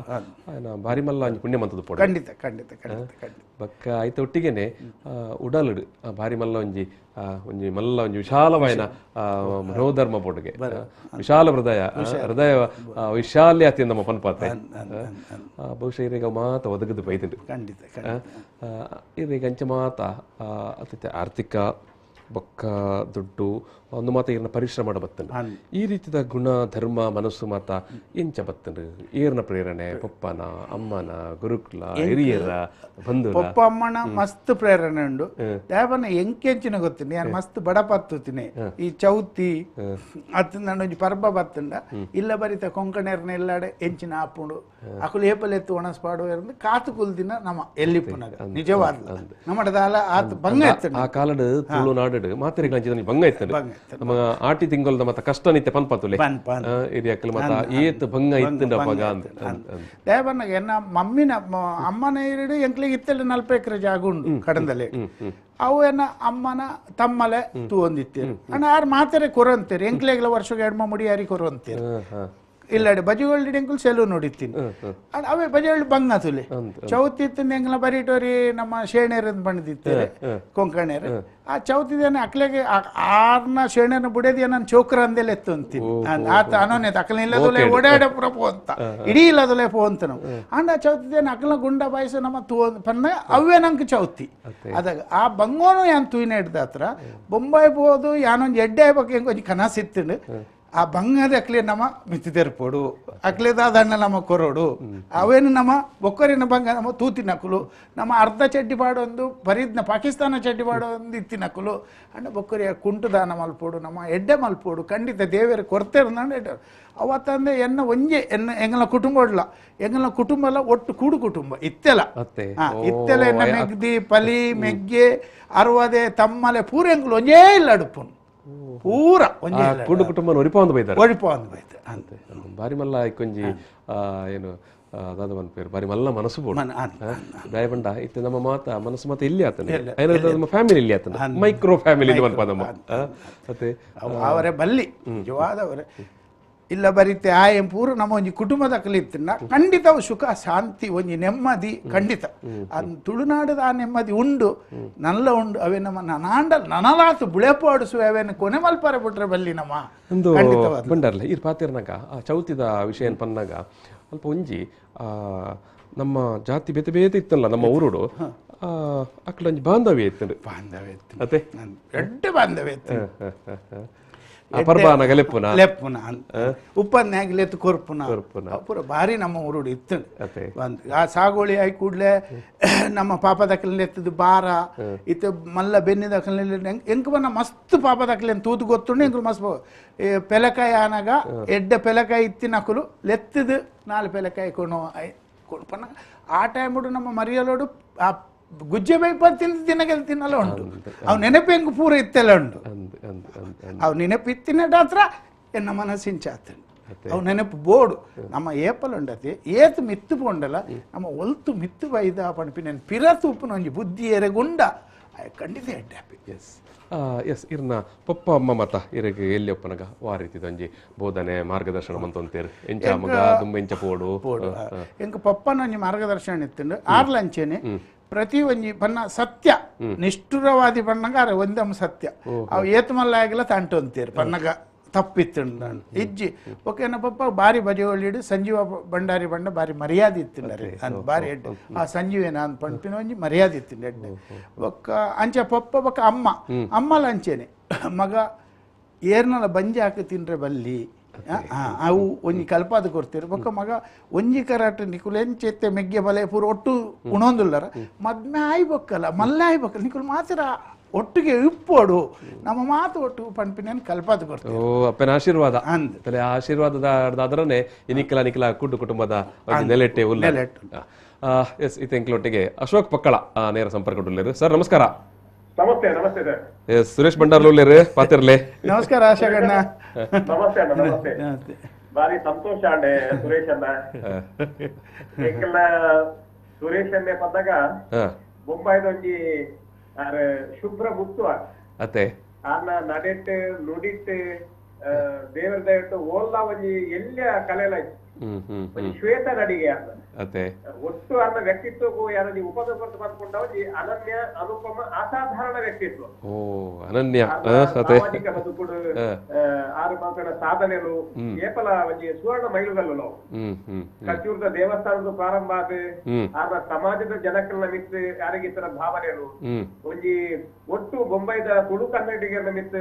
ಭಾರಿ ಮಲ್ಲ ಒಂಜಿ ಪುಣ್ಯ ಮಂತದ ಪೋಡು. ಖಂಡಿತ ಖಂಡಿತ ಖಂಡಿತ ಖಂಡಿತ. ಬಕ್ಕ ಐತ ಒಟ್ಟಿಗೆನೆ ಉಡಲುಡು ಭಾರಿ ಮಲ್ಲ ಒಂಜಿ ಒಂಜಿ ಮಲ್ಲ ಒಂಜಿ ವಿಶಾಲವಾಯಿನ ಮನೋಧರ್ಮ ಪೋಡುಗೆ ವಿಶಾಲ ಹೃದಯ ಹೃದಯ ವೈಶಾಲ್ಯ ಅತಿ ನಮ್ಮ ಪನ್ಪಾತೆ ಬಹುಶಃ ಇರೇಗ ಮಾತ ಒದಗದು ಬೈದುಂಡು. ಖಂಡಿತ ಇರೇಗ ಅಂಚ ಮಾತ ಅತಿ ಆರ್ಥಿಕ ಬೊಕ್ಕ ದುಡ್ಡು ಒಂದು ಮಾತ ಏರ್ನ ಪರಿಶ್ರಮ ಬತ್ತಂಡು ಈ ರೀತಿಯ ಗುಣ ಧರ್ಮ ಮನಸ್ಸು ಮಾತ ಎಂಚ ಬತ್ತಂಡು ಏರ್ನ ಪ್ರೇರಣೆ ಪಪ್ಪನ ಅಮ್ಮನ ಗುರುಕುಲ ಹಿರಿಯರ ಬಂಧು ಪಪ್ಪ ಅಮ್ಮನ ಮಸ್ತ್ ಪ್ರೇರಣೆ ಉಂಡು. ದೇವನ ಎಂಕೆಂಚಿನ ಗೊತ್ತಿನಿ ನಾನು ಮಸ್ತ್ ಬಡ ಪತ್ತುತ್ತೀನಿ ಈ ಚೌತಿ ಅತ್ತ ಒಂಜಿ ಪರ್ಬ ಬತ್ತಂಡ ಇಲ್ಲ ಬರಿತ ಕೊಂಕಣೇರ್ನ ಎಲ್ಲಾಡೆ ಎಂಚಿನ ಆಪುಂಡು ಅಕುಲು ಏಪಲೆತ್ತು ಒಣಸ್ಪಾಡು ಕಾತು ಕುಲ್ದಿನ ನಮ್ಮ ಎಲ್ಲಿಪ್ಪುನಾಗ ನಿಜವಾದ ನಮ್ಮಡದಾಲ ಆತ ಬಂಗ ಇತ್ತು ಆ ಕಾಲಡ್ ತುಳುನಾಡು ಮಾತೆರೆಗ್ಲ ಅಂಚಿನ ಬಂಗ ಇತ್ತು ನಮ್ಮ ಆಟಿ ತಿಂಗಳದ ಮತ್ತ ಕಷ್ಟ ನಿತ್ಯ ಪನ್ಪತುಲೆ ಹಿರಿಯಕ್ಕಲು ಮತ್ತ ಏತ್ ಬಂಗ ಇತ್ತಂಡ ಪಗ ಅಂತ ದೇವನಾಗ ಎನ್ನ ಮಮ್ಮಿನ ಅಮ್ಮನ ಇರಡು ಎಂಕ್ಲಿಗೆ ಇತ್ತೆಲ್ಲ 40 ಎಕರೆ ಜಾಗ ಉಂಡು ಕಡಂದಲೆ ಅವು ಏನ ಅಮ್ಮನ ತಮ್ಮಲೆ ತೂ ಒಂದಿತ್ತೇರು ಅಣ್ಣ ಯಾರು ಮಾತಾರೆ ಕೊರಂತೀರಿ ಎಂಕ್ಲೆಗ್ಲ ವರ್ಷಕ್ಕೆ ಎಡ್ಮ ಮುಡಿ ಯಾರಿಗೆ ಕೊರಂತೀರಿ ಇಲ್ಲಾಡಿ ಬಜೆಗೊಳ್ಳಿ ಎಂಕುಲು ಸೆಲೂನ್ ಹೊಡಿತೀನಿ ಅವೇ ಬಜೆಗೊಳ್ಳಿ ಬಂಗ ತುಲೆ ಚೌತಿ ಇತ್ತಿಂದ ಎಂಕಲ ಬರೀಟೋರಿ ನಮ್ಮ ಶೇಣೇರ್ ಅಂತ ಬಂದಿತ್ತಾರೆ ಕೊಂಕಣೇರು ಆ ಚೌತಿದೇನೆ ಅಕ್ಲೆಗೆ ಆರ್ನ ಶೇಣೇನ ಬುಡೇದಿ ನಾನು ಚೋಕ್ರ ಅಂದೆಲ್ಲ ಎತ್ತು ಅಂತೀನಿ ಆತ ಅನೋನೆ ಅಕ್ಲ ಇಲ್ಲದೊಲೆ ಓಡಾಡ ಪೂರ ಪೋ ಅಂತ ಇಡೀ ಇಲ್ಲದೊಲೆ ಪೋ ಅಂತ ನಾವು ಅಂಡ ಚೌತಿದೇನೆ ಅಕ್ಲ ಗುಂಡ ಬಾಯಿಸ ನಮ್ಮ ತೂ ಪನ್ನ ಅವೇ ನಂಗೆ ಚೌತಿ ಅದಾಗ ಆ ಬಂಗೋನು ಯಾನ್ ತೂಯಿನ ಹಿಡ್ದ ಹತ್ರ ಬೊಂಬಾಯಿ ಪೋದು ಯಾನೊಂದು ಎಡ್ಡೆ ಬಗ್ಗೆ ಒಂಜಿ ಕನಸಿತ್ತಂಡು ಆ ಬಂಗದ ಅಕ್ಲೆ ನಮ್ಮ ಮಿತ್ತಿದೆರ್ಪೋಡು ಅಕ್ಲೆದಾದಣ್ಣ ನಮ್ಮ ಕೊರೋಡು ಅವೇನು ನಮ್ಮ ಒಕ್ಕರಿನ ಬಂಗ ನಮ್ಮ ತೂತಿನಕುಲು ನಮ್ಮ ಅರ್ಧ ಚಡ್ಡಿ ಪಾಡೊಂದು ಬರೀದ್ನ ಪಾಕಿಸ್ತಾನ ಚಡ್ಡಿ ಪಾಡೊಂದು ಇತ್ತಿನಕುಲು ಅಂಡ ಬೊಕ್ಕರಿಯ ಕುಂಟುದಾನ ಮಲ್ಪೋಡು ನಮ್ಮ ಎಡ್ಡೆ ಮಲ್ಪೋಡು ಖಂಡಿತ ದೇವರ ಕೊರತೆ ಎಡ್ಡೆ ಅವತ್ತಂದೆ ಎನ್ನ ಒಂಜೆ ಎನ್ನ ಎಂಗಲ ಕುಟುಂಬ ಒಡ್ಲ ಎಂಗಲ ಕುಟುಂಬ ಅಲ್ಲ ಒಟ್ಟು ಕೂಡು ಕುಟುಂಬ ಇತ್ತೆಲ ಇತ್ತೆಲ ಎನ್ನ ಮೆಗ್ದಿ ಪಲಿ ಮೆಗ್ಗೆ ಅರವದೆ ತಮ್ಮಲೆ ಪೂರ ಎಂಗುಲು ಒಂಜೇ ಇಲ್ಲ ಅಡುಪುನು ಪೂರ ಕೂಡು ಕುಟುಂಬ ಒರಿಪ ಒಂದು ಬೈತಾರೆ ಒರಿಪ ಒಂದು ಬೈತಾರೆ ಅಂತ ಬಾರಿ ಮಲ್ಲ ಕೊಂಜಿ ಏನು ದಾದ ಪೇರು ಬಾರಿ ಮಲ್ಲ ಮನಸ್ಸು ಬೋಡು ದಯಬಂಡ ಇತ್ತೆ ನಮ್ಮ ಮಾತ ಮನಸ್ಸು ಮಾತ ಇಲ್ಲಿ ಆತನ ನಮ್ಮ ಫ್ಯಾಮಿಲಿ ಇಲ್ಲಿ ಆತನ ಮೈಕ್ರೋ ಫ್ಯಾಮಿಲಿ ಮನ್ಪ ನಮ್ಮ ಮತ್ತೆ ಅವರೇ ಬಲ್ಲಿ ನಿಜವಾದವರೇ ಇಲ್ಲ ಬರೀತೆ ಆಯಂ ಪೂರ ನಮ್ಮ ಒಂಜಿ ಕುಟುಂಬದ ಕಲಿತಿನ ಖಂಡಿತ ಸುಖ ಶಾಂತಿ ಒಂಜಿ ನೆಮ್ಮದಿ ಖಂಡಿತ ಅದು ತುಳುನಾಡದ ಆ ನೆಮ್ಮದಿ ಉಂಡು ನಲ್ಲ ಉಂಡು ಅವೇ ನಮ್ಮ ನನಾಂಡ ನನಲಾತು ಬುಳೆಪಾಡಿಸುವ ಅವೇನು ಕೊನೆ ಮಲ್ಪಾರೆ ಬಿಟ್ರೆ ಬಲ್ಲಿ ನಮ್ಮ ಒಂದು ಬಂಡರ್ಲ ಈ ಪಾತಿರ್ನಾಗ ಆ ಚೌತಿದ ವಿಷಯ ಪನ್ನಾಗ ಅಲ್ಪ ಒಂಜಿ ನಮ್ಮ ಜಾತಿ ಬೇತೆ ಬೇತೆ ಇತ್ತಲ್ಲ ನಮ್ಮ ಊರುಡು ಅಕ್ಕಡ ಒಂಜಿ ಬಾಂಧವ್ಯ ಇತ್ತು ಬಾಂಧವ್ಯ ಇತ್ತು ಅದೇ ಎಡ್ಡೆ ಬಾಂಧವ್ಯ ಇತ್ತು ಪರ್ಬಾನ ಲೆಪ್ಪುನ ಲೆಪ್ಪುನ ಉಪ್ಪನ್ಯಾಗ ಲೆತ್ತು ಕೊರ್ಪುನ ಪೂರ ಭಾರಿ ನಮ್ಮ ಊರುಡು ಇತ್ತು ಆ ಸಾಗೋಳಿ ಆಗಿ ಕೂಡಲೇ ನಮ್ಮ ಪಾಪದಕ್ಕಲ್ಲಿ ಎತ್ತದು ಬಾರ ಇತ್ತು ಮಲ್ಲ ಬೆನ್ನಿದಕ್ಕಲ್ಲಿ ಎಂಕ್ ಬನ್ನ ಮಸ್ತ್ ಪಾಪದಕ್ಕಲ್ಲಿ ತೂತು ಗೊತ್ತುಂಡು ಎಂಕುಲು ಮಸ್ತ್ ಪೆಲಕಾಯಿ ಆನಾಗ ಎಡ್ಡೆ ಪೆಲಕಾಯಿ ಇತ್ತಿನಕುಲು ಲೆತ್ತದು ನಾಲ್ ಪೆಲಕಾಯಿ ಕೊಣು ಕೊಣು ಆ ಟೈಮುಡು ನಮ್ಮ ಮರಿಯಲೋಡು ಆ ಗುಜ್ಜೆ ಬೈಪ ತಿಂದು ತಿನ್ನಗೆಲ್ಲ ತಿನ್ನಲ್ಲ ಉಂಟು ಅವು ನೆನಪು ಹೆಂಗೆ ಪೂರ ಇತ್ತೆಲ್ಲ ಉಂಟು ಅವು ನೆನಪು ಇತ್ತಿನ ಹತ್ರ ಎನ್ನ ಮನಸ್ಸಿಂಚಾತ ಅವು ನೆನಪು ಬೋಡು ನಮ್ಮ ಏಪಲ್ ಉಂಡತಿ ಏತು ಮಿತ್ತು ಪೋಂಡಲ್ಲ ನಮ್ಮ ಒಲ್ತು ಮಿತ್ತು ಬೈದ ಪಣಪಿ ನೆನ್ ಪಿರ ತೂಪುನ ಒಂಜಿ ಬುದ್ಧಿ ಎರೆಗುಂಡ ಖಂಡಿತ ಎಡ್ಡೆ happy. S S ಇರ್ನ ಪಪ್ಪ ಅಮ್ಮ ಮತ ಇರಗೆ ಎಲ್ಲಿ ಒಪ್ಪನಗ ವಾ ರೀತಿದ ಒಂಜಿ ಬೋಧನೆ ಮಾರ್ಗದರ್ಶನ ಮಂತೊಂತೇರು ಎಂಚ ಮಗ ತುಂಬ ಎಂಚ ಪೋಡು ಪೋಡು ಎಂಕ ಪಪ್ಪನ ಒಂಜಿ ಮಾರ್ಗದರ್ಶನ ಇತ್ತುಂಡು ಆರ್ಲಂಚೆನೆ ಪ್ರತಿ ಒಂಜಿ ಬಣ್ಣ ಸತ್ಯ ನಿಷ್ಠುರವಾದಿ ಬಣ್ಣಗ ಅರೆ ಒಂದಮ್ಮ ಸತ್ಯ ಅವು ಏತು ಮಲ್ಲ ಆಗಿಲ್ಲ ತಂಟು ಅಂತೀರಿ ಬಣ್ಣಗ ತಪ್ಪಿತ್ತು ಇಜ್ಜಿ ಓಕೆನ ಪಪ್ಪ ಬಾರಿ ಬಜೆ ಒಳ್ಳಿಡು ಸಂಜೀವ ಭಂಡಾರಿ ಬಂಡ ಬಾರಿ ಮರ್ಯಾದೆ ಇತ್ತಿಂಡರೆ ಅಂದ್ ಬಾರಿ ಎಡ್ಡೆ ಆ ಸಂಜೀವೇನ ಅಂದ್ ಪಂಪಿನ ಒಂಜಿ ಮರ್ಯಾದೆ ಇತ್ತಿಂಡ ಎಡ್ಡೆ ಬೊಕ್ಕ ಅಂಚ ಪಪ್ಪ ಬೊಕ್ಕ ಅಮ್ಮ ಅಮ್ಮಲ ಅಂಚೆನೆ ಮಗ ಏರ್ನಲ ಬಂಜಿ ಹಾಕಿ ತಿಂದ್ರೆ ಬಲ್ಲಿ ಅವು ಒಂಜಿ ಕಲ್ಪಾದ ಕೊಡ್ತೀರಿ ಬೊಕ್ಕ ಮಗ ಒಂಜಿ ಕರಾಟ ನಿಕುಲು ಎಂಚೆತ್ತೆ ಮೆಗ್ಗೆ ಬಲೆ ಪೂರ ಒಟ್ಟು ಉಣೊಂದುಲ್ಲರ ಮದ್ಮೆ ಆಯ್ಬೊಕ್ಕಲ್ಲ ಮಲ್ಲ ಆಯ್ಬೊಕ್ಕಲ್ಲ ನಿಕುಲು ಮಾತ್ರ ಒಟ್ಟಿಗೆ ಇಪ್ಪೋಡು ನಮ್ಮ ಮಾತು ಒಟ್ಟು ಪಂಪಿನ ಕಲ್ಪಾದ ಕೊಡ್ತೀವಿ. ಓ ಅಪ್ಪನ ಆಶೀರ್ವಾದ ಅಂದ್ ತಲೆ ಆಶೀರ್ವಾದದ ಅದರನ್ನೇ ಇನಿಕಲ ನಿಕಲ ಕುಟು ಕುಟುಂಬದ ನೆಲೆಟ್ಟೆ ಉಲ್ಲ ಎಸ್ ಇತೆಂಕ್ಲೊಟ್ಟಿಗೆ ಅಶೋಕ್ ಪಕ್ಕಳ ನೇರ ಸಂಪರ್ಕ. ಸರ್ ನಮಸ್ಕಾರ. ನಮಸ್ತೆ ನಮಸ್ತೆ ಸರ್. ಎಸ್ ಸುರೇಶ್ ಭಂಡಾರ್ಲುಲ್ಲೇರು ಪಾತಿರ್ಲೆ. ನಮಸ್ಕಾರ ಆಶಾಗಣ್ಣ. ನಮಸ್ತೆ ಅಣ್ಣ. ನಮಸ್ತೆ. ಬಾರಿ ಸಂತೋಷ ಅಣ್ಣೆ ಸುರೇಶ್ ಅಣ್ಣ. ಏಕೆಲ್ಲ ಸುರೇಶ್ ಅಣ್ಣೆ ಪಂದಾಗ ಬೊಂಬಾಯ್ದೊಂಜಿ ಶುಭ್ರ ಮುತ್ತು ಅತ್ತೆ ಆನ ನಡೆಟ್ ನುಡಿಟ್ ದೇವರ ದಯಟ್ಟು ಓಲ್ಲ ಒಂಜಿ ಎಲ್ಲ ಕಲೆಲ ಒಂಜಿ ಶ್ವೇತ ನಡಿಗೆ ಅನ್ನ ಒಟ್ಟು ಅನ್ನ ವ್ಯಕ್ತಿತ್ವಕ್ಕೂ ಯಾರ ನೀವು ಉಪದ ಕೊಟ್ಟು ಬಂದ್ಕೊಂಡ ಒಂಜಿ ಅನನ್ಯ ಅನುಪಮ ಅಸಾಧಾರಣ ವ್ಯಕ್ತಿತ್ವ. ಓ ಅನನ್ಯ ಸಾಮಾಜಿಕ ಬದುಕುಡು ಆರು ಮಾತ್ರ ಸಾಧನೆಲು ಏಪಲ ಒಂಜಿ ಸುವರ್ಣ ಮೈಲುಗಲ್ಲು ಕಚೂರದ ದೇವಸ್ಥಾನದ ಪ್ರಾರಂಭ ಆದ ಆದ ಸಮಾಜದ ಜನಕಲ್ನ ಮಿತ್ ಯಾರಿಗೆ ಇತರ ಭಾವನೆಲು ಒಂಜಿ ಒಟ್ಟು ಬೊಂಬೈದ ತುಳು ಕನ್ನಡಿಗರ ಮಿತ್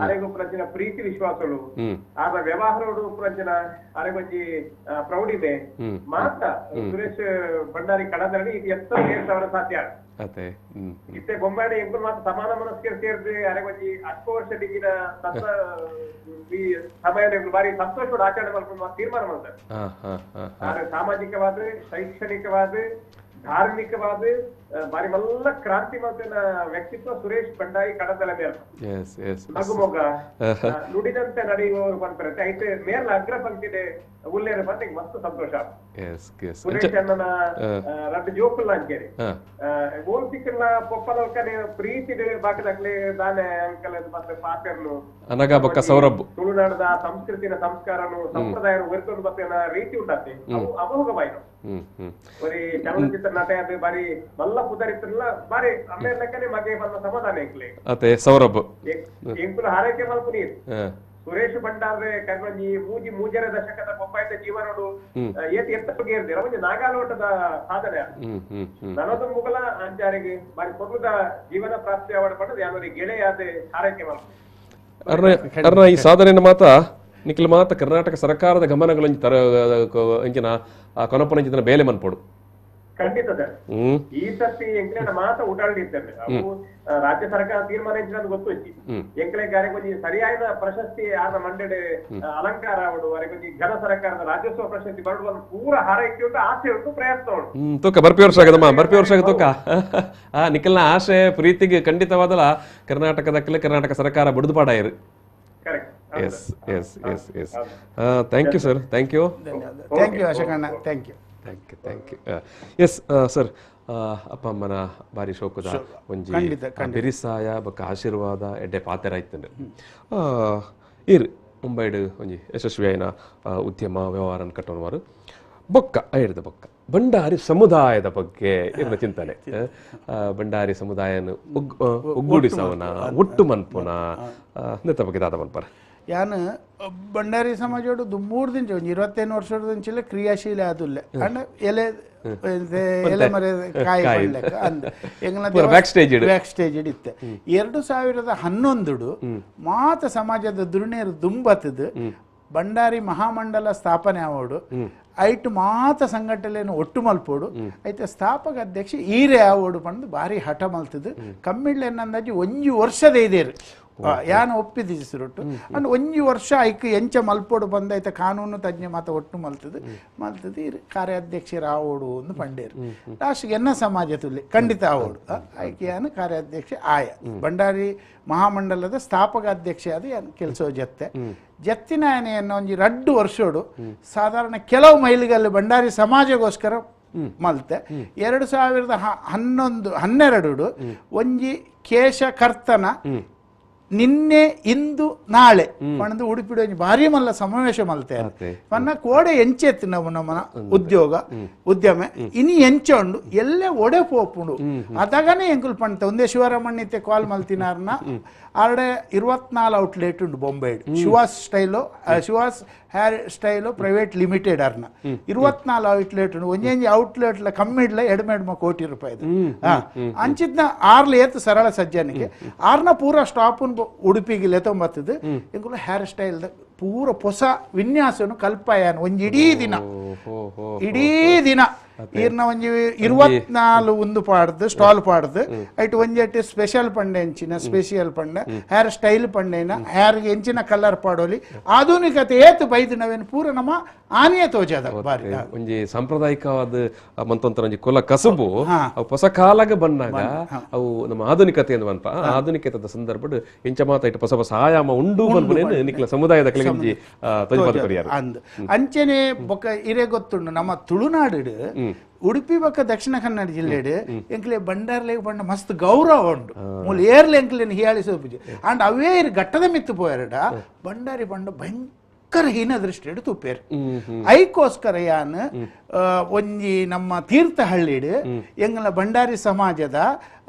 ಅರೆಗೂ ಪ್ರಚನ ಪ್ರೀತಿ ವಿಶ್ವಾಸಗಳು ಆದ ವ್ಯವಹಾರೋಡು ಪ್ರಚನ ಅರೆಗೊಂಜಿ ಪ್ರೌಢಿಮೆ ಮಾತ್ರ ಸುರೇಶ್ ಭಂಡಾರಿ ಕಡದಲ್ಲಿ ಇದು ಎತ್ತ 7,000 ಸಾಧ್ಯ. ಇತ್ತೆ ಬೊಂಬಾಯಿ ಎಂಕುಲು ಮಾತ್ರ ಸಮಾನ ಮನಸ್ಸಿಗೆ ಸೇರ್ದು ಅರೆಗೊಂಜಿ 10 ವರ್ಷ ದಿಗಿನ ಸಮಯ ಬಾರಿ ಸಂತೋಷ ಆಚರಣೆ ಮಾಡ್ಕೊಂಡು ತೀರ್ಮಾನ ಮಾಡ್ತಾರೆ. ಆದ್ರೆ ಸಾಮಾಜಿಕವಾದ ಶೈಕ್ಷಣಿಕವಾದ ಧಾರ್ಮಿಕವಾದ ಬಾರಿ ಮಲ್ಲ ಕ್ರಾಂತಿ ಮಾತಿನ ವ್ಯಕ್ತಿತ್ವ ಸುರೇಶ್ ಭಂಡಾರಿ ಕಡದಲ ಮೇಲ್ ನಗುಮೊಗ ನುಡಿದಂತೆ ನಡೆಯುವವರು ಬಂತಾರೆ ಐತೆ ಮೇರ್ಲ ಅಗ್ರ ಪಂಕ್ತಿದೆ ಉಲ್ಲೇರ ಬಂದ ಮಸ್ತ್ ಸಂತೋಷ. ಸುರೇಶ್ ಅಣ್ಣನ ರಡ್ಡು ಜೋಕುಲ್ಲ ಅಂಕೇರಿ ಓಲ್ ಸಿಕ್ಕಲ್ಲ ಪೊಪ್ಪಲಲ್ಕನೆ ಪ್ರೀತಿ ಬಾಕದಾಕ್ಲೆ ದಾನೆ ಅಂಕಲ್ ಮತ್ತೆ ಪಾತೆರ್ನು ಅನಗ ಸೌರಭ್ ತುಳುನಾಡದ ಸಂಸ್ಕೃತಿನ ಸಂಸ್ಕಾರನು ಸಂಪ್ರದಾಯ ಒರ್ಕೊಂಡು ಬತ್ತೇನ ರೀತಿ ಉಂಟಾತೆ ಅವು ಅಮೋಘವಾಯಿನು. ಬರೀ ಚಲನಚಿತ್ರ ನಟ ಅದು ಬಾರಿ ಮಲ್ಲ ಪುದರಿತ್ತಲ್ಲ ಬಾರಿ ಅಮ್ಮೇಲೆ ಲೆಕ್ಕನೆ ಮಗೆ ಬಂದ ಸಮಾಧಾನ ಎಂಕ್ಲೆ ಅತೆ ಸೌರಭ್ ಎಂಕುಲು ಹಾರೈಕೆ ಮಲ್ಪು ನೀರು ಸುರೇಶ್ ಭಂಡಾರ್ರೆ ಕರ್ಮಂಜಿ ಮೂಜಿ ಮೂಜರ ದಶಕದ ಬೊಂಬಾಯಿದ ಜೀವನೋಡು ಏತ್ ಎತ್ತಗೆ ಇರ್ದಿರ ಒಂಜಿ ನಾಗಾಲೋಟದ ಸಾಧನೆ ನನದ ಮುಗಲ ಅಂಚಾರಿಗೆ ಬಾರಿ ಪೊರ್ಲುದ ಜೀವನ ಪ್ರಾಪ್ತಿ ಅವಡ ಪಡೆದು ಯಾನೊರಿ ಗೆಳೆಯಾದ ಹಾರೈಕೆ ಮಲ್ಪು. ಅರ್ನ ಈ ಸಾಧನೆಯನ್ನು ಮಾತ್ರ ನಿಖಿಲ್ ಮಾತ ಕರ್ನಾಟಕ ಸರ್ಕಾರದ ಗಮನಗಳಂಜಿ ತರ ಅಂಚಿನ ಕೊನಪನಂಚಿನ ಬೇಲೆ ಮನ್ಪೋಡು ಖಂಡಿತ ಸರ್. ಈ ಸರ್ತಿ ಎಂಕ್ಲೆನ ಮಾತ ಉಡಾಳಿದ್ದೇವೆ ಅವು ರಾಜ್ಯ ಸರ್ಕಾರ ತೀರ್ಮಾನ ಇದ್ರೆ ಗೊತ್ತು ಇಚ್ಚಿ ಎಂಕ್ಲೆ ಗಾರೆಗೊಂಜಿ ಸರಿಯಾದ ಪ್ರಶಸ್ತಿ ಆದ ಮಂಡೆಡೆ ಅಲಂಕಾರ ಅವಡು ಅರೆಗೊಂಜಿ ಘನ ಸರ್ಕಾರದ ರಾಜ್ಯೋತ್ಸವ ಪ್ರಶಸ್ತಿ ಬರಡು ಪೂರ ಹಾರೈಕೆ ಉಂಟು ಆಸೆ ಉಂಟು ಪ್ರಯತ್ನ ಉಂಟು. ತೋಕ ಬರ್ಪಿ ವರ್ಷ ಆಗದಮ್ಮ ಬರ್ಪಿ ವರ್ಷ ಆಗ ತೋಕ ಆ ನಿಖಲ್ನ ಆಸೆ ಪ್ರೀತಿಗೆ ಖಂಡಿತವಾದಲ ಕರ್ನಾಟಕದ ಕರ್ನಾಟಕ ಸರ್ಕಾರ ಬುಡುದು ಪಾಡಾಯರು. Correct. Yes yes yes yes thank you sir. Thank you. Thank you ಅಶೋಕಣ್ಣ. Thank you thank you thank you. Yes sir, ಅಪ್ಪ ಅಮ್ಮನ ಬಾರಿ ಶೋಕದ ಒಂಜಿ ಬೆರಿಸಾಯ ಬೊಕ್ಕ ಆಶೀರ್ವಾದ ಎಡ್ಡೆ ಪಾತೆರ ಇತ್ತಂಡೆ ಇರ್ ಮುಂಬೈಡ್ ಒಂಜಿ ಯಶಸ್ವಿಯಾಯಿನ ಉದ್ಯಮ ವ್ಯವಹಾರ ಕಟ್ಟೋನವಾರು ಬೊಕ್ಕ ಐರ್ದ ಬೊಕ್ಕ ಭಂಡಾರಿ ಸಮುದಾಯದ ಬಗ್ಗೆ ಇರ್ನ ಚಿಂತನೆ ಭಂಡಾರಿ ಸಮುದಾಯನ ಒಗ್ಗೂಡಿಸವನ ಒಟ್ಟು ಮನ್ಪುನ ನೆತ್ತ ಬಗ್ಗೆ ದಾದ ಮನ್ಪರ. ಯಾನು ಭಂಡಾರಿ ಸಮಾಜೋಡು 3 ದಿನ ಒಂಜಿ 25 ವರ್ಷದಂಚಿಲ್ಲ ಕ್ರಿಯಾಶೀಲ ಆದುಲ್ಲೆ ಅಂಡ ಎಲೆ ಎಲೆ ಮರೆ ಕಾಯಿ ಲೆಕ್ಕ ಅಂದ ಎಂಗ್ಲ back stage back stage ಇತ್ತೆ 2011 ಮಾತ ಸಮಾಜದ ದುರ್ಣೇರು ದುಂಬತ್ತದು ಭಂಡಾರಿ ಮಹಾಮಂಡಲ ಸ್ಥಾಪನೆ ಆವೋಡು ಐಟು ಮಾತ ಸಂಘಟನೆಯನ್ನು ಒಟ್ಟು ಮಲ್ಪೋಡು ಐತೆ ಸ್ಥಾಪಕ ಅಧ್ಯಕ್ಷ ಈರೇ ಆವೋಡು ಪಂದು ಭಾರಿ ಹಠ ಮಲ್ತದು ಕಮ್ಮಿಡ್ಲ ಏನಂದಾಜಿ ಒಂಜಿ ವರ್ಷದ ಇದೇರು ಯಾನ ಒಪ್ಪಿದಿಸಿರೊಟ್ಟು ಅಂಡ್ ಒಂಜಿ ವರ್ಷ ಐಕ್ ಎಂಚ ಮಲ್ಪೋಡು ಬಂದೈತೆ ಕಾನೂನು ತಜ್ಞ ಮಾತ ಒಟ್ಟು ಮಲ್ತದು ಮಲ್ತದು ಇರು ಕಾರ್ಯಾಧ್ಯಕ್ಷರು ಆವೋಡು ಒಂದು ಪಂಡೇರು ಲಾಸ್ಟ್ಗೆ ಎನ್ನ ಸಮಾಜ ತುಲ್ಲಿ ಖಂಡಿತ ಆವೋಡು ಐಕೆ ಯಾನು ಕಾರ್ಯಾಧ್ಯಕ್ಷ ಆಯ ಭಂಡಾರಿ ಮಹಾಮಂಡಲದ ಸ್ಥಾಪಕ ಅಧ್ಯಕ್ಷ ಅದು ಯಾನು ಕೆಲಸ ಜತ್ತೆ ಜತ್ತಿನ ಆನೆಯನ್ನು ಒಂಜಿ 2 ವರ್ಷೋಡು ಸಾಧಾರಣ ಕೆಲವು ಮೈಲಿಗಲ್ಲಿ ಭಂಡಾರಿ ಸಮಾಜಗೋಸ್ಕರ ಮಲ್ತೆ 2011 12 ಒಂಜಿ ಕೇಶಕರ್ತನ ನಿನ್ನೆ ಇಂದು ನಾಳೆ ಪಣದು ಉಡುಪಿಡು ಒಂಜಿ ಭಾರಿ ಮಲ್ಲ ಸಮಾವೇಶ ಮಲ್ತೆ ಪನ್ನ ಕೋಡೆ ಎಂಚೆತ್ತು ನಮ್ಮ ನಮ್ಮನ ಉದ್ಯೋಗ ಉದ್ಯಮ ಇನಿ ಎಂಚ ಉಂಡು ಎಲ್ಲೇ ಒಡೆ ಪೋಪುಂಡು ಅದಾಗನೇ ಎಂಕುಲು ಪಣ್ತ ಒಂದೇ ಶಿವರಾಮಣ್ಣಿತ್ತೆ ಕಾಲ್ ಮಲ್ತಿನಾರ್ನ ಆರ್ಡೆ 24 ಔಟ್ಲೆಟ್ ಉಂಡು ಬೊಂಬೆ Shivas style Shivas hair style private limited ಅರ್ನ 24 outlet ಉಂಡು ಒಂಜೊಂಜಿ ಔಟ್ಲೆಟ್ ಕಮ್ಮಿ ಇಡ್ಲ 2 ಕೋಟಿ ರೂಪಾಯಿ ಅಂಚಿದ್ನ ಆರ್ಲ ಏತ್ ಸರಳ ಸಜ್ಜನಿಗೆ ಆರ್ನ ಪೂರ ಸ್ಟಾಪ್ ಉಡುಪಿಗೆ ಲೆತೊಂಬತ್ತದು ಎಂಕುಲು ಹೇರ್ ಸ್ಟೈಲ್ ಪೂರ ಹೊಸ ವಿನ್ಯಾಸನು ಕಲ್ಪಾಯನ್ ಒಂಜಿ ಇಡೀ ದಿನ ಇಡೀ ದಿನ ಈರ್ನ ಒಂಜಿ 24 ಒಂದು ಪಾಡ್ದು ಸ್ಟಾಲ್ ಪಾಡ್ದು ಐಟ್ ಒಂಜೆಟ್ ಸ್ಪೆಷಲ್ ಪಂಡೆ ಎಂಚಿನ ಸ್ಪೆಷಲ್ ಪಂಡೆ ಹೇರ್ ಸ್ಟೈಲ್ ಪಂಡೆನ ಹೇರ್ಗೆ ಎಂಚಿನ ಕಲರ್ ಪಾಡೋಲಿ ಆಧುನಿಕತೆ ಏತು ಬೈದು ನಾವೇನು ಪೂರ ನಮ್ಮ ಆನಿಯ ತೋಜದ ಬಾರಿ ಒಂಜಿ ಸಾಂಪ್ರದಾಯಿಕವಾದ ಮಂತಂತರ ಒಂಜಿ ಕುಲ ಕಸುಬು ಅವು ಹೊಸ ಕಾಲಾಗ ಬಂದಾಗ ಅವು ನಮ್ಮ ಆಧುನಿಕತೆ ಅಂತ ಬಂತ ಆಧುನಿಕತೆದ ಸಂದರ್ಭಡ್ ಎಂಚ ಮಾತ ಇಟ್ಟು ಹೊಸ ಹೊಸ ಆಯಾಮ ಉಂಡು ಬಂದ್ಬಿಡೇನು ನಿಕ್ಲ ಸಮುದಾಯದ ಒಂಜಿ ತೋಜಪಾದ ಕೊರಿಯಾರು ಅಂದ್ ಅಂಚನೆ ಬೊಕ ಇರೆ ಗೊತ್ತುಂಡು ನಮ್ಮ ತುಳುನಾಡು ಉಡುಪಿ ಬೊಕ್ಕ ದಕ್ಷಿಣ ಕನ್ನಡ ಜಿಲ್ಲೆಡ್ ಎಂಕ್ಲೆ ಬಂಡಾರ್ಲೆ ಬಂಡ ಮಸ್ತ್ ಗೌರವ ಉಂಡು ಮೂಲ ಏರ್ಲೆ ಎಂಕ್ಲೆನ್ ಹಿಯಾಳಿಸೋ ಪೂಜೆ ಅಂಡ್ ಅವೇ ಘಟ್ಟದ ಮಿತ್ತು ಪೋಯರಡ ಬಂಡಾರಿ ಬಂಡ ಭಯಂಕರ ಹೀನ ದೃಷ್ಟಿಡು ತೂಪೇರು ಐಕೋಸ್ಕರ ಯಾನ್ ಒಂಜಿ ನಮ್ಮ ತೀರ್ಥಹಳ್ಳಿಡ್ ಎಂಗಲ ಬಂಡಾರಿ ಸಮಾಜದ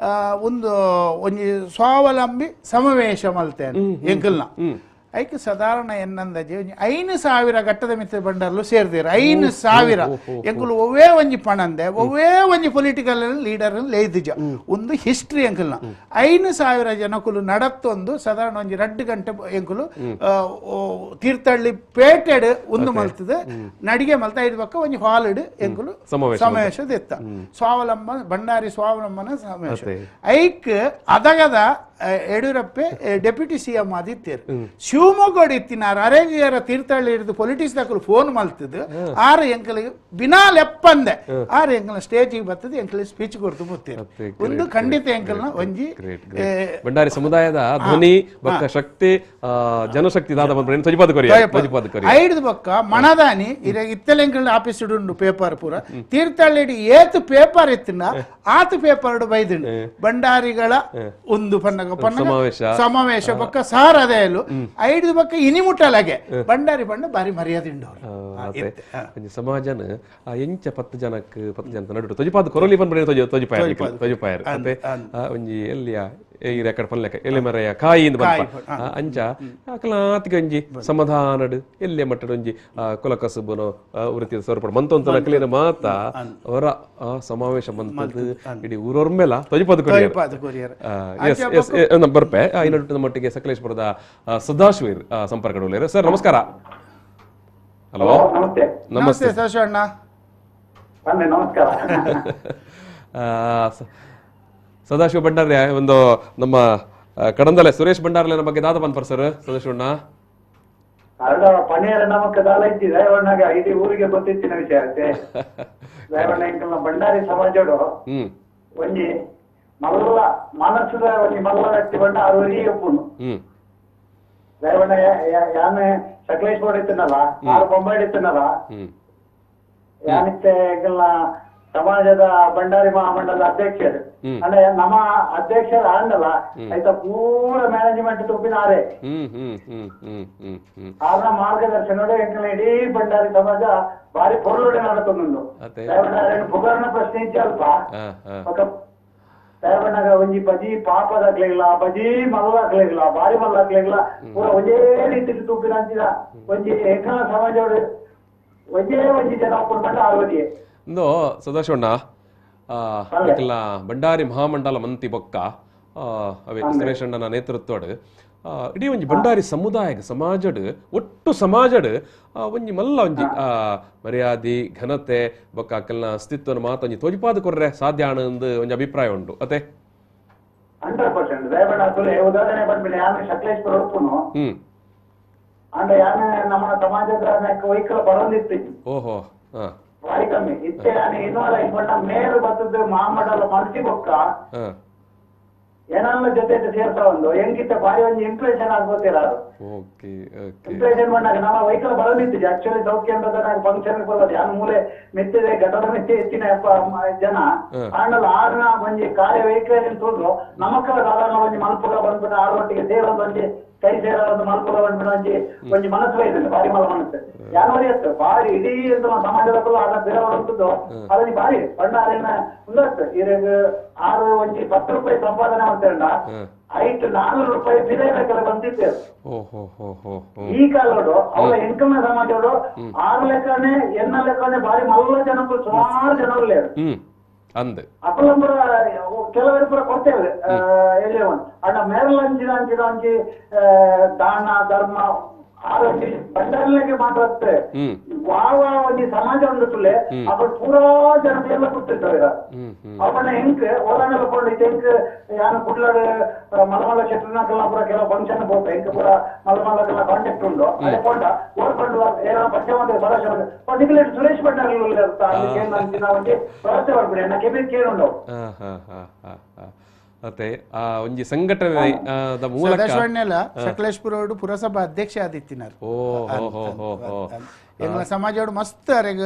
ಒಂದು ಒಂಜಿ ಸ್ವಾವಲಂಬಿ ಸಮಾವೇಶ ಮಲ್ತೇನೆ ಎಂಕಲ್ನ ಐಕ್ ಸಾಧಾರಣ ಎನ್ನಂದಾಜೆ ಒಂಜಿ 5,000 ಘಟ್ಟದ ಮಿತ್ತ ಬಂಡಾರ್ಲು ಸೇರ್ದಿರ 5,000 ಎಂಕುಲು ಒವ್ವೇ ಒಂಜಿ ಪಣಂದೆ ಒವ್ವೇ ಒಂಜಿ ಪೊಲಿಟಿಕಲ್ ಲೀಡರ್ ಲೇದಿಜ ಒಂದು ಹಿಸ್ಟ್ರಿ ಎಂಕಲ್ನ 5,000 ಜನಕುಲು ನಡತ್ತೊಂದು ಸಾಧಾರಣ ಒಂಜಿ 2 ಗಂಟೆ ಎಂಕುಲು ತೀರ್ಥಹಳ್ಳಿ ಪೇಟೆಡ್ ಒಂದು ಮಲ್ತದೆ ನಡಿಗೆ ಮಲ್ತ ಐದು ಪಕ್ಕ ಒಂಜಿ ಹಾಲ್ ಇಡು ಎಂಕುಲು ಸಮಾವೇಶದ ಎತ್ತ ಸ್ವಾವಲಂಬ ಬಂಡಾರಿ ಸ್ವಾವಲಂಬನ ಸಮಾವೇಶ ಐಕ್ ಅದಗದ ಯಡಿಯೂರಪ್ಪೆ ಡೆಪ್ಯೂಟಿ ಸಿಎಂ ಆದಿತ್ಯರು ಶಿವಮೊಗ್ಗ ಇತ್ತಿನಾರ ಅರೇಗಿಯರ ತೀರ್ಥಹಳ್ಳಿ ಹಿಡಿದು ಪೊಲಿಟಿಕ್ಸ್ ದಾಕಲು ಫೋನ್ ಮಲ್ತದ್ದು ಆರು ಎಂಕಲಿಗೆ ಬಿನಾ ಲೆಪ್ಪಂದೆ ಆರು ಎಂಕಲ್ನ ಸ್ಟೇಜಿಗೆ ಬರ್ತದೆ ಎಂಕಲಿಗೆ ಸ್ಪೀಚ್ ಕೊಡ್ತು ಬರ್ತೀರಿ ಒಂದು ಖಂಡಿತ ಎಂಕಲ್ನ ಒಂಜಿ ಬಂಡಾರಿ ಸಮುದಾಯದ ಧ್ವನಿ ಬಕ್ಕ ಶಕ್ತಿ ಜನಶಕ್ತಿ ದಾದ ಐದು ಬಕ್ಕ ಮಣದಾನಿ ಇತ್ತಲೆ ಎಂಕಲ್ನ ಆಫೀಸ್ ಉಂಡು ಪೇಪರ್ ಪೂರ ತೀರ್ಥಹಳ್ಳಿ ಏತು ಪೇಪರ್ ಇತ್ತಿನ ಆತು ಪೇಪರ್ ಬೈದುಂಡು ಬಂಡಾರಿಗಳ ಒಂದು ಪನ್ನಗ ಸಮಾವೇಶ ಬಕ್ಕ ಸಾರ್ ಅದೇ ಐದು ಬಕ್ಕ ಇನಿ ಮುಟ್ಟಲಾಗೆ ಬಂಡಾರಿ ಬಣ್ಣ ಬಾರಿ ಮರ್ಯಾದೆ ಉಂಡು ಸಮಾಜನ ಎಂಚ 10 ಜನಕ್ಕೆ 10 ಜನ ನಡು ತೊಜಿಪಾದ ಕೊರಲಿ ಬಂದ್ ತೊಜಿಪಾಯ ತೊಜಿಪಾಯರ್ ಅತ್ತೆ ಒಂಜಿ ಎಲ್ಲಿಯ ಈ ರೆಕಾರ್ಡ್ ಪನ್ಲೆಕ ಎಲೆ ಮರೆಯ ಕಾಯಿ ಬಂಪ ಅಂಚ ಅಕಲಾತಿಗೆ ಒಂಜಿ ಸಮಾಧಾನಡು ಎಲ್ಲೆ ಮಟ್ಟಡ್ ಒಂಜಿ ಕುಲ ಕಸುಬುನೋ ವೃತ್ತಿಯ ಸ್ವರೂಪ ಮಂತೊಂತನ ಅಕಲಿನ ಮಾತ ಅವರ ಸಮಾವೇಶ ಬಂತದ್ದು ಇಡೀ ಊರೊರ್ಮೆಲ ತೊಜಿಪಾದ ಕೊರಿಯರ್ ಎಸ್ ಎಸ್ ಬರ್ಪೆ ಇನ್ನೊಟ್ಟು ನಮ್ಮೊಟ್ಟಿಗೆ ಸಕಲೇಶ್ಪುರದ ಸದಾಶಿವರ್ ಸಂಪರ್ಕ ಸರ್ ನಮಸ್ಕಾರ. ಹಲೋ ನಮಸ್ತೆ. ನಮಸ್ತೆ ಸದಾಶಿವಣ್ಣ. ನಮಸ್ಕಾರ. ಸದಾಶಿವ ಭಂಡಾರಿ ಒಂದು ನಮ್ಮ ಕಡಂದಲೆ ಸುರೇಶ್ ಭಂಡಾರ್ಲೆ ಬಗ್ಗೆ ದಾದ ಬಂದ್ಪರ್ ಸರ್ ಸದಾಶಿವಣ್ಣ. ಪಣಿಯರ ನಮಕ್ ದಾಲ ಇತ್ತಿ ದಯವಣ್ಣಗ ಇಡೀ ಊರಿಗೆ ಗೊತ್ತಿತ್ತಿನ ವಿಷಯ ಆಯ್ತೆ. ದಯವಣ್ಣ ಎಂಕಲ್ನ ಭಂಡಾರಿ ಸಮಾಜಡು ಒಂಜಿ ಮಲ್ಲ ಮನಸ್ಸುದ ಒಂಜಿ ಮಲ್ಲ ವ್ಯಕ್ತಿ ಬಣ್ಣ ಅರುವರಿ ಒಪ್ಪುನು. ದಯವಣ್ಣ ಯಾನೆ ಸಕಲೇಶ್ಪುರ ಇತ್ತನಲ್ಲ, ಆರು ಬೊಂಬೈ ಇತ್ತನಲ್ಲ, ಯಾನಿತ್ತೆ ಎಂಕಲ್ನ ಸಮಾಜದ ಭಂಡಾರಿ ಮಹಾಮಂಡಲದ ಅಧ್ಯಕ್ಷರು ಅಂದ್ರೆ ನಮ್ಮ ಅಧ್ಯಕ್ಷರು ಆಂಡಲ್ಲ ಆಯ್ತಾ ಪೂರ ಮ್ಯಾನೇಜ್ಮೆಂಟ್ ತುಂಬಿನ ಆರೆ ಆರ್ನ ಮಾರ್ಗದರ್ಶನ ಇಡೀ ಭಂಡಾರಿ ಸಮಾಜ ಭಾರಿ ಪೊರುಳುಡೆ ನಡತೊಂದುಂಡು. ಪುಗರ್ನ ಪ್ರಶ್ನೆ ಇಜ್ಜಿ ಅಲ್ಪ ದಯವಣ್ಣಗ ಒಂಜಿ ಬಜಿ ಪಾಪದಾಗ್ಲಿಲ್ಲ, ಬಜಿ ಮಲ್ಲಾಗ್ಲಿಲ್ಲ, ಭಾರಿ ಮಲ್ಲಾಗ್ಲಿಲ್ಲ, ಪೂರ ಒಂಜೇ ರೀತಿ ತುಂಬಿನ ಅಂಚಿನ ಒಂಜಿ ಎಂಕಲ್ನ ಸಮಾಜ ಒಂಜೇ ಒಂಜಿ ಜನ ಒಪ್ಪುಂಡು ಆರೋಗ್ಯ. ಇಂದು ಸದಾಶಿವಣ್ಣ ಭಂಡಾರಿ ಮಹಾಮಂಡಲ ಮಂತಿ ಬೊಕ್ಕ ಅವೇ ಸುರೇಶಣ್ಣನ ನೇತೃತ್ವಡ್ ಇಡೀ ಒಂಜಿ ಭಂಡಾರಿ ಸಮುದಾಯ ಸಮಾಜಡ್ ಒಟ್ಟು ಸಮಾಜಡ್ ಒಂಜಿ ಮಲ್ಲ ಒಂಜಿ ಮರ್ಯಾದೆ ಘನತೆ ಬೊಕ್ಕ ಅಕಲ್ನ ಅಸ್ತಿತ್ವನ ಮಾತ ಒಂಜಿ ತೋಜಿಪಾದ ಕೊರ್ರೆ ಸಾಧ್ಯ ಆಣಂದು ಒಂಜಿ ಅಭಿಪ್ರಾಯ ಉಂಟು ಅತೆ. 100% ದಯಮಾಡಿ ಉದಾಹರಣೆ ಬಂದ್ಮೇಲೆ ಯಾರು ಸಕಲೇಶ್ಪುರ ಒಪ್ಪುನು ಅಂಡ ಯಾರು ನಮ್ಮ ಸಮಾಜದ ವೈಕಲ್ ಬರೋದಿತ್ತು. ಓಹೋ ಭಾರಿ ಕಮ್ಮಿ ಇತ್ತೆ ಇನ್ನೂರ ಐದು ಮೇರು ಬರ್ತದ ಮಹಾಮಂಡಲ ಮನ್ಸಿ ಬೊಕ್ಕ ಏನನ್ನ ಜೊತೆ ಸೇರ್ತಾ ಒಂದು ಹೆಂಗಿತ್ತ ಭಾರಿ ಒಂದು ಇಂಪ್ರೆಷನ್ ಆಗ್ಬೋತಿರ ಇಂಪ್ರೆಷನ್ பண்ணಾಗ ನಮ್ಮ ವೆಹಿಕಲ್ ಬರೋದಿತ್ತು. ಆಕ್ಚುಲಿ ಸೌತ್ ಕೇಂದ್ರದ ಫಂಕ್ಷನ್ ಬರೋದು ಯಾನ್ ಮೂಲೆ ಮೆತ್ತಿದೆ ಘಟದ ಮೆತ್ತಿ ಎತ್ತಿನ ಜನ ಆಂಡಲ ಆರ್ನ ಒಂಜಿ ಕಾರ್ಯ ವೆಹಿಕಲ್ ತೋದ್ರು ನಮಕ್ಕಲ ಸಾಧಾರಣ ಒಂಜಿ ಮಲ್ಪುಗ ಬಂದ್ಬಿಟ್ಟು ಆರು ಒಟ್ಟಿಗೆ ಸೇರೊಂದು ಒಂಜಿ ಕೈ ಸೇರ ಒಂದು ಮಲ್ಪುರ ಒಂಜಿ ಒಂಜಿ ಮನಸ್ಸು ಬೈದಿಲ್ಲ ಬಾರಿ ಮಲ್ಲ ಮನಸ್ಸು ಯಾನವರಿ ಅತ್ತು ಬಾರಿ ಇಡೀ ಸಮಾಜದ ಆರ್ನ ಬೇರೆ ಉಂಟು ಅದನ್ನ ಬಾರಿ ಭಂಡಾರಿನ ಉಂದತ್ತು ಇರೆಗ್ 6 ಒಂಜಿ 10 ರೂಪಾಯಿ ಸಂಪಾದನೆ ಮಾಡ್ತೇಡ ಐಟ್ 4 ರೂಪಾಯಿ ಬಿಲೆ ಲೆಕ್ಕ ಬಂದಿತ್ತು. ಈ ಕಾಲೋಡು ಅವರ ಇನ್ಕಮ್ ಸಮಾಜೋಡು 6 ಲೆಕ್ಕನೆ ಎನ್ನ ಲೆಕ್ಕನೆ ಬಾರಿ ಮಲ್ಲ ಜನಕ್ಕೂ ಸುಮಾರು ಜನರು ಅಪ್ಪಲಂಬರ ಕೆಲವರು ಪೂರ ಕೊಡ್ತೇವೆ ಎಲ್ಲಿ ಅಣ್ಣ ಮೇರಲಂಚಿನ ಅಂಚಿನ ಅಂಚಿ ದಾನ ಧರ್ಮ ಆರೋಗ್ಯ ಭಂಡಾರಲಿಗೆ ಮಾತ್ರ ವಾವ ಒಂಜಿ ಸಮಾಜ ಉಂಡು ತುಲೆ ಅప్పుడు ಪೂರಾ ಜನತೆ ಎಲ್ಲ ಕೊಡ್ತಿರ್ತಾರೆ. ಅವನ್ನ ಹೆಂಗ್ ಓಲಾನೆಲ್ಲ ಕೊಂಡು ಹೆಂಗ್ ಯಾನು ಕುಡ್ಲಾಡು ಮಲಮಲ್ಲ ಶೆಟ್ಟರ್ನಾಕೆಲ್ಲ ಪೂರ ಕೆಲವು ಫಂಕ್ಷನ್ ಬೋತ ಹೆಂಗ್ ಪೂರ ಮಲಮಲ್ಲಕ್ಕೆಲ್ಲ ಕಾಂಟ್ಯಾಕ್ಟ್ ಉಂಡು ಅದೇ ಕೊಂಡ ಓಡ್ಕೊಂಡು ಏನೋ ಪರಿಚಯ ಮಾಡಿದ್ರೆ ಭರವಸೆ ಮಾಡಿದ್ರೆ ಪರ್ಟಿಕ್ಯುಲರ್ ಸುರೇಶ್ ಭಂಡಾರಿ ಅಂಚಿನ ಒಂಜಿ ಭರವಸೆ ಮಾಡ್ಬಿಡಿ ಅಣ್ಣ ಕೆಬಿ ಕೇಳುಂಡು. ಅತ್ತೆ ಆ ಒಂಜಿ ಸಂಘಟನೆ ಮೂಲಕ ಸಕಲೇಶ್ಪುರ ಪುರಸಭಾ ಅಧ್ಯಕ್ಷ ಆದಿತ್ತಿನಾರ್. ಎಂಗ್ಲ ಸಮಾಜೋಡು ಮಸ್ತ್ ಅರೆಗ್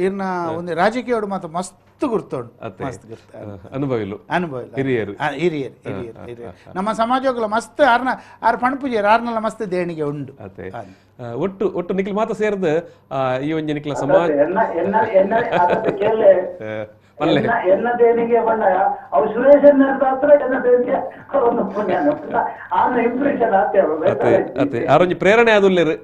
ಇರ್ನ ಒಂದು ರಾಜಕೀಯೋಡು ಮಾತ್ರ ಮಸ್ತ್ ಗುರ್ತೋಡು, ಮಸ್ತ್ ಗುರ್ತ ಅನುಭವ ಅನುಭವ ಹಿರಿಯರು ಹಿರಿಯರು ಹಿರಿಯರು ಹಿರಿಯರು ನಮ್ಮ ಸಮಾಜಗಳ ಮಸ್ತ್ ಆರ್ನ ಆರ್ ಪಣಪೂಜೆಯರು ಆರ್ನೆಲ್ಲ ಮಸ್ತ್ ದೇಣಿಗೆ ಉಂಡು. ಒಟ್ಟು ಒಟ್ಟು ನಿಖಿಲ್ ಮಾತ ಸೇರ್ದು ಈ ಒಂಜಿ ನಿಖಿಲ ಸಮಾಜ ಎನ್ನ ದೇಣಿಗೆ ಬಣ್ಣ ಅವು ಸುರೇಶ್ ಹತ್ರ ಎನ್ನ ದೇಣಿಗೆ ಇಂಪ್ರೆಷನ್ ಆಗ್ತೇವೆ ಆರೊಂಜಿ ಪ್ರೇರಣೆ ಆದುಲ್ಲೇರು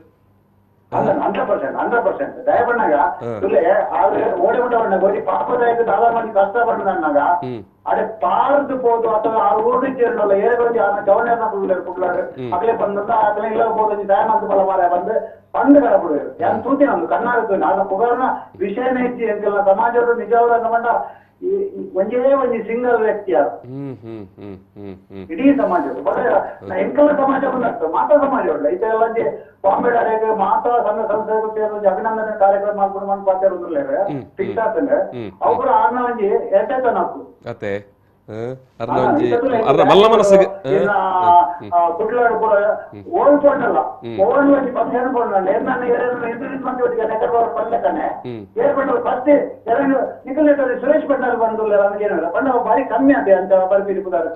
100% 100% ದಯಪಣ್ಣಗ ತುಲೆ ಆದ್ರೆ ಓಡೆ ಉಂಡ ಬಣ್ಣ ಒಂಜಿ ಪಾಪದಾಯಕ ದಾದ ಮಂದಿ ಕಷ್ಟ ಬಣ್ಣದಾಗ ಅಡೆ ಪಾರ್ದು ಪೋದು ಅಥವಾ ಆ ಊರು ಸೇರಲ್ಲ ಏರೆ ಆನ ಜವಣ್ಯನ ಕುಡ್ಲಾಡು ಅಗಲೇ ಬಂದ ಅಗಲೇ ಇಲ್ಲ ಹೋದ ದಯ ಮಂತು ಬಲ ಮಾರ ಬಂದು ಪಂಡು ಕಡಪಡುವರು ಯಾನ್ ತೂತಿನ ಒಂದು ಕಣ್ಣಾರ ತೂತಿನ ಆನ ಪುಗಾರ್ನ ವಿಷಯನೇ ಇಜ್ಜಿ ಎಂಕಲ್ನ ಸಮಾಜದ ನಿಜವಾದ ಮಂಡ ಒಂಜೇ ಒಂಜಿ ಸಿಂಗಲ್ ವ್ಯಕ್ತಿ ಯಾರು ಇಡೀ ಸಮಾಜ ಎಂಕಲ್ನ ಸಮಾಜ ಬಂದತ್ತು ಮಾತಾ ಸಮಾಜ ಉಂಟು ಇದೆಲ್ಲ ಒಂಜಿ ಬಾಂಬೆ ಅಡೆಗೆ ಮಾತಾ ಸಂಘ ಸಂಸ್ಥೆ ಒಂಜಿ ಅಭಿನಂದನೆ ಕಾರ್ಯಕ್ರಮ ಮಾಡ್ಕೊಂಡು ಮಂಡ್ ಪಾತ್ರ ಫಿಕ್ಸ್ ಆಗ್ತದೆ ಅವು ಕೂಡ ಆರ್ನ ಒಂಜಿ ಎಟ್ಟೆತನ ಅತ್ತೆ ಕುಡ್ಲಾಡು ಕೂಡ ಓಲ್ಡ್ ಪೊಂಡಲ್ಲ ಓಲ್ಡ್ ಒಂಜಿ ಫಂಕ್ಷನ್ ಪೊಂಡ ಏರ್ನ ಇಂಟ್ರೊಡ್ಯೂಸ್ ಮಂದಿ ಒಟ್ಟಿಗೆ ಪಲ್ಲೆಕನೆ ಏರ್ ಪಂಡ ಫಸ್ಟ್ ಎರಡು ನಿಖಲ್ ಸುರೇಶ್ ಭಂಡಾರಿ ಬಂದು ಏನಿಲ್ಲ ಬಣ್ಣ ಬಾರಿ ಕಮ್ಮಿ ಅದೇ ಅಂತ ಬರ್ಪಿರಿ ಪುದಾರ್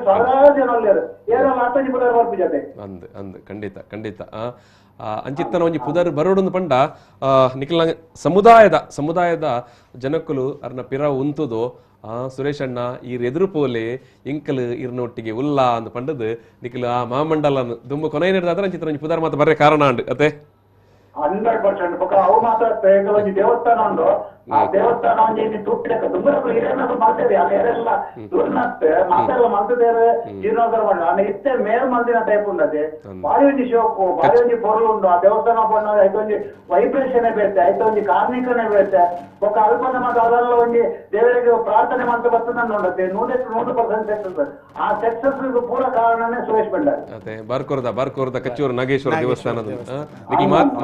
ಸಾವಿರಾರು ಜನ ಒಳ್ಳೆಯರು ಏರಲ್ಲ ಆತಂಜಿ ಪುದಾರ್ ಬರ್ಪಿ ಜೊತೆ ಅಂದ್ ಅಂದ್ ಖಂಡಿತ ಖಂಡಿತ ಅಂಚಿತ್ತನ ಒಂಜಿ ಪುದರ್ ಬರೋಡೊಂದು ಪಂಡ ನಿಖಿಲ್ ಸಮುದಾಯದ ಸಮುದಾಯದ ಜನಕ್ಕಲು ಅರ್ನ ಪಿರ ಉಂತುದು ಸುರೇಶ್ ಅಣ್ಣ ಈರ್ ಎದುರು ಪೋಲೆ ಇಂಕಲ್ ಇರ್ನೊಟ್ಟಿಗೆ ಉಲ್ಲ ಅಂದ್ ಪಂಡದು ನಿಖಿಲ್ ಆ ಮಹಾಮಂಡಲನ್ ದುಂಬು ಕೊನೆ ನಡೆದಾದ್ರೆ ಅಂಚಿತ್ತನ ಒಂಜಿ ಪುದರ್ ಮಾತ್ರ ಬರ್ರೆ ಕಾರಣ ಅಂಡ್ ಅತ್ತೆ 100% ಬೊಕ ಅವು ಮಾತ್ರ ಒಂಜಿ ದೇವಸ್ಥಾನ ಉಂಡು ಆ ದೇವಸ್ಥಾನ ಒಂಜಿ ಇಲ್ಲಿ ತುಟ್ಟೆಕ ದುಂಬರಕು ಹಿರಿಯರ್ನಕುಲು ಮಲ್ತೇರಿ ಅಲ್ಲಿ ಏರೆಲ್ಲ ದುರ್ನತ್ ಮಾತೆಲ್ಲ ಮಲ್ತದೇರು ಜೀರ್ಣೋದ್ಧಾರ ಮಾಡ ಅನ್ನ ಇತ್ತೆ ಮೇಲ್ ಮಲ್ದಿನ ಟೈಪ್ ಉಂಡದೆ ಬಾರಿ ಒಂಜಿ ಶೋಕು ಬಾರಿ ಒಂಜಿ ಪೊರ್ಲು ಉಂಡು ಆ ದೇವಸ್ಥಾನ ಪಂಡ ಐತ ಒಂಜಿ ವೈಬ್ರೇಷನ್ ಬೇತೆ ಐತ ಒಂಜಿ ಕಾರ್ಣಿಕನೇ ಬೇತೆ ಬೊಕ ಅಲ್ಪನ ಮಾತ್ರ ಅದೆಲ್ಲ ಒಂಜಿ ದೇವರಿಗೆ ಪ್ರಾರ್ಥನೆ ಮಾಡ್ತಾ ಬರ್ತದ ಉಂಡತೆ 100% ಸಕ್ಸಸ್ ಆ ಸಕ್ಸಸ್ ಪೂರ ಕಾರಣನೇ ಸುರೇಶ್ ಭಂಡಾರಿ. ಅದೇ ಬಾರ್ಕೋರ್ದ ಬಾರ್ಕೋರ್ದ ಕಚ್ಚೂರು ನಾಗೇಶ್ವರ ದೇವಸ್ಥಾನದ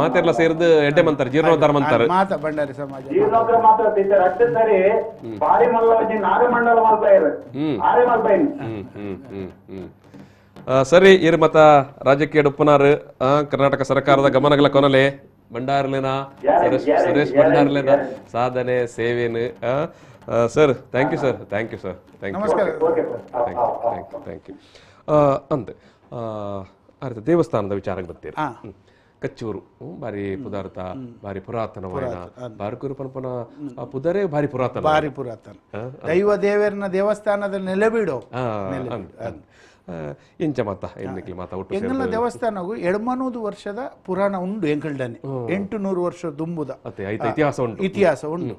ಮಾತೆಲ್ಲ ಸೇರಿದು ಎಡ್ಡೆ ಮಂತಾರೆ ಜೀರ್ಣೋದ್ಧಾರ ಮಂತಾರೆ ಮಾತಾ ಭಂಡಾರಿ ಸಮಾಜ ಜೀರ್ಣೋದ್ಧಾರ ಮಾತ್ರ ಅಷ್ಟೇ ಸರಿ ಬಾರಿ ಮಲ್ಲ ಒಂಜಿ ನಾಗಮಂಡಲ ಮಲ್ಪಾಯರು ಆರೆ ಮಲ್ಪಾಯಿನಿ. ಸರಿ ಇರ್ ಮತ ರಾಜಕೀಯ ಉಪ್ಪನಾರು ಕರ್ನಾಟಕ ಸರ್ಕಾರದ ಗಮನಗಳ ಕೊನಲೆ ಭಂಡಾರ್ಲೇನ ಸುರೇಶ್ ಭಂಡಾರ್ಲೇನ ಸಾಧನೆ ಸೇವೇನು. Sir thank you sir, thank you sir, thank you thank you thank you thank you ಅಂದೆ ಅರ್ಥ ದೇವಸ್ಥಾನದ ವಿಚಾರಕ್ಕೆ ಬರ್ತೀರಿ. ಕಚ್ಚೂರು ಬಾರಿ ಪದಾರ್ಥ ಬಾರಿ ಪುರಾತನವಾದ ಬಾರ್ಕೂರು ಪನ್ಪನ ಪುದರೆ ಬಾರಿ ಪುರಾತನ ಬಾರಿ ಪುರಾತನ ದೈವ ದೇವರನ ದೇವಸ್ಥಾನದ ನೆಲೆಬೀಡು ಎಂಚ ಮಾತ ಎನ್ನಿಕ್ಲಿ ಮಾತ ಒಟ್ಟು ಎಂಗಲ್ನ ದೇವಸ್ಥಾನಗೂ 800 ವರ್ಷದ ಪುರಾಣ ಉಂಡು ಎಂಕಲ್ಡನೆ 800 ವರ್ಷ ದುಂಬುದ ಇತಿಹಾಸ ಉಂಟು ಇತಿಹಾಸ ಉಂಡು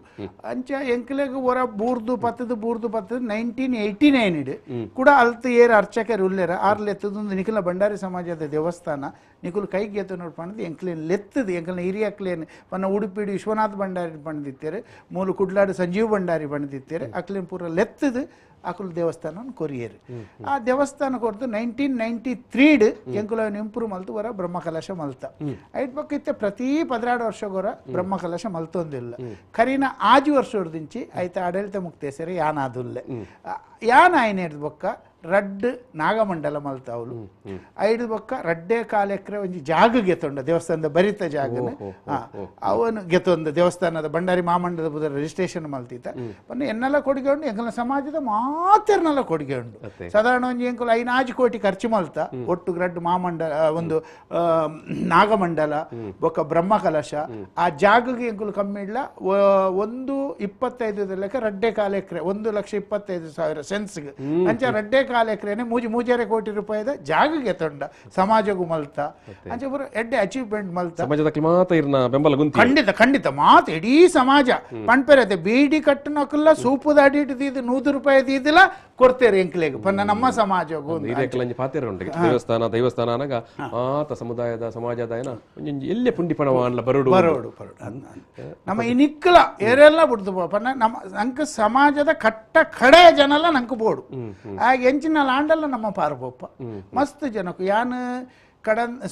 ಅಂಚ ಎಂಕಲೆಗ್ ಒರ ಬೂರ್ದು ಪತ್ತದು ಬೂರ್ದು ಪತ್ತದು 1989 ಕೂಡ ಅಲ್ತ ಏರ್ ಅರ್ಚಕರು ಉಲ್ಲೇರ ಆರ್ ಲೆತ್ತದೊಂದು ನಿಖಿಲ ಭಂಡಾರಿ ಸಮಾಜದ ದೇವಸ್ಥಾನ ನಿಖುಲ್ ಕೈಗೆ ಎತ್ತು ನೋಡ್ ಪಂಡದು ಎಂಕ್ಲೇನ್ ಲೆತ್ತದು ಎಂಕಲ್ನ ಹಿರಿಯಕ್ಲೇನ್ ಪನ್ನ ಉಡುಪಿಡು ವಿಶ್ವನಾಥ್ ಭಂಡಾರಿ ಪಂಡಿತ್ತಾರೆ ಮೂಲು ಕುಡ್ಲಾಡು ಸಂಜೀವ್ ಭಂಡಾರಿ ಪಂಡಿತ್ತಾರೆ ಅಕ್ಲೇನ್ ಪೂರ ಲೆತ್ತದು ಅಕುಲು ದೇವಸ್ಥಾನ ಕೊರಿಯರು ಆ ದೇವಸ್ಥಾನ ಕೊಡ್ತು 1993 ಎಂಕುಲ ಇಂಪ್ರೂವ್ ಮಲ್ತು ವರ ಬ್ರಹ್ಮಕಲಶ ಮಲ್ತ ಐಟ್ ಪಕ್ಕ ಇತ್ತೆ ಪ್ರತಿ 12 ವರ್ಷಗೋರ ಬ್ರಹ್ಮಕಲಶ ಮಲ್ತೊಂದಿಲ್ಲ ಕರೀನ 6 ವರ್ಷದಿಂಚಿ ಐತ ಆಡಳಿತ ಮುಕ್ತೇಸರಿ ಯಾನಾದುಲ್ಲೆ ಯಾನ್ ಆಯ್ನ ಬೊಕ್ಕ ರಡ್ಡ್ ನಾಗಮಂಡಲ ಮಲ್ತಾವಲು ಐದು ಬೊಕ್ಕ ರಡ್ಡೆ ಕಾಲೆಕ್ರೆ ಒಂಜಿ ಜಾಗ ಗೆತ್ತೊಂಡ ದೇವಸ್ಥಾನದ ಬರಿತ ಜಾಗನ ಅವನು ಗೆತ್ತೊಂದು ದೇವಸ್ಥಾನದ ಭಂಡಾರಿ ಮಾಮಂಡದ ಬುದ ರಿಜಿಸ್ಟ್ರೇಷನ್ ಮಲ್ತಿತ್ತ ಪಂಡ ಎನ್ನೆಲ್ಲ ಕೊಡುಗೆ ಉಂಡು ಎಂಕಲ್ನ ಸಮಾಜದ ಮಾತೆರ್ನೆಲ್ಲ ಕೊಡುಗೆ ಉಂಡು ಸಾಧಾರಣ ಒಂಜಿ ಎಂಕುಲು 5 ಕೋಟಿ ಖರ್ಚು ಮಲ್ತ ಒಟ್ಟು ರಡ್ಡ್ ಮಾಮಂಡಲ ಒಂದು ನಾಗಮಂಡಲ ಬೊಕ್ಕ ಬ್ರಹ್ಮ ಕಲಶ ಆ ಜಾಗಗೆ ಎಂಕುಲು ಕಮ್ಮಿ ಇಲ್ಲ 1.25 ಲೆಕ್ಕ ರಡ್ಡೆ ಕಾಲೆಕ್ರೆ 1,25,000 ಸೆನ್ಸ್ಗೆ ಅಂಚ ರಡ್ಡೆ ಕಾಲೆಕ್ರೆನೆ 3.5 ಕೋಟಿ ರೂಪಾಯಿದ ಜಾಗಗೆ ತೊಂಡ ಸಮಾಜಗೂ ಮಲ್ತ ಅಂಚ ಪೂರ ಎಡ್ಡೆ ಅಚೀವ್ಮೆಂಟ್ ಮಲ್ತ ಸಮಾಜದ ಮಾತ ಇರ್ನ ಬೆಂಬಲ ಗುಂತಿ ಖಂಡಿತ ಖಂಡಿತ ಮಾತು ಇಡೀ ಸಮಾಜ ಪಣ್ಪೆರತೆ ಬೀಡಿ ಕಟ್ಟನಕಲ್ಲ ಸೂಪುದ ಅಡಿ ಇಟ್ಟು 100 ರೂಪಾಯಿ ದೀದಿಲ್ಲ ಕೊಡ್ತೇವೆ ಎಂಕ್ಲೆಗ್ ಪನ್ನ ನಮ್ಮ ಸಮಾಜಗೂ ಪಾತೆರ ಉಂಟು ದೇವಸ್ಥಾನ ದೈವಸ್ಥಾನ ಅನಗ ಮಾತ ಸಮುದಾಯದ ಸಮಾಜದ ಏನ ಒಂಜೊಂಜಿ ಎಲ್ಲೆ ಪುಂಡಿ ಪಣವ ಅನ್ಲ ಬರೋಡು ಬರೋಡು ಬರೋಡು ನಮ್ಮ ಈ ನಿಕ್ಕಲ ಏರೆಲ್ಲ ಬಿಡ್ದು ಪನ್ನ ನಮ್ಮ ನಂಗೆ ಸಮಾಜದ ಕಟ್ಟ ಕಡೆ ಜನಲ್ಲ ನಂಗೆ ಬೋಡು ಹಾಗೆ ಎಂಚಿನ ಲಾಂಡಲ್ಲ ನಮ್ಮ ಪಾರಪೊಪ್ಪ ಮಸ್ತ್ ಜನಕ್ಕೂ ಯಾನ್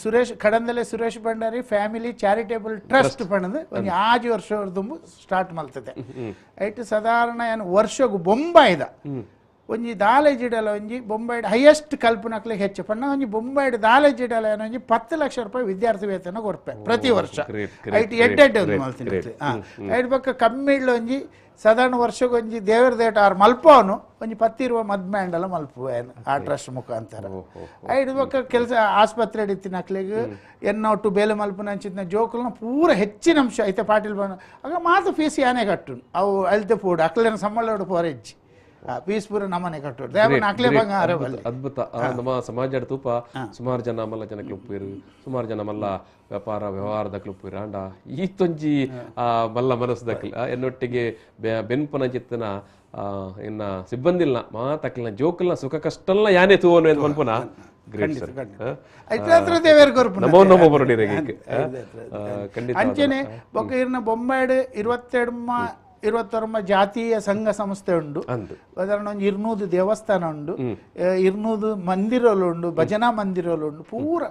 Suresh Kadandale Suresh Bhandari family charitable trust ಪಣದು ಒಂದು 5 ವರ್ಷ ತುಂಬು ಸ್ಟಾರ್ಟ್ ಮಲ್ತದೆ ಐಟ್ ಸಾಧಾರಣ ಏನು ವರ್ಷಗೂ ಬೊಂಬಾಯ್ದ ಒಂಜಿ ದಾಲೇಜಿಡಲ ಒಂಜಿ ಬೊಂಬಾಯ್ಡ್ ಹೈಯೆಸ್ಟ್ ಕಲ್ಪನಕ್ಲೆ ಹೆಚ್ಚು ಪಣ್ಣ ಒಂಜಿ ಬೊಂಬಾಯ್ಡ್ ದಾಲೇಜಿಡಲ ಏನೋ ಒಂಜಿ 10 ಲಕ್ಷ ರೂಪಾಯಿ ವಿದ್ಯಾರ್ಥಿ ವೇತನ ಕೊರ್ಪೆ ಪ್ರತಿ ವರ್ಷ ಐಟ್ ಎಡ್ಡೆಡ್ಡೆ ಒಂದು ಮಲ್ತೀನಿ ಐಟ್ ಪಕ್ಕ ಕಮ್ಮಿ ಇಡ್ಲ ಒಂಜಿ ಸಾಧಾರಣ ವರ್ಷಕ್ಕೊಂಜಿ ದೇವರ ದೇಟ ಆರು ಮಲ್ಪವನು ಒಂಜಿ 10 ಇರುವ ಮದ್ಮ್ಯಾಂಡಲ ಮಲ್ಪುವೆ ಆ ಟ್ರಸ್ಟ್ ಮುಖಾಂತರ ಐದು ಪಕ್ಕ ಕೆಲಸ ಆಸ್ಪತ್ರೆ ಇತ್ತಿನ ಅಕ್ಲೆಗ್ ಎನ್ನೊಟ್ಟು ಬೇಲೆ ಮಲ್ಪುನ ಅಂಚಿನ ಜೋಕುಲ್ನ ಪೂರ ಹೆಚ್ಚಿನ ಅಂಶ ಐತೆ ಪಾಟೀಲ್ ಬಣ್ಣ ಆಗ ಮಾತು ಫೀಸ್ ಯಾನೇ ಕಟ್ಟು ಅವು ಅಲ್ತೆ ಪೋಡು ಅಕ್ಲೇನ ಸಂಬಳ ಪೋರ ಹೆಜ್ಜಿ ಪೀಸ್ ಪೂರ ನಮ್ಮನೆ ಕಟ್ಟೋದು ಅದ್ಭುತ. ನಮ್ಮ ಸಮಾಜ ತೂಪ ಸುಮಾರು ಜನ ಮಲ್ಲ ಜನ ಕ್ಲುಪ್ಪೀರು ಸುಮಾರು ಜನ ಮಲ್ಲ ವ್ಯಾಪಾರ ವ್ಯವಹಾರದ ಕ್ಲುಪ್ಪೀರು ಆಂಡ ಈತೊಂಜಿ ಮಲ್ಲ ಮನಸ್ಸದಕ್ಲ ಎನ್ನೊಟ್ಟಿಗೆ ಬೆನ್ಪನ ಚಿತ್ತನ ಇನ್ನ ಸಿಬ್ಬಂದಿಲ್ಲ ಮಾತಕ್ಲಿನ ಜೋಕಲ್ನ ಸುಖ ಕಷ್ಟಲ್ಲ ಯಾನೇ ತೂವನು ಎಂದು ಮನ್ಪುನ ಗ್ರೇಟ್ ಸರ್. ನಮೋ ನಮೋ ಬರೋಡಿ ಖಂಡಿತ. ಅಂಚೆನೆ ಬೊಕ್ಕ ಇರ್ನ ಬೊಂಬಾಯ್ಡ್ 22 21 ಜಾತೀಯ ಸಂಘ ಸಂಸ್ಥೆ ಉಂಡು ಉದಾಹರಣೆ ಒಂದು 200 ದೇವಸ್ಥಾನ ಉಂಡು 200 ಮಂದಿರಲು ಉಂಡು ಭಜನಾ ಮಂದಿರಲು ಉಂಡು ಪೂರ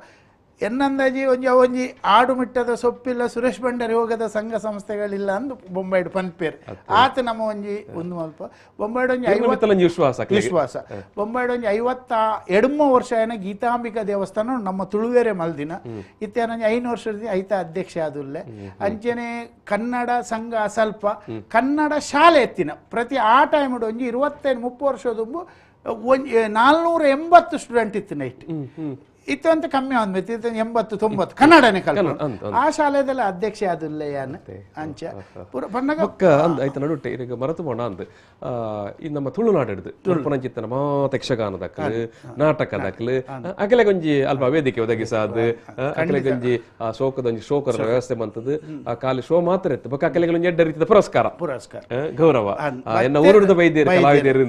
ಎನ್ನಂದಾಜಿ ಒಂಜಿ ಒಂಜಿ ಆಡು ಮಿಟ್ಟದ ಸೊಪ್ಪಿಲ್ಲ ಸುರೇಶ್ ಭಂಡಾರಿ ಹೋಗದ ಸಂಘ ಸಂಸ್ಥೆಗಳಿಲ್ಲ ಅಂದು ಬೊಂಬಾಯ್ಡ್ ಪನ್ಪೇರ್ ಆತ ನಮ್ಮ ಒಂಜಿ ಒಂದು ಮಲ್ಪ ಬೊಂಬಾಯ್ಡ್ ಒಂಜಿ 50 ವಿಶ್ವಾಸ ವಿಶ್ವಾಸ ಬೊಂಬಾಯ್ಡ್ ಒಂಜಿ 58 ವರ್ಷ ಏನ ಗೀತಾಂಬಿಕಾ ದೇವಸ್ಥಾನ ನಮ್ಮ ತುಳುವೇರೆ ಮಲ್ದಿನ ಇತ್ತೇನೊಂಜಿ 5 ವರ್ಷದ ಐತ ಅಧ್ಯಕ್ಷ ಆದುಲ್ಲೆ. ಅಂಚೆನೆ ಕನ್ನಡ ಸಂಘ ಸ್ವಲ್ಪ ಕನ್ನಡ ಶಾಲೆ ಎತ್ತಿನ ಪ್ರತಿ ಆ ಟೈಮ್ ಒಂಜಿ 25-30 ವರ್ಷ ಒಂಜಿ 480 ಸ್ಟೂಡೆಂಟ್ ಇತ್ತು ನೈಟ್ ಇತ್ತು ಅಂತ ಕಮ್ಮಿ ಆದ್ಮೇಲೆ 80-90 ಕನ್ನಡನೇ ಕಲ್ಪ ಆ ಶಾಲೆದೆಲ್ಲ ಅಧ್ಯಕ್ಷ ಆದುಲ್ಲ ಯಾನ್ ಅಂಚ ಪೂರ ಪನ್ನಗ ಆಯ್ತು ನಡುಟ್ಟೆ ಈಗ ಮರತು ಬೋಣ ಅಂದ್ ಈ ನಮ್ಮ ತುಳುನಾಡು ಹಿಡಿದು ತುಳುಪನಂಚಿತ್ತನ ಮಾತ ಯಕ್ಷಗಾನದಕ್ಕಲು ನಾಟಕದಕ್ಕಲು ಅಕಲೆಗೊಂಜಿ ಅಲ್ಪ ವೇದಿಕೆ ಒದಗಿಸಾದು ಅಕಲೆಗೊಂಜಿ ಆ ಶೋಕದೊಂಜಿ ಶೋಕರ ವ್ಯವಸ್ಥೆ ಬಂತದ್ದು ಆ ಖಾಲಿ ಶೋ ಮಾತ್ರ ಇತ್ತು ಬೊಕ್ಕ ಅಕಲೆಗೊಂಜಿ ಎಡ್ಡ ರೀತಿಯ ಪುರಸ್ಕಾರ ಪುರಸ್ಕಾರ ಗೌರವ ಎನ್ನ ಊರುದ ಬೈದೇರು ಕಲಾವಿದರು.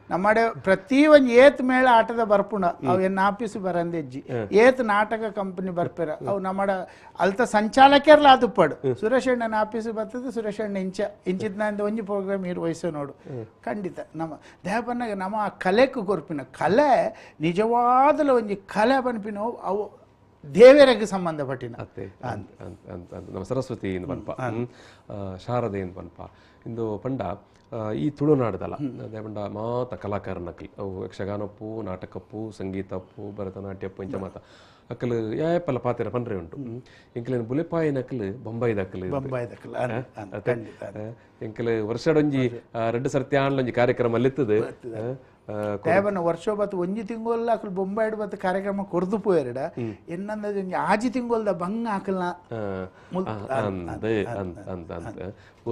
ನಮ್ಮಡೆ ಪ್ರತಿ ಒಂಜಿ ಏತ್ ಮೇಳ ಆಟದ ಬರ್ಪುಣ ಅವು ಎನ್ನ ಆಫೀಸ್ ಬರಂದೆಜ್ಜಿ ಏತ್ ನಾಟಕ ಕಂಪನಿ ಬರ್ಪೆರ ಅವು ನಮ್ಮಡ ಅಲ್ತ ಸಂಚಾಲಕರ್ಲ ಅದು ಪಡು ಸುರೇಶ್ ಅಣ್ಣನ ಆಫೀಸ್ ಬರ್ತದೆ ಸುರೇಶ್ ಅಣ್ಣ ಇಂಚ ಇಂಚಿದ್ನಿಂದ ಒಂಜಿ ಪ್ರೋಗ್ರಾಮ್ ಇರು ವಯಸ್ಸು ನೋಡು ಖಂಡಿತ ನಮ್ಮ ದೇಹಪನ್ನಾಗ ನಮ್ಮ ಆ ಕಲೆக்கு ಕೊರ್ಪಿನ ಕಲೆ ನಿಜವಾದಲ ಒಂಜಿ ಕಲೆ ಪನ್ಪಿನ ಅವು ದೇವರಿಗೆ ಸಂಬಂಧಪಟ್ಟಿನ ನಮ್ಮ ಸರಸ್ವತಿ ಇಂದು ಪನ್ಪ ಶಾರದೆ ಇಂದು ಪನ್ಪ ಇಂದು ಪಂಡ ಈ ತುಳುನಾಡದಲ್ಲ ಅದೇ ಪಂಡ ಮಾತ ಕಲಾಕಾರನಕ್ಲಿ ಅವು ಯಕ್ಷಗಾನಪ್ಪು ನಾಟಕಪ್ಪು ಸಂಗೀತಪ್ಪು ಭರತನಾಟ್ಯಪ್ಪು ಇಂಚ ಮಾತ ಅಕ್ಕಲು ಯಾಪಲ್ಲ ಪಾತಿರ ಪನ್ರೆ ಉಂಟು ಎಂಕಲೇನು ಬುಲೆಪಾಯಿನಕ್ಲು ಬೊಂಬೈದಕ್ಕಲು ಎಂಕಲು ವರ್ಷಡೊಂಜಿ ರಡ್ಡು ಸರ್ತಿ ಆಂಡ್ಲೊಂಜಿ ಕಾರ್ಯಕ್ರಮ ಅಲ್ಲಿತ್ತದು ದೇವನ ವರ್ಷ ಬತ್ತು ಒಂಜಿ ತಿಂಗೊಲ್ಲ ಅಕಲ್ ಬೊಂಬಾಯ್ಡ್ ಬತ್ತು ಕಾರ್ಯಕ್ರಮ ಕೊರ್ದು ಪೋಯೆರಡ ಎನ್ನಂದ ಒಂಜಿ ಆಜಿ ತಿಂಗೊಲ್ದ ಬಂಗ ಅಕಲ್ನ ಅಂತ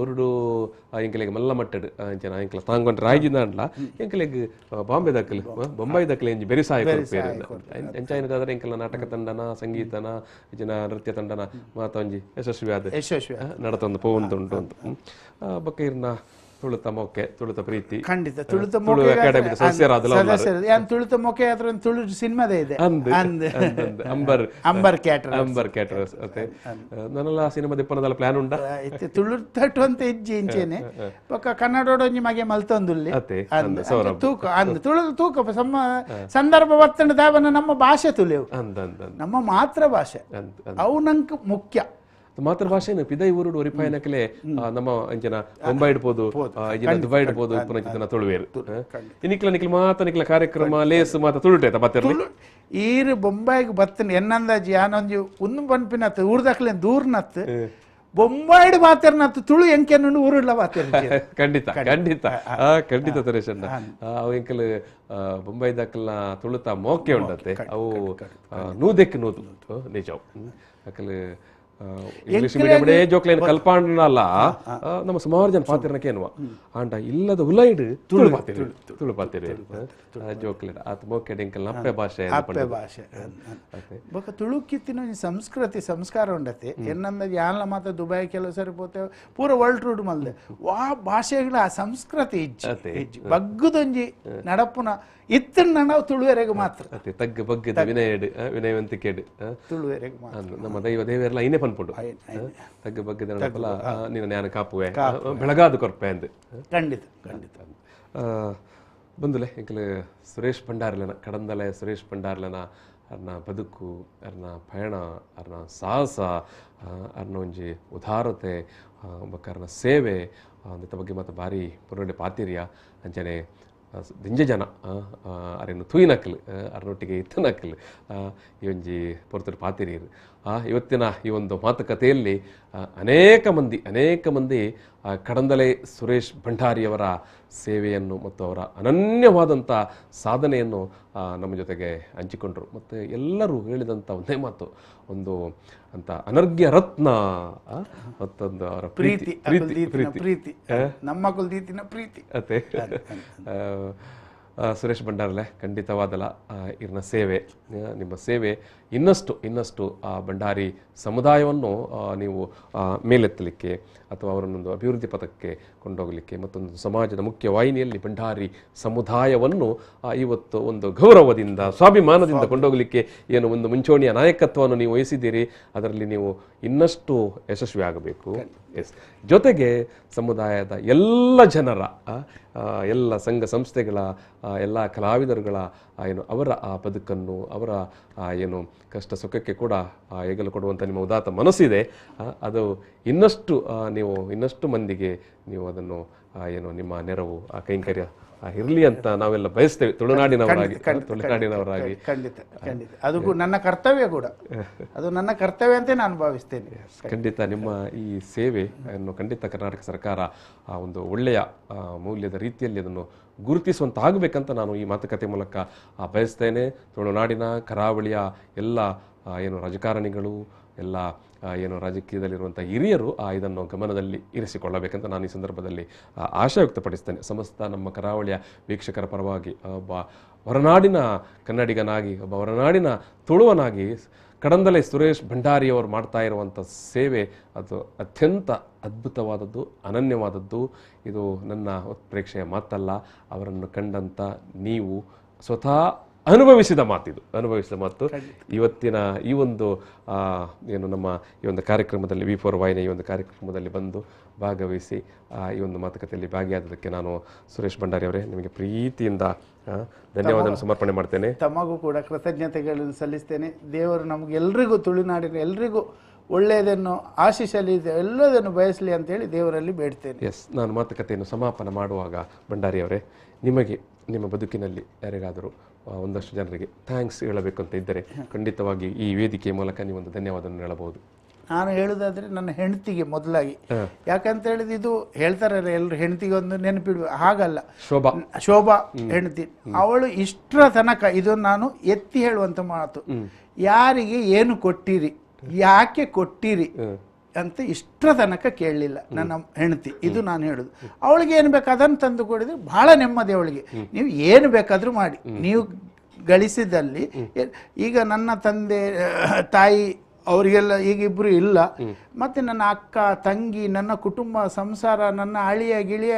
ಒರುಡು ಎಂಕಲೆಗ್ ಮಲ್ಲ ಮಟ್ಟಡ್ ಅಂಚನ ಎಂಕಲ ತಾಂಗೊಂಡ ರಾಯ್ಜಿದಾಂಡ್ಲ ಎಂಕಲೆಗ್ ಬಾಂಬೆ ದಕ್ಕಲು ಬೊಂಬಾಯಿ ದಕ್ಕಲು ಎಂಜಿ ಬೆರಿಸಾಯ ಕೊರ್ಪೇರು ಎಂಚಾಯಿನದಾದ್ರೆ ಎಂಕಲ ನಾಟಕ ತಂಡನ ಸಂಗೀತನ ಜನ ನೃತ್ಯ ತಂಡನ ಮಾತ ಒಂಜಿ ಯಶಸ್ವಿ ಆದ ಯಶಸ್ವಿ ನಡತೊಂದು ಪೋವೊಂದುಂಟು ಅಂತ ಬೊಕ್ಕ ಇರ್ನ ತುಳುತ ಮೊಕ್ಕೆ ತುಳುತ ಪ್ರೀತಿ ಖಂಡಿತ ತುಳುತ ತುಳು ಅಕಾಡೆಮಿ ಸದಸ್ಯರಾದಲ್ಲ ಸದಸ್ಯರು ತುಳುತ ಮೊಕ್ಕೆ ಆದ್ರೆ ಒಂದು ತುಳು ಸಿನಿಮಾದೇ ಇದೆ ಅಂಬರ್ ಅಂಬರ್ ಕ್ಯಾಟರ್ ಅಂಬರ್ ಕ್ಯಾಟರರ್ಸ್ ಅತ್ತೆ ನನ್ನೆಲ್ಲ ಸಿನಿಮಾ ದಿಪ್ಪನದಲ್ಲ ಪ್ಲಾನ್ ಉಂಟಾ ತುಳು ತಟ್ಟು ಅಂತ ಇಜ್ಜಿ ಇಂಚೇನೆ ಪಕ್ಕ ಕನ್ನಡೋಡೊಂಜಿ ಮಗೆ ಮಲ್ತೊಂದುಲ್ಲಿ ತೂಕ ಅಂದ್ ತುಳು ತೂಕ ಸಂದರ್ಭ ಬತ್ತಂಡ ದಾವನ ನಮ್ಮ ಭಾಷೆ ತುಳಿವು ನಮ್ಮ ಮಾತೃ ಭಾಷೆ ಅವು ನಂಗೆ ಮುಖ್ಯ. ಮಾತೃಭಾಷೆನು ಪಿದೈ ಊರುಡು ಒರಿಪಾಯನಕಲೆ ನಮ್ಮ ಅಂಚಿನ ಬೊಂಬೈ ಇಡ್ಬೋದು, ದುಬೈ ಇಡ್ಬೋದು, ಇಪ್ಪನ ತುಳುವೇರು ಇನಿಕ್ಲ ನಿಕ್ಲ ಮಾತ ನಿಕ್ಲ ಕಾರ್ಯಕ್ರಮ ಲೇಸ್ ಮಾತ ತುಳುಟೆ ಬತ್ತಿರ್ಲಿ. ಈರು ಬೊಂಬಾಯಿಗೆ ಬತ್ತನ ಎನ್ನಂದಾಜಿ ಯಾನೊಂಜಿ ಒಂದು ಪನ್ಪಿನತ್ತು ಊರ್ದಕ್ಲೆ ದೂರ್ನತ್ತು ಬೊಂಬಾಯಿಡ್ ಬಾತೆರ್ನತ್ತು ತುಳು ಎಂಕೆನ್ನು ಊರುಡ್ಲ ಬಾತೆರ್. ಖಂಡಿತ ಖಂಡಿತ ಖಂಡಿತ ಸುರೇಶ್ ಅಣ್ಣ, ಅವು ಎಂಕಲ್ ಬೊಂಬೈ ದಾಕಲ್ನ ತುಳುತ ಮೋಕೆ ಉಂಡತ್ತೆ, ಅವು ನೂದೆಕ್ ನೂದು ನಿಜ. ಅಕಲ್ ಇಂಗ್ಲಿಷ್ ಮೀಡಿಯಂ ಜೋಕ್ಲೇನ್ ಕಲ್ಪಾಂಡನಲ್ಲ ನಮ್ಮ ಸುಮಾರು ಜನ ಪಾತಿರ್ನಕ್ಕೆ ಏನುವ ಆಂಡ ಇಲ್ಲದ ಉಲೈಡ್ ತುಳು ಪಾತಿರು ತುಳು ಪಾತಿರು ಜೋಕ್ಲೇನ್ ಆತ ಮೋಕೆ ಎಂಕಲ್ ಅಪ್ಪೆ ಭಾಷೆ ಅಪ್ಪೆ ಭಾಷೆ. ಬೊಕ ತುಳುಕಿತ್ತಿನ ಸಂಸ್ಕೃತಿ ಸಂಸ್ಕಾರ ಉಂಡತೆ ಎನ್ನಂದ ಯಾನ್ಲ ಮಾತ ದುಬೈ ಕೆಲವು ಸರಿ ಪೋತೆ ಪೂರ ವರ್ಲ್ಡ್ ರೂಡ್ ಮಲ್ದೆ ವಾ ಭಾಷೆಗಳ ಆ ಸಂಸ್ಕೃತಿ ಇಜ್ಜಿ ಇಜ್ಜಿ ಬಗ್ಗುದೊಂಜಿ ನಡಪುನ ಇತ್ತನ್ನ ನಾವು ತುಳುವೆರೆಗೆ ಮಾತ್ರ ತಗ್ಗ ಬಗ್ಗದ ವಿನಯಡ್ ವಿನಯವಂತಿಕೆಡ್ ತುಳುವೆರೆಗೆ ಮಾತ್ರ ನಮ್ಮ ದೈವ ದೇವರೆಲ್ಲ ಐನೇ ಪನ್ಪುಂಡು ತಗ್ಗ ಬಗ್ಗದ ನಡಪಲ ನೀನು ಜ್ಞಾನ ಕಾಪುವೆ ಬೆಳಗಾದ ಕೊರ್ಪೆ ಅಂದ್. ಖಂಡಿತ ಖಂಡಿತ ಬಂದುಲೆ ಎಂಕಲ್ ಸುರೇಶ್ ಭಂಡಾರ್ಲನ ಕಡಂದಲೆ ಸುರೇಶ್ ಭಂಡಾರ್ಲನ ಅರ್ನ ಬದುಕು, ಅರ್ನ ಪಯಣ, ಅರ್ನ ಸಾಹಸ, ಅರ್ನ ಒಂಜಿ ಉದಾರತೆ ಬೊಕ್ಕ ಅರ್ನ ಸೇವೆ ಅಂದ ಬಗ್ಗೆ ಮಾತ ಭಾರಿ ಪುರಡೆ ಪಾತಿರ್ಯ. ಅಂಚನೆ ದಿಂಜ ಜನ ಅರೆನು ತೂಯಿನಕಲ್ ಅರ್ನೊಟ್ಟಿಗೆ ಇತ್ತನಕಲ್ ಈ ಒಂಜಿ ಪೊರ್ತುಡು ಪಾತಿರಿಯರು. ಇವತ್ತಿನ ಈ ಒಂದು ಮಾತುಕತೆಯಲ್ಲಿ ಅನೇಕ ಮಂದಿ ಕಡಂದಲೆ ಸುರೇಶ್ ಭಂಡಾರಿಯವರ ಸೇವೆಯನ್ನು ಮತ್ತು ಅವರ ಅನನ್ಯವಾದಂಥ ಸಾಧನೆಯನ್ನು ನಮ್ಮ ಜೊತೆಗೆ ಹಂಚಿಕೊಂಡರು. ಮತ್ತು ಎಲ್ಲರೂ ಹೇಳಿದಂಥ ಒಂದೇ ಮಾತು, ಒಂದು ಅಂತ ಅನರ್ಘ್ಯ ರತ್ನ ಮತ್ತೊಂದು ಅವರ ಪ್ರೀತಿ ಪ್ರೀತಿ ಪ್ರೀತಿ ನಮ್ಮ ಕುಲ್ದೀತಿನ ಪ್ರೀತಿ. ಅದೇ ಸುರೇಶ್ ಭಂಡಾರ್ಲೆ ಖಂಡಿತವಾದಲ್ಲ ಇರ್ನ ಸೇವೆ, ನಿಮ್ಮ ಸೇವೆ ಇನ್ನಷ್ಟು ಇನ್ನಷ್ಟು ಆ ಭಂಡಾರಿ ಸಮುದಾಯವನ್ನು ನೀವು ಮೇಲೆತ್ತಲಿಕ್ಕೆ ಅಥವಾ ಅವರನ್ನೊಂದು ಅಭಿವೃದ್ಧಿ ಪಥಕ್ಕೆ ಕೊಂಡೋಗಲಿಕ್ಕೆ ಮತ್ತೊಂದು ಸಮಾಜದ ಮುಖ್ಯ ವಾಹಿನಿಯಲ್ಲಿ ಭಂಡಾರಿ ಸಮುದಾಯವನ್ನು ಇವತ್ತು ಒಂದು ಗೌರವದಿಂದ ಸ್ವಾಭಿಮಾನದಿಂದ ಕೊಂಡೋಗಲಿಕ್ಕೆ ಏನು ಒಂದು ಮುಂಚೂಣಿಯ ನಾಯಕತ್ವವನ್ನು ನೀವು ವಹಿಸಿದ್ದೀರಿ, ಅದರಲ್ಲಿ ನೀವು ಇನ್ನಷ್ಟು ಯಶಸ್ವಿ ಆಗಬೇಕು. ಎಸ್, ಜೊತೆಗೆ ಸಮುದಾಯದ ಎಲ್ಲ ಜನರ, ಎಲ್ಲ ಸಂಘ ಸಂಸ್ಥೆಗಳ, ಎಲ್ಲ ಕಲಾವಿದರುಗಳ ಏನು ಅವರ ಆ ಬದುಕನ್ನು, ಅವರ ಏನು ಕಷ್ಟ ಸುಖಕ್ಕೆ ಕೂಡ ಹೆಗಲು ಕೊಡುವಂಥ ನಿಮ್ಮ ಉದಾತ್ತ ಮನಸ್ಸಿದೆ, ಅದು ಇನ್ನಷ್ಟು ನೀವು ಇನ್ನಷ್ಟು ಮಂದಿಗೆ ನೀವು ಅದನ್ನು ಏನು ನಿಮ್ಮ ನೆರವು ಆ ಕೈಂಕರ್ಯ ಇರಲಿ ಅಂತ ನಾವೆಲ್ಲ ಬಯಸ್ತೇವೆ ತುಳುನಾಡಿನವರಾಗಿ. ತುಳುನಾಡಿನವರಾಗಿ ಖಂಡಿತ ಖಂಡಿತ ಅದು ನನ್ನ ಕರ್ತವ್ಯ ಕೂಡ, ಅದು ನನ್ನ ಕರ್ತವ್ಯ ಅಂತ ನಾನು ಭಾವಿಸ್ತೇನೆ. ಖಂಡಿತ ನಿಮ್ಮ ಈ ಸೇವೆಯನ್ನು ಖಂಡಿತ ಕರ್ನಾಟಕ ಸರ್ಕಾರ ಆ ಒಂದು ಒಳ್ಳೆಯ ಮೌಲ್ಯದ ರೀತಿಯಲ್ಲಿ ಅದನ್ನು ಗುರುತಿಸುವಂತಾಗಬೇಕಂತ ನಾನು ಈ ಮಾತುಕತೆ ಮೂಲಕ ಬಯಸ್ತೇನೆ. ತುಳುನಾಡಿನ ಕರಾವಳಿಯ ಎಲ್ಲ ಏನು ರಾಜಕಾರಣಿಗಳು, ಎಲ್ಲ ಏನು ರಾಜಕೀಯದಲ್ಲಿರುವಂಥ ಹಿರಿಯರು ಇದನ್ನು ಗಮನದಲ್ಲಿ ಇರಿಸಿಕೊಳ್ಳಬೇಕಂತ ನಾನು ಈ ಸಂದರ್ಭದಲ್ಲಿ ಆಶೆ ವ್ಯಕ್ತಪಡಿಸ್ತೇನೆ. ಸಮಸ್ತ ನಮ್ಮ ಕರಾವಳಿಯ ವೀಕ್ಷಕರ ಪರವಾಗಿ ಒಬ್ಬ ಹೊರನಾಡಿನ ಕನ್ನಡಿಗನಾಗಿ, ಒಬ್ಬ ಹೊರನಾಡಿನ ತುಳುವನಾಗಿ ಕಡಂದಲೆ ಸುರೇಶ್ ಭಂಡಾರಿಯವರು ಮಾಡ್ತಾ ಇರುವಂಥ ಸೇವೆ ಅದು ಅತ್ಯಂತ ಅದ್ಭುತವಾದದ್ದು, ಅನನ್ಯವಾದದ್ದು. ಇದು ನನ್ನ ಪ್ರೇಕ್ಷೆಯ ಮಾತಲ್ಲ, ಅವರನ್ನು ಕಂಡಂಥ ನೀವು ಸ್ವತಃ ಅನುಭವಿಸಿದ ಮಾತಿದು, ಅನುಭವಿಸಿದ ಮಾತು. ಇವತ್ತಿನ ಈ ಒಂದು ಏನು ನಮ್ಮ ಈ ಒಂದು ಕಾರ್ಯಕ್ರಮದಲ್ಲಿ V4 ವಾಹಿನಿ ಈ ಒಂದು ಕಾರ್ಯಕ್ರಮದಲ್ಲಿ ಬಂದು ಭಾಗವಹಿಸಿ ಈ ಒಂದು ಮಾತುಕತೆಯಲ್ಲಿ ಭಾಗಿಯಾದದಕ್ಕೆ ನಾನು ಸುರೇಶ್ ಭಂಡಾರಿ ಅವರೇ ನಿಮಗೆ ಪ್ರೀತಿಯಿಂದ ಧನ್ಯವಾದವನ್ನು ಸಮರ್ಪಣೆ ಮಾಡ್ತೇನೆ. ತಮಗೂ ಕೂಡ ಕೃತಜ್ಞತೆಗಳನ್ನು ಸಲ್ಲಿಸ್ತೇನೆ. ದೇವರು ನಮಗೆಲ್ರಿಗೂ, ತುಳುನಾಡಿನ ಎಲ್ರಿಗೂ ಒಳ್ಳೆಯದನ್ನು ಆಶಿಸಲಿ, ಎಲ್ಲದನ್ನು ಬಯಸಲಿ ಅಂತೇಳಿ ದೇವರಲ್ಲಿ ಬೇಡ್ತೇನೆ. ಎಸ್, ನಾನು ಮಾತುಕತೆಯನ್ನು ಸಮಾಪನ ಮಾಡುವಾಗ ಭಂಡಾರಿ ಅವರೇ, ನಿಮಗೆ ನಿಮ್ಮ ಬದುಕಿನಲ್ಲಿ ಯಾರಿಗಾದರೂ ಒಂದಷ್ಟು ಜನರಿಗೆ thanks ಹೇಳಬೇಕು ಅಂತ ಇದ್ದರೆ ಖಂಡಿತವಾಗಿ ಈ ವೇದಿಕೆಯ ಮೂಲಕ ನೀವೊಂದು ಧನ್ಯವಾದವನ್ನು ಹೇಳಬಹುದು. ನಾನು ಹೇಳುವುದಾದರೆ ನನ್ನ ಹೆಂಡತಿಗೆ ಮೊದಲಾಗಿ, ಯಾಕಂತ ಹೇಳಿದ್ರೆ ಇದು ಹೇಳ್ತಾರಲ್ಲ ಎಲ್ಲರೂ ಹೆಂಡತಿಗೆ ಒಂದು ನೆನಪಿಡುವ ಹಾಗಲ್ಲ, ಶೋಭಾ ಶೋಭಾ ಹೆಂಡತಿ, ಅವಳು ಇಷ್ಟರ ತನಕ ಇದು ನಾನು ಎತ್ತಿ ಹೇಳುವಂಥ ಮಾತು, ಯಾರಿಗೆ ಏನು ಕೊಟ್ಟಿರಿ, ಯಾಕೆ ಕೊಟ್ಟಿರಿ ಅಂತ ಇಷ್ಟರ ತನಕ ಕೇಳಲಿಲ್ಲ ನನ್ನ ಹೆಂಡತಿ. ಇದು ನಾನು ಹೇಳುದು. ಅವಳಿಗೆ ಏನು ಬೇಕು ಅದನ್ನು ತಂದು ಕೊಡಿದ್ರೆ ಬಹಳ ನೆಮ್ಮದಿ ಅವಳಿಗೆ. ನೀವು ಏನು ಬೇಕಾದರೂ ಮಾಡಿ, ನೀವು ಗಳಿಸಿದಲ್ಲಿ. ಈಗ ನನ್ನ ತಂದೆ ತಾಯಿ ಅವರಿಗೆಲ್ಲ ಈಗ ಇಬ್ಬರು ಇಲ್ಲ, ಮತ್ತು ನನ್ನ ಅಕ್ಕ ತಂಗಿ, ನನ್ನ ಕುಟುಂಬ ಸಂಸಾರ, ನನ್ನ ಅಳಿಯ ಗಿಳಿಯ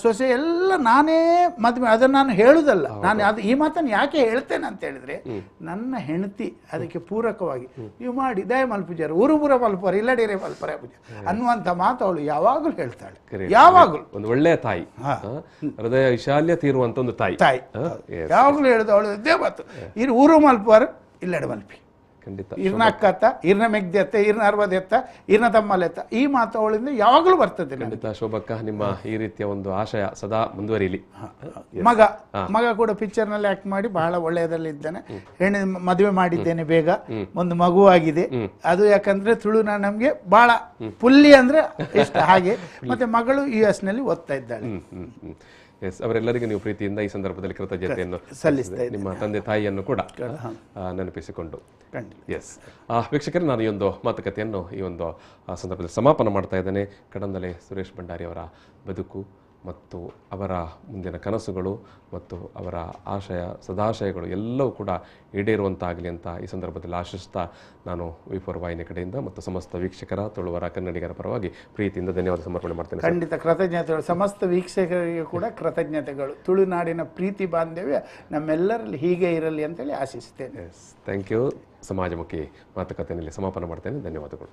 ಸೊಸೆ ಎಲ್ಲ ನಾನೇ ಮದುವೆ. ಅದನ್ನು ನಾನು ಹೇಳುವುದಲ್ಲ, ನಾನು ಅದು ಈ ಮಾತನ್ನು ಯಾಕೆ ಹೇಳ್ತೇನೆ ಅಂತ ಹೇಳಿದರೆ ನನ್ನ ಹೆಂಡತಿ ಅದಕ್ಕೆ ಪೂರಕವಾಗಿ ನೀವು ಮಾಡಿ ದಯ ಮಲ್ಪುಜಾರ ಊರು ಪೂರ ಮಲ್ಪರ ಇಲ್ಲಡೀರೆ ಮಲ್ಪರ ಪೂಜೆ ಅನ್ನುವಂಥ ಮಾತು ಅವಳು ಯಾವಾಗಲೂ ಹೇಳ್ತಾಳೆ. ಯಾವಾಗಲೂ ಒಂದು ಒಳ್ಳೆಯ ತಾಯಿ, ಹೃದಯ ವಿಶಾಲ್ಯ ತೀರುವಂತ ಒಂದು ತಾಯಿ ತಾಯಿ ಯಾವಾಗಲೂ ಹೇಳುದು ಅವಳು ಇದೇ ಮಾತು, ಇರು ಊರು ಮಲ್ಪರ ಇಲ್ಲಡೆ ಮಲ್ಪಿ. ಖಂಡಿತ. ಇರ್ನ ಅಕ್ಕ ಅತ್ತ, ಇರ್ನ ಮೆಗ್ದಿ ಅತ್ತ, ಇರ್ನ ಅರ್ವದೆತ್ತ, ಇರ್ನ ತಮ್ಮಲೆತ್ತ, ಈ ಮಾತು ಅವಳಿಂದ ಯಾವಾಗಲೂ ಬರ್ತದೆ. ಖಂಡಿತ ಶೋಭಕ್ಕ, ನಿಮ್ಮ ಈ ರೀತಿಯ ಒಂದು ಆಶಯ ಸದಾ ಮುಂದುವರಿಯಲಿ. ಮಗ ಮಗ ಕೂಡ ಪಿಕ್ಚರ್ನಲ್ಲಿ ಆಕ್ಟ್ ಮಾಡಿ ಬಹಳ ಒಳ್ಳೆಯದಲ್ಲಿ ಇದ್ದಾನೆ. ಹೆಣ್ಣು ಮದುವೆ ಮಾಡಿದ್ದೇನೆ ಬೇಗ, ಒಂದು ಮಗು ಆಗಿದೆ. ಅದು ಯಾಕಂದ್ರೆ ತುಳುನಾಡು ನಮಗೆ ಬಹಳ ಪುಲ್ಲಿ ಅಂದ್ರೆ ಇಷ್ಟ. ಹಾಗೆ ಮತ್ತೆ ಮಗಳು US ನಲ್ಲಿ ಓದ್ತಾ ಇದ್ದಾಳೆ. ಎಸ್, ಅವರೆಲ್ಲರಿಗೂ ನೀವು ಪ್ರೀತಿಯಿಂದ ಈ ಸಂದರ್ಭದಲ್ಲಿ ಕೃತಜ್ಞತೆಯನ್ನು ಸಲ್ಲಿಸ್ತಾ, ನಿಮ್ಮ ತಂದೆ ತಾಯಿಯನ್ನು ಕೂಡ ನೆನಪಿಸಿಕೊಂಡು. ಎಸ್ ವೀಕ್ಷಕರೇ, ನಾನು ಈ ಒಂದು ಮಾತುಕತೆಯನ್ನು ಈ ಒಂದು ಸಂದರ್ಭದಲ್ಲಿ ಸಮಾಪನ ಮಾಡ್ತಾ ಇದ್ದೇನೆ. ಕಡಂದಲೆ ಸುರೇಶ್ ಭಂಡಾರಿ ಅವರ ಬದುಕು ಮತ್ತು ಅವರ ಮುಂದಿನ ಕನಸುಗಳು ಮತ್ತು ಅವರ ಆಶಯ ಸದಾಶಯಗಳು ಎಲ್ಲವೂ ಕೂಡ ಈಡೇರುವಂತಾಗಲಿ ಅಂತ ಈ ಸಂದರ್ಭದಲ್ಲಿ ಆಶಿಸ್ತಾ ನಾನು ವಿ4 ವಾಹಿನಿ ಕಡೆಯಿಂದ ಮತ್ತು ಸಮಸ್ತ ವೀಕ್ಷಕರ, ತುಳುವರ, ಕನ್ನಡಿಗರ ಪರವಾಗಿ ಪ್ರೀತಿಯಿಂದ ಧನ್ಯವಾದ ಸಮರ್ಪಣೆ ಮಾಡ್ತೇನೆ. ಖಂಡಿತ ಕೃತಜ್ಞತೆಗಳು, ಸಮಸ್ತ ವೀಕ್ಷಕರಿಗೆ ಕೂಡ ಕೃತಜ್ಞತೆಗಳು. ತುಳುನಾಡಿನ ಪ್ರೀತಿ ಬಾಂಧವ್ಯ ನಮ್ಮೆಲ್ಲರಲ್ಲಿ ಹೀಗೆ ಇರಲಿ ಅಂತೇಳಿ ಆಶಿಸ್ತೇನೆ. S, thank you. ಸಮಾಜಮುಖಿ ಮಾತುಕತೆಯಲ್ಲಿ ಸಮಾಪನ ಮಾಡ್ತೇನೆ. ಧನ್ಯವಾದಗಳು.